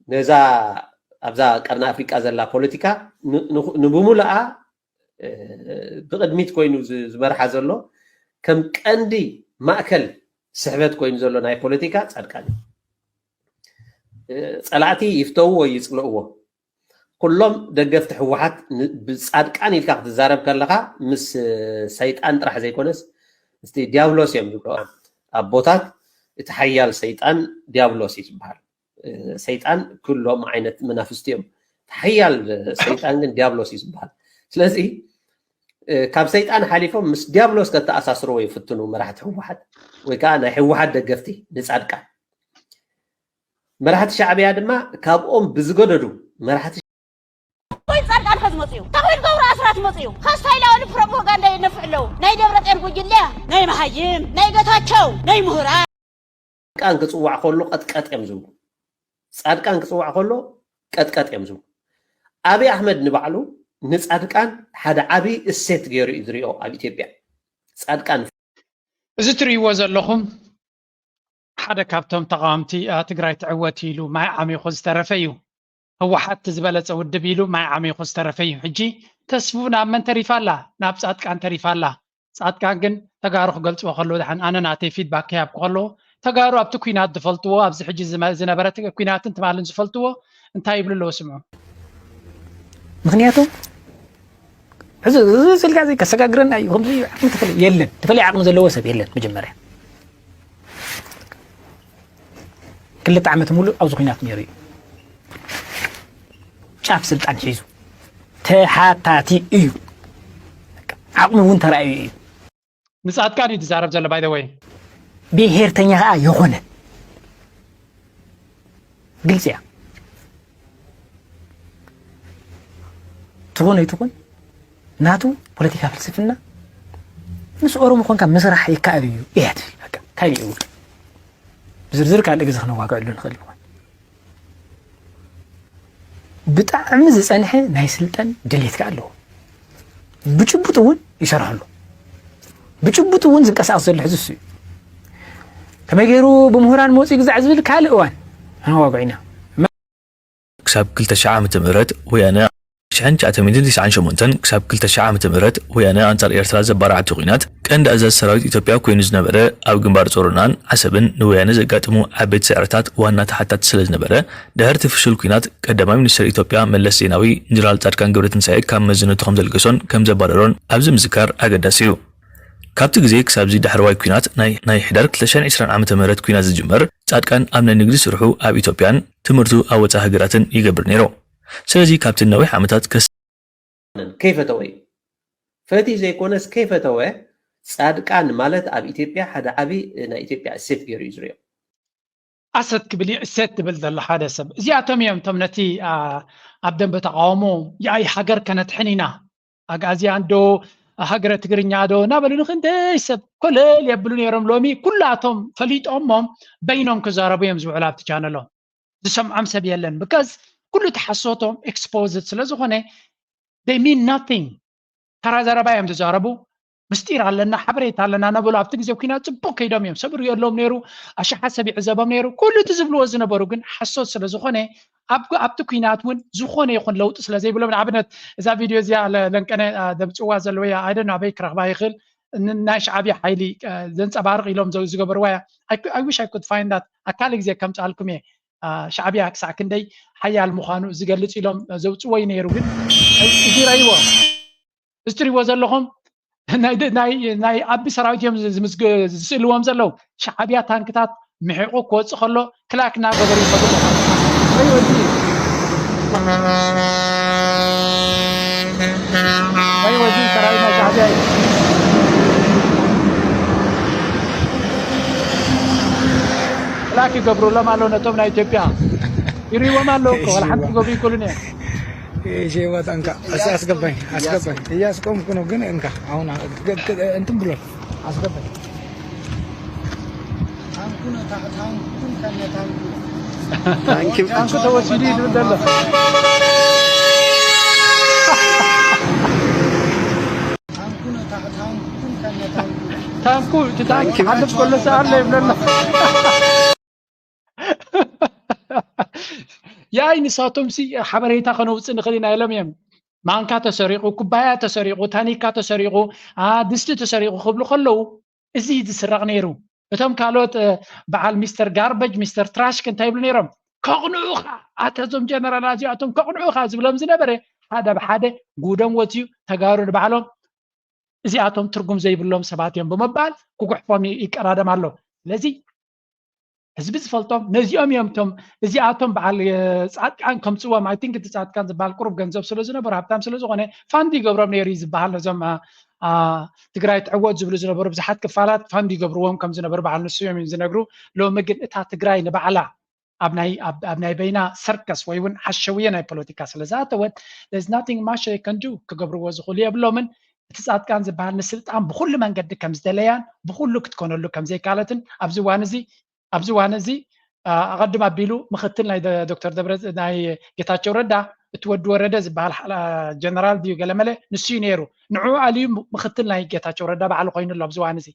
ነዛ ኣብዛ ቀርኒ ኣፍሪቃ ዘላ ፖለቲካ ንብሙሉኣ ብቅድሚት ኮይኑ ዝመርሓ ዘሎ ከም ቀንዲ ማእከል ስሕበት ኮይኑ ዘሎ ናይ ፖለቲካ ፃድቃን እዩ። ፀላእቲ ይፍተውዎ ይፅልእዎ ኩሎም ደገፍቲ ህወሓት ብፃድቃን ኢልካ ክትዛረብ ከለካ ምስ ሰይጣን ጥራሕ ዘይኮነስ ምስቲ ዲያብሎስ እዮም ዝብሎ ኣቦታት እቲ ሓያል ሰይጣን ዲያብሎስ እዩ ዝበሃል። ሰይጣን ኩሎም ዓይነት መናፍስቲ እዮም። ሓያል ሰይጣን ግን ዲያብሎስ እዩ ዝበሃል። ስለዚ ካብ ሰይጣን ሓሊፎም ምስ ዲያብሎስ ከተኣሳስርዎ ይፍትኑ መራሕቲ ህወሓት ወይ ከዓ ናይ ህወሓት ደገፍቲ ንፃድቃን። መራሕቲ ሻዕብያ ድማ ካብኦም ብዝገደዱ መራሕቲ ወይ ፃድቃን ከዝመፅኡ ተኽቢል ገብሩ ኣስራት መፅኡ ከስታይላዊ ፕሮፓጋንዳ የነፍዕ ኣለዉ ናይ ደብረፅዮን ጉጅለ ናይ መሃይም ናይ ገታቸው ናይ ምሁራን ፃድቃን ክፅዋዕ ከሎ ቀጥቀጥ እዮም ዝብሉ። ፃድቃን ክፅዋዕ ከሎ ቀጥቀጥ እዮም ዝብሉ። ኣብይ ኣሕመድ ንባዕሉ ንፃድቃን ሓደ ዓብዪ እሴት ገይሩ እዩ ዝሪኦ ኣብ ኢትዮጵያ። ፃድቃን እዚ ትርእይዎ ዘለኹም ሓደ ካብቶም ተቃወምቲ ትግራይ ትዕወት ኢሉ ማይ ዓሚኹ ዝተረፈ እዩ። ህወሓት ዝበለፀ ውድብ ኢሉ ማይ ዓሚኹ ዝተረፈ እዩ። ሕጂ ተስፉ ናብ መን ተሪፋ ኣላ? ናብ ፃድቃን ተሪፋ ኣላ። ፃድቃን ግን ተጋሩ ክገልፅዎ ከለዉ ድሓን ኣነ ናተይ ፊድባክ ከይሃብኩ ከለዉ ተጋሩ ኣብቲ ኩናት ዝፈልጥዎ ኣብዚ ሕጂ ዝነበረ ኩናትን ትማልን ዝፈልጥዎ እንታይ ይብሉ ኣለዉ ስምዑ። ምክንያቱ እዚ ስልካ እዚ ከሰጋግረና እዩ ከምዚ ዓቅሚ ተፈለ የለን ተፈለየ ዓቅሚ ዘለዎ ሰብ የለን መጀመርያ ክልተ ዓመት ሙሉእ ኣብዚ ኩናት ነይሩ እዩ። ጫፍ ስልጣን ሒዙ ተሓታቲ እዩ። ዓቕሚ እውን ተራእዩ እዩ። ንፃድቃን እዩ ዝዛረብ ዘሎ ባይ ወይ ብሄርተኛ ከዓ የኾነ ግልፂ እያ። ትኾን ኣይትኾን ናቱ ፖለቲካ ፍልስፍና ምስ ኦሮሞ ኮንካ ምስራሕ ይከኣል እዩ እያ ትብል። በቃ ካልእ የብሉ። ብዝርዝር ካልእ ግዜ ክነዋግዐሉ ንኽእል ይኾን። ብጣዕሚ ዝፀንሐ ናይ ስልጣን ድሌት ከኣ ኣለዎ። ብጭቡጥ እውን ይሰርሐሉ። ብጭቡጥ እውን ዝንቀሳቐስ ዘሎ ሕዚ እሱ እዩ። ከመይ ገይሩ ብምሁራን መፂኡ ግዛዕ ዝብል ካልእ እዋን ነዋግዖ ኢና። ክሳብ ክልተ ሽሕ ዓመተ ምህረት ወያነ ሽሕን ትሽዓተ ሚእትን ትስዓን ሸሞንተን ክሳብ ክልተ ሽሕ ዓመተ ምህረት ወያነ ኣንጻር ኤርትራ ዘባርዓቶ ኲናት ቀንዲ ኣዛዚ ሰራዊት ኢትዮጵያ ኮይኑ ዝነበረ፣ ኣብ ግንባር ጾሮናን ዓሰብን ንወያነ ዘጋጥሙ ዓበይቲ ስዕረታት ዋና ተሓታቲ ስለ ዝነበረ፣ ድሕርቲ ፍሹል ኲናት ቀዳማይ ሚኒስተር ኢትዮጵያ መለስ ዜናዊ ንጀነራል ጻድቃን ገብረትንሳኤ ካብ መዝነቱ ከም ዘልገሶን ከም ዘባረሮን ኣብዚ ምዝካር ኣገዳሲ እዩ። ካብቲ ግዜ ክሳብዚ ዳሕረዋይ ኲናት ናይ፣ ናይ ሕዳር ክልተ ሽሕን ዕስራን ዓመተ ምህረት ኲናት ዝጅመር፣ ጻድቃን ኣብ ናይ ንግዲ ስርሑ ኣብ ኢትዮጵያን ትምህርቱ ኣብ ወጻኢ ሃገራትን ይገብር ነይሩ። ስለዚ ካብቲ ነዊሕ ዓመታት ከስ- ከይፈተወ እዩ። ፈትዩ ዘይኮነስ ከይፈተወ፣ ጻድቃን ማለት ኣብ ኢትዮጵያ ሓደ ዓቢ ናይ ኢትዮጵያ እሴት ገይሩ እዩ ዝሪኦ። ኣሰት ክብል እዩ እሴት ትብል ዘሎ ሓደ ሰብ። እዚኣቶም እዮም እቶም ነቲ፣ ኣ፣ ኣብ ደንበ ተቓውሞ፣ "የኣይ ሃገር ከነድሕን ኢና፣ ኣግኣዝያን ዶ፣ ሃገረ ትግርኛ ዶ?" እናበሉ ንክንደይ ሰብ ኮለል የብሉ ነይሮም። ሎሚ ኩላቶም ፈሊጦሞም በይኖም ክዛረቡ እዮም ዝውዕሉ ኣብቲ ቻነሎም። ዝሰምዖም ሰብ የለን። ብካዝ ኩሉ እቲ ሓሶቶም ኤክስፖዝድ ስለ ዝኾነ፣ they mean nothing። ተራ ዘረባ እዮም ዝዛረቡ። ምስጢር ኣለና፣ ሓበሬታ ኣለና እናበሉ ኣብቲ ግዜ ኲናት ጽቡቕ ከይዶም እዮም። ሰብ ይርእየሎም ነይሩ፣ ኣሽሓት ሰብ ይዕዘቦም ነይሩ። ኩሉ እቲ ዝብልዎ ዝነበሩ ግን ሓሶት ስለ ዝኾነ፣ ኣብ፣ ኣብቲ ኲናት እውን ዝኾነ ይኹን ለውጢ ስለ ዘይብሎም፣ ንኣብነት እዛ ቪድዮ እዚኣ ለ-፣ ለንቀነ፣ ኣ፣ ደምጽዋ ዘለዉ እያ። I don't know ኣበይ ክረኽባ ይኽእል። ን-፣ ናይ ሻዕብያ ሓይሊ፣ ኣ፣ ዘንጸባርቕ ኢሎም ዘ-፣ ዝገበርዋ እያ። I cou-፣ I wish I could find that። ኣካል ግዜ ከምጽኣልኩም እየ። አ፣ ሻዕብያ ክሳዕ ክንደይ ሓያል ምዃኑ ዝገልጽ ኢሎም ዘውጽዎ እዩ ነይሩ። ግን እዚ ረይዎ፣ እዚ ትሪእዎ ዘለኹም ናይ ደ-፣ ናይ፣ ናይ ኣቢ ሰራዊት እዮም ዝ-፣ ዝምዝግ-፣ ዝስእልዎም ዘለዉ። ሻዕብያ ታንክታት ምሒቑ ክወጽእ ከሎ ክላክ እናገበሩ ይኸዱ ኣለዉ። ረይዎ እዚ። ረይዎ እዚ ሰራዊት ናይ ሻዕብያ እዩ። ክላክ ይገብሩሎም ኣለዉ ነቶም ናይ ኢትዮጵያ። ይሪዎም ኣለዉ እኮ፣ ዋላ ሓንቲ ክገብሩ ይክእሉን እዮም። እሺ፣ በጣም ካ-፣ እስኪ አስገባኝ፣ አስገባኝ። እያስቆምኩ ነው፣ ግን እንካ፣ አሁን አ-፣ ግ-፣ ግ-፣ እንትን ብሏል። አስገባኝ። ታንኩን ታ-፣ ታንኩን ከነ ታንኩ። ታንኪ-፣ ታንኩ ተወሲዱ ይብል ዘሎ። ታንኩን ታ-፣ ታንኩን ከነ ታንኩ። ታንኩ፣ እቲ ታንኪ ታንኪ ይሓልፍ ከሎ ሰኣለ ይብለና። ያይ ንሳቶም ሲ ሓበሬታ ከነውፅእ ንኽእል ኢና ኢሎም እዮም። ማንካ ተሰሪቑ፣ ኩባያ ተሰሪቑ፣ ታኒካ ተሰሪቑ፣ አ፣ ድስቲ ተሰሪቑ ክብሉ ከለዉ፣ እዚ እዩ ዝስረቕ ነይሩ። እቶም ካልኦት፣ እ፣ በዓል ሚስተር ጋርበጅ፣ ሚስተር ትራሽክ እንታይ ይብሉ ነይሮም? "ከቕንዑኻ፣ ኣተ እዞም ጀነራላት እዚኣቶም ከቕንዑኻ" ዝብሎም ዝነበረ፣ ሓደ ብሓደ ጉዶም ወፅዩ፣ ተጋሩ ንባዕሎም "እዚኣቶም ትርጉም ዘይብሎም ሰባት እዮም" ብምባል ክጉሕፎም ይ-፣ ይቀዳደም ኣሎ። ስለዚ ህዝቢ ዝፈልጦም ነዚኦም እዮም። እቶም እዚኣቶም በዓል፣ እ፣ ጻድቃን ከምጽዎም፣ I think እቲ ጻድቃን ዝበሃል ቁሩብ ገንዘብ ስለ ዝነበሮ፣ ሃብታም ስለ ዝኾነ፣ ፋንድ ይገብሮም ነይሩ እዩ ዝበሃል። ነዞም፣ አ፣ አ፣ ትግራይ ትዕወት ዝብሉ ዝነበሩ ብዙሓት ክፋላት ፋንድ ይገብርዎም ከም ዝነበሩ በዓል ንሱ እዮም ዝነግሩ። ሎሚ ግን እታ ትግራይ ንባዕላ ኣብ ናይ፣ ኣብ፣ ኣብ ናይ በይና ሰርከስ ወይ እውን ሓሸውየ ናይ ፖለቲካ ስለ ዝኣተወት፣ there's nothing much they can do፣ ክገብርዎ ዝኽእሉ የብሎምን። እቲ ጻድቃን ዝበሃል ንስልጣን ብኹሉ መንገዲ ከም ዝደለያን ብኹሉ ክትኮነሉ ከም ዘይካለትን ኣብዚ እዋን እዚ፣ ኣብዚ እዋን እዚ፣ አ፣ ኣቐድም ኣቢሉ ምኽትል ናይ ደ-፣ ዶክተር ደብረ፣ ናይ ጌታቸው ረዳ፣ እቲ ወዲ ወረደ ዝበሃል ሓላ-፣ ጀነራል ድዩ ገለመለ፣ ንሱ እዩ ነይሩ። ንዕኡ ኣልዩ ምኽትል ናይ ጌታቸው ረዳ ባዕሉ ኮይኑ ኣሎ ኣብዚ እዋን እዚ።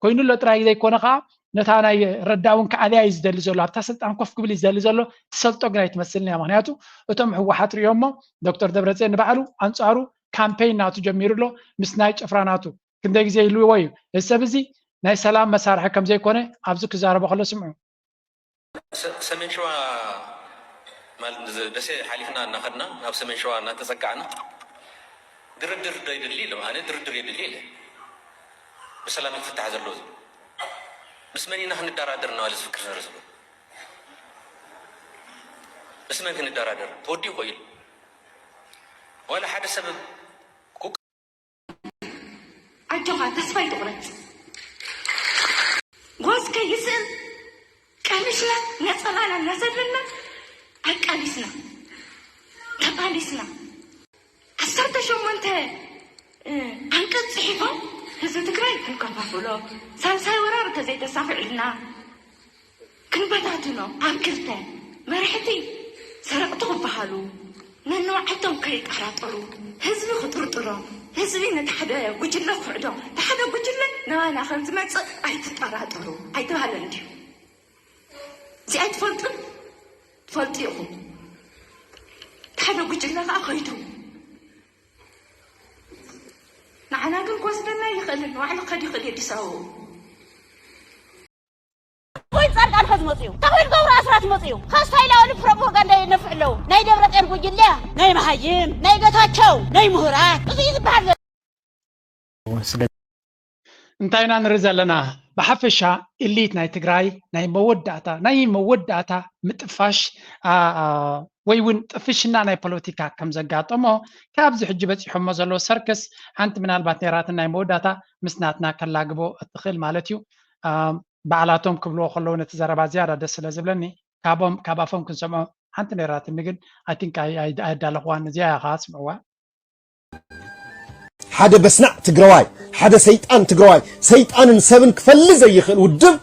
ኮይኑ ኣሎ ጥራይ ዘይኮነ ከዓ፣ ነታ ናይ ረዳ እውን ክኣልያ እዩ ዝደሊ ዘሎ፣ ኣብታ ስልጣን ኮፍ ክብል እዩ ዝደሊ ዘሎ። ትሰልጦ ግን ኣይትመስልን እያ። ምኽንያቱ እቶም ህወሓት ሪኦሞ፣ ዶክተር ደብረፅዮን ንባዕሉ ኣንፃሩ ካምፔይን ናቱ ጀሚሩ ኣሎ፣ ምስ ናይ ጭፍራ ናቱ። ክንደይ ግዜ ኢልዎ እዩ፣ እዚ ሰብ እዚ ናይ ሰላም መሳርሒ ከም ዘይኮነ ኣብዚ ክዛረቦ ከሎ ስምዑ። ሰ-፣ ሰሜን ሸዋ ማለት እዚ ደሴ ሓሊፍና እናኸድና ናብ ሰሜን ሸዋ እናተጸጋዕና ድርድር ዶ ይድሊ ኢሎም፣ ኣነ ድርድር የድሊ ኢለ። ብሰላም ክፍታሕ ዘለዎ እዚ። ምስ መን ኢና ክንደራደር እናበለ ዝፍክር ዝነበረ ዘሎ? ምስ መን ክንደራደር? ተወዲኡ እኮ ኢሉ። ዋላ ሓደ ሰብ ኩ- ኣጆኻ፣ ተስፋ ኣይትቑረጽ። ጓዝ ከይስእን ቀሚሽና ነጸላና እናዘለልና ኣቃሊስና፣ ተቓሊስና፣ ዓሰርተ ሸሞንተ፣ እ፣ ዓንቀጽ ጽሒፎም ህዝቢ ትግራይ ክንከፋፍሎ፣ ሳልሳይ ወራር እንተዘይተሳኺዑልና፣ ክንበታትኖ ኣብ ክልተ፣ መራሕቲ ሰረቕቲ ክበሃሉ፣ ነንባዕልቶም ከይጠራጠሩ፣ ህዝቢ ክጥርጥሮም፣ ህዝቢ ነቲ ሓደ ጉጅለ ክኽሕዶ፣ እቲ ሓደ ጉጅለ ናባና ከም ዝመጽእ ኣይትጠራጠሩ ኣይተባህለን ድዩ? እዚኣ ኣይትፈልጡን? ትፈልጡ ኢኹም። እቲ ሓደ ጉጅለ ከኣ ከይዱ ግን ክወስደና ይኽእል፣ ንባዕሉ ክኸድ ይኽእል እዩ ኣዲስ ኣበባ። ተኮይን ፃድቃን ከዝመፁ እዩ። ተኮይን ገብሩ ኣስራት ይመፁ እዩ። ከስታይ ኢላ ወዲ ፕሮፓጋንዳ የነፍሑ ኣለዉ። ናይ ደብረፅዮን ጉጅለ፣ ናይ መሃይም፣ ናይ ገታቸው፣ ናይ ምሁራት፣ እዚ እዩ ዝበሃል ዘሎ። እንታይ ኢና ንርኢ ዘለና? ብሓፈሻ ኢሊት ናይ ትግራይ ናይ መወዳእታ ናይ መወዳእታ ምጥፋሽ ወይ እውን ጥፍሽና ናይ ፖለቲካ ከም ዘጋጠሞ ካብዚ ሕጂ በፂሖሞ ዘለዎ ሰርክስ ሓንቲ ምናልባት ነይራትን ናይ መወዳእታ ምስ ናትና ከላግቦ እትኽእል ማለት እዩ። ባዕላቶም ክብልዎ ከለዉ ነቲ ዘረባ ዝያዳ ደስ ስለ ዝብለኒ ካብኦም ካብ ኣፎም ክንሰምዖ ሓንቲ ነይራትኒ ግን ኣይ ቲንክ ኣየዳለኽዋን እዚኣ ኢኻ ስምዕዋ። ሓደ በስናዕ ትግራዋይ ሓደ ሰይጣን ትግራዋይ ሰይጣንን ሰብን ክፈሊ ዘይኽእል ውድብ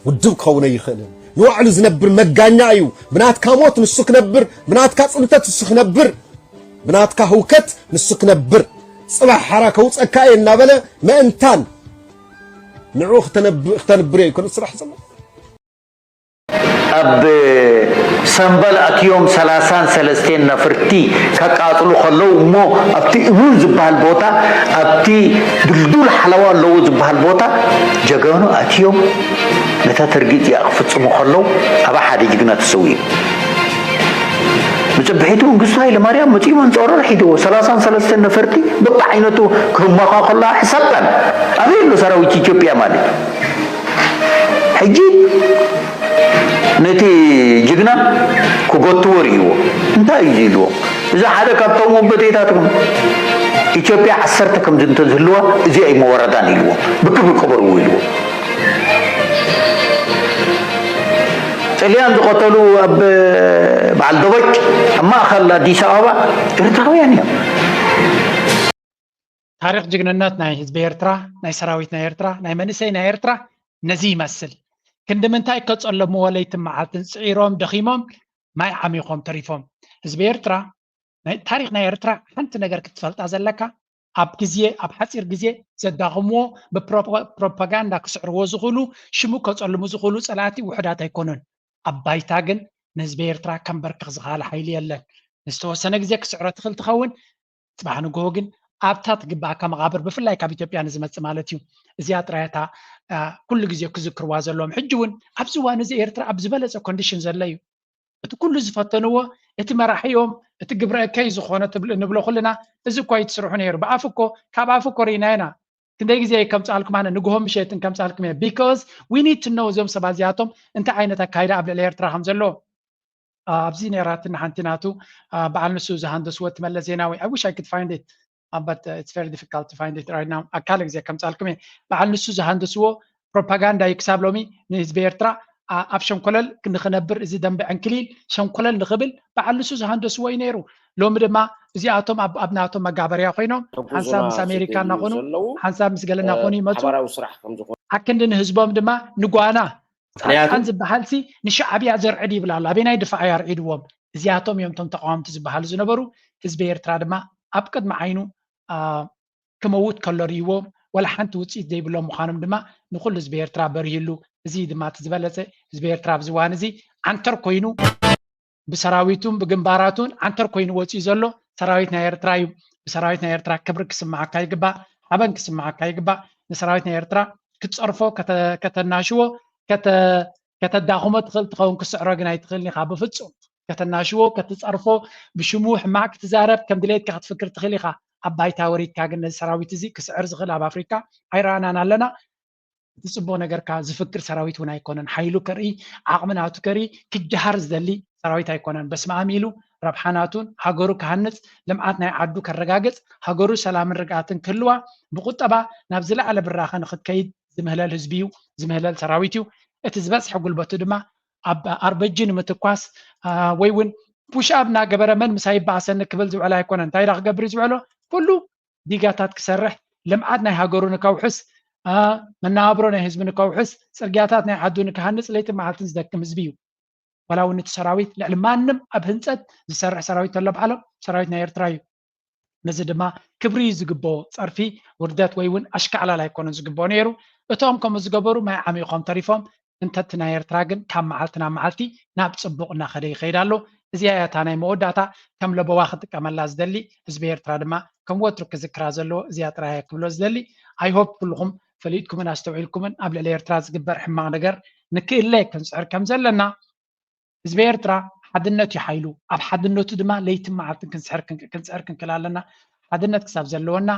ውድብ ክኸውን ኣይኽእልን። ንባዕሉ ዝነብር መጋኛ እዩ። ብናትካ ሞት ንሱ ክነብር፣ ብናትካ ፅንተት ንሱ ክነብር፣ ብናትካ ህውከት ንሱ ክነብር። ፅባሕ ሓራ ከውፀካ እየ እናበለ መእንታን ንዑ ክተነብር እየ ይኮነ ስራሕ ዘሎ። ኣብ ሰምበል ኣትዮም ሰላሳን ሰለስቴን ነፍርቲ ከቃፅሉ ከለዉ እሞ ኣብቲ እሙን ዝበሃል ቦታ ኣብቲ ድልዱል ሓለዋ ኣለዎ ዝበሃል ቦታ ጀጋኑ ኣትዮም ነታ ተርጊት እዚኣ ክፍፅሙ ከለዉ ኣብ ሓደ ጅግና ተሰዊኡ። ብፅብሒቱ መንግስቱ ሃይለማርያም መፂኡ መንፀሮ ሒድዎ ሰላሳን ሰለስተ ነፈርቲ በብዓይነቱ ክህመኻ ከሎ ሕሳብካን ኣበይ ኣሎ ሰራዊት ኢትዮጵያ ማለት ሕጂ ነቲ ጅግና ክጎትዎ ርእይዎ እንታይ እዩ ኢልዎ እዚ ሓደ ካብቶም ወንበዴታትኩም ኢትዮጵያ ዓሰርተ ከምዚ እንተዝህልዋ እዚ ኣይመወረዳን ኢልዎ ብክብሪ ቅበርዎ ኢልዎ ጥልያን ዝቐተሉ ኣብ በዓል ደቦጭ ኣብ ማእኸል ኣዲስ ኣበባ ኤርትራውያን እዮም። ታሪኽ ጅግንነት ናይ ህዝቢ ኤርትራ፣ ናይ ሰራዊት ናይ ኤርትራ፣ ናይ መንእሰይ ናይ ኤርትራ ነዚ ይመስል። ክንዲ ምንታይ ከጸለምዎ ለይትን መዓልትን ጽዒሮም ደኺሞም ማይ ዓሚኾም ተሪፎም። ህዝቢ ኤርትራ ናይ ታሪኽ ናይ ኤርትራ ሓንቲ ነገር ክትፈልጣ ዘለካ ኣብ ግዜ ኣብ ሓጺር ግዜ ዘዳኽምዎ ብፕሮፓጋንዳ ክስዕርዎ ዝኽእሉ ሽሙ ከጸልሙ ዝኽእሉ ጸላእቲ ውሑዳት ኣይኮኑን። ኣብ ባይታ ግን ንህዝቢ ኤርትራ ከንበርክኽ ዝኽኣለ ሓይሊ የለን። ንዝተወሰነ ግዜ ክስዕሮ ትኽእል ትኸውን፣ ጽባሕ ንግሆ ግን ኣብታ ትግባኣካ መቓብር ብፍላይ ካብ ኢትዮጵያ ንዝመጽእ ማለት እዩ። እዚኣ ጥራይ እታ ኩሉ ግዜ ክዝክርዋ ዘለዎም። ሕጂ እውን ኣብዚ እዋን እዚ ኤርትራ ኣብ ዝበለጸ ኮንዲሽን ዘሎ እዩ። እቲ ኩሉ ዝፈተንዎ እቲ መራሒኦም እቲ ግብረ እከይ ዝኾነ ንብሎ ኩልና እዚ እኮ ኣይትስርሑ ነይሩ። ብኣፍ እኮ ካብ ኣፍ እኮ ርኢና ኢና። ክንደይ ግዜ ከምፃልኩም ኣነ ንግሆ ምሸትን ከምፃልኩም እየ because we need to know እዞም ሰባት እዚኣቶም እንታይ ዓይነት ኣካይዳ ኣብ ልዕሊ ኤርትራ ከም ዘለዎ ኣብዚ ነይራትና ሓንቲ ናቱ በዓል ንሱ ዝሃንደስዎ እቲ መለስ ዜናዊ I wish I could find it but it's very difficult to find it right now ኣካል ግዜ ከምፃልኩም እየ በዓል ንሱ ዝሃንደስዎ ፕሮፓጋንዳ እዩ ክሳብ ሎሚ ንህዝቢ ኤርትራ ኣብ ሸንኮለል ንክነብር እዚ ደንበ ዕንክሊል ሸንኮለል ንክብል በዓል ንሱ ዝሃንደስዎ እዩ ነይሩ ሎሚ ድማ እዚኣቶም ኣብ ናቶም መጋበርያ ኮይኖም ሓንሳብ ምስ ኣሜሪካ እናኾኑ ሓንሳብ ምስ ገለ እናኾኑ ይመፁ ኣክንዲ ንህዝቦም ድማ ንጓና ፃድቃን ዝበሃል ሲ ንሻዕብያ ዘርዕድ ይብል ኣሎ ኣበይ ናይ ድፋዕ ኣርዒድዎም እዚኣቶም እዮም ቶም ተቃወምቲ ዝበሃሉ ዝነበሩ ህዝቢ ኤርትራ ድማ ኣብ ቅድሚ ዓይኑ ክመውት ከሎ ርእይዎ ዋላ ሓንቲ ውፅኢት ዘይብሎም ምዃኖም ድማ ንኩሉ ህዝቢ ኤርትራ በሪህሉ። እዚ ድማ እቲ ዝበለፀ ህዝቢ ኤርትራ ኣብዚ እዋን እዚ ዓንተር ኮይኑ ብሰራዊቱን ብግንባራቱን ዓንተር ኮይኑ ወፂኡ ዘሎ ሰራዊት ናይ ኤርትራ እዩ። ብሰራዊት ናይ ኤርትራ ክብሪ ክስምዓካ ይግባእ፣ ሓበን ክስምዓካ ይግባእ። ንሰራዊት ናይ ኤርትራ ክትፀርፎ ከተናሽዎ ከተዳኽሞ ትኽእል ትኸውን ክስዕሮ ግን ኣይትኽእልን ኢኻ ብፍፁም። ከተናሽዎ፣ ከትፀርፎ፣ ብሽሙ ሕማቕ ክትዛረብ፣ ከም ድሌትካ ክትፍክር ትኽእል ኢኻ። ኣብ ባይታ ወሪድካ ግን ነዚ ሰራዊት እዚ ክስዕር ዝኽእል ኣብ ኣፍሪካ ኣይረኣናን ኣለና። እቲ ፅቡቕ ነገር ከኣ ዝፍክር ሰራዊት እውን ኣይኮነን። ሓይሉ ከርኢ፣ ዓቕሚ ናቱ ከርኢ፣ ክደሃር ዝደሊ ሰራዊት ኣይኮነን። በስመኣም ኢሉ ረብሓ ናቱን ሃገሩ ክሃንፅ፣ ልምዓት ናይ ዓዱ ከረጋግፅ፣ ሃገሩ ሰላምን ርግኣትን ክህልዋ፣ ብቁጠባ ናብ ዝለዓለ ብራኸ ንክትከይድ ዝምህለል ህዝቢ እዩ፣ ዝምህለል ሰራዊት እዩ። እቲ ዝበዝሐ ጉልበቱ ድማ ኣብ ኣርበጂ ንምትኳስ ወይ እውን ፑሽ ኣፕ እናገበረ መን ምሳይ ይበኣሰኒ ክብል ዝውዕል ኣይኮነን። እንታይ ዳ ክገብር እዩ ዝውዕሎ? ኩሉ ዲጋታት ክሰርሕ፣ ልምዓት ናይ ሃገሩ ንከውሕስ፣ መነባብሮ ናይ ህዝቢ ንከውሕስ፣ ፅርግያታት ናይ ዓዱ ንክሃንፅ ለይትን መዓልትን ዝደክም ህዝቢ እዩ። ዋላ እውን እቲ ሰራዊት ልዕሊ ማንም ኣብ ህንፀት ዝሰርሕ ሰራዊት ተሎ በዓሎም ሰራዊት ናይ ኤርትራ እዩ። ነዚ ድማ ክብሪ እዩ ዝግብኦ። ፀርፊ፣ ውርደት ወይ እውን ኣሽካዕላል ኣይኮነን ዝግብኦ ነይሩ። እቶም ከምኡ ዝገበሩ ማይ ዓሚቖም ተሪፎም። እንተቲ ናይ ኤርትራ ግን ካብ መዓልቲ ናብ መዓልቲ ናብ ፅቡቕ እናኸደ ይኸይድ ኣሎ። እዚኣ እያ እታ ናይ መወዳእታ ከም ለበዋ ክጥቀመላ ዝደሊ። ህዝቢ ኤርትራ ድማ ከም ወትሩ ክዝክራ ዘለዎ እዚኣ ጥራይ እያ ክብሎ ዝደሊ። I hope ኩልኹም ፈሊጥኩምን ኣስተውዒልኩምን ኣብ ልዕሊ ኤርትራ ዝግበር ሕማቕ ነገር ንክእለ ክንጽዕር ከም ዘለና። ህዝቢ ኤርትራ ሓድነት እዩ ሓይሉ። ኣብ ሓድነቱ ድማ ለይትን መዓልትን ክንጽዕር ክንክ-፣ ክንጽዕር ክንክእል ኣለና። ሓድነት ክሳብ ዘለወና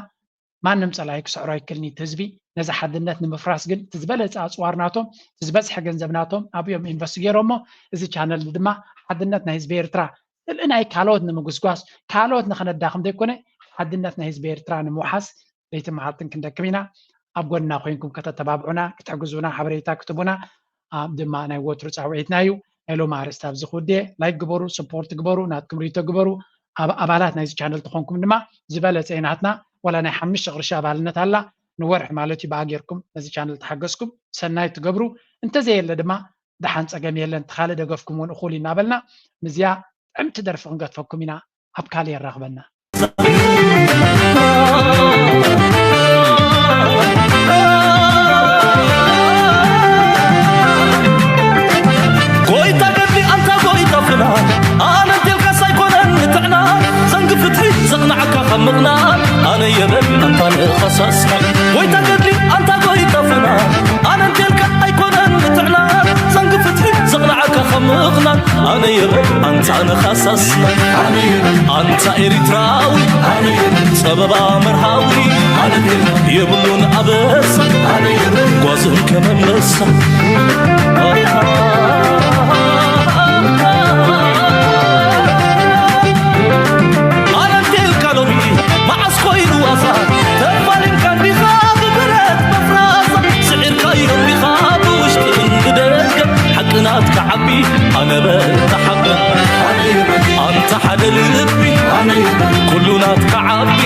ማንም ጸላኢ ክስዕሮ ኣይክእልን እዩ። እቲ ህዝቢ ነዚ ሓድነት ንምፍራስ ግን እቲ ዝበለጸ ኣጽዋር ናቶም፣ እቲ ዝበዝሐ ገንዘብ ናቶም ኣብኦም ኢንቨስት ገይሮሞ። እዚ ቻነል ድማ ሓድነት ናይ ህዝቢ ኤርትራ፣ ስእሊ ናይ ካልኦት ንምጉስጓስ፣ ካልኦት ንኽነዳኽም ዘይኮነ፣ ሓድነት ናይ ህዝቢ ኤርትራ ንምውሓስ ለይትን መዓልትን ክንደክም ኢና። ኣብ ጎንና ኮይንኩም ከተተባብዑና፣ ክትሕግዙና፣ ሓበሬታ ክትቡና ኣብ ድማ ናይ ወትሩ ጻውዒትና እዩ። ናይ ሎም ኣርእስቲ ኣብዚ ክውድየ። ላይክ ግበሩ፣ ሰፖርት ግበሩ፣ ናትኩም ሪቶ ግበሩ። ኣብ ኣባላት ናይዚ ቻነል ተኾንኩም ድማ ዝበለጸ እዩ ናትና። ዋላ ናይ ሓሙሽተ ቅርሺ ኣባልነት ኣላ፣ ንወርሒ ማለት እዩ። ብኣ ጌርኩም ነዚ ቻነል ተሓገዝኩም ሰናይ ትገብሩ። እንተዘየለ ድማ ደሓን ጸገም የለን፣ እቲ ካልእ ደገፍኩም እውን እኹል እዩ እናበልና ምስዚኣ ጥዕምቲ ደርፊ ክንገድፈኩም ኢና። ኣብ ካልእ የራኽበና። ጎይታ ገድሊ ኣንታ ጎይታ ፍና፣ ኣነ እንቴልካስ ኣይኮነን ንጥዕና፣ ዘንጊ ፍትሒ ዘቕንዓካ ካብ ምቕናን፣ ኣነ የበል ኣንታ ንኸሳስና። ጎይታ ገድሊ ኣንታ ጎይታ ፍና፣ ኣነ እንቴልካ ኣይኮነን ንጥዕና፣ ዘንጊ ፍትሒ ዘቕንዓካ ካብ ምቕናን፣ ኣነ የበል ኣንታ ንኸሳስና። ኣንታ ኤሪትራዊ ጸበባ መርሃዊ የብሉን ኣበሳ ጓዝን ከመንበሳ ኣነንቴልካ ሎሚ መዓስ ኮይኑ ዋዛ ተፋሊምካ እንዲኻ ብብረት መፍራዛ ስዒርካዮ እንዲኻ ብውሽጥን ብደገ ሓቂ ናትካ ዓቢ ኣነ በርታ ሓቂ ኣንታ ሓደ ልቢ ኩሉ ናትካ ዓቢ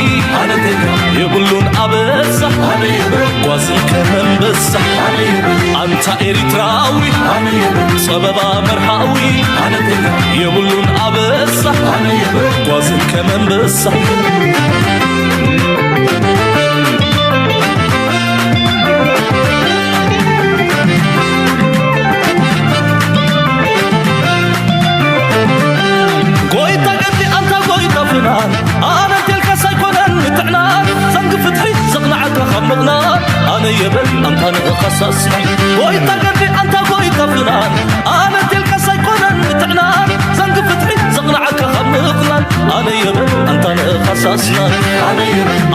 የብሉን ኣበሳ ጓዝን ከመንበሳ ኣንታ ኤሪትራዊ ጸበባ መርሃዊ የብሉን ኣበሳ ጓዝን ከመንበሳ ጎይታ ገዲ ኣንታ ጎይታ ፍናን ኣነ እንቴልካስ ኣይኮነን ንጥዕናን ዘንጊ ፍትሒ ዘቕንዓካ ካብ ምቕናን ኣነ የበል ኣንታ ንእኻሳስ ጎይታ ገዲ ኣንታ ጎይታ ፍናን ኣነ እንቴልካስ ኣይኮነን ንጥዕናን ዘንጊ ፍትሒ ዘቕንዓካ ካብ ምቕናን ኣነ የበል ኣንታ ንእኻሳስናን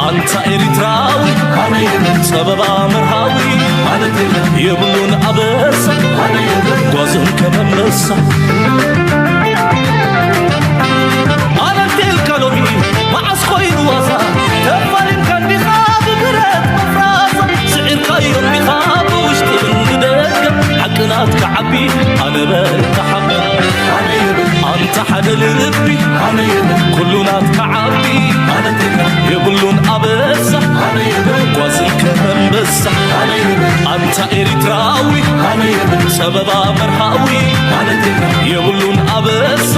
ኣንታ ኤሪትራዊ ጸበባ መርሃዊ የብሉን ኣበሳ ጓዝን ከመመሳ ኣነንቴልካ ሎሚ መዓስ ኮይኑ ዋዛ ተፋሊምካ እንዲኻ ብብረት መፍራሳ ስዒርካዮ እንዲኻ ብውሽጥን ብደገ ሓቂ ናትካ ዓቢ ኣነ በርታ ሓቂ ኣንታ ሓደ ልቢ ኩሉ ናትካ ዓቢ የብሉን ኣበሳ ጓዝን ከመንበሳ ኣንታ ኤሪትራዊ ጸበባ መርሃዊ የብሉን ኣበሳ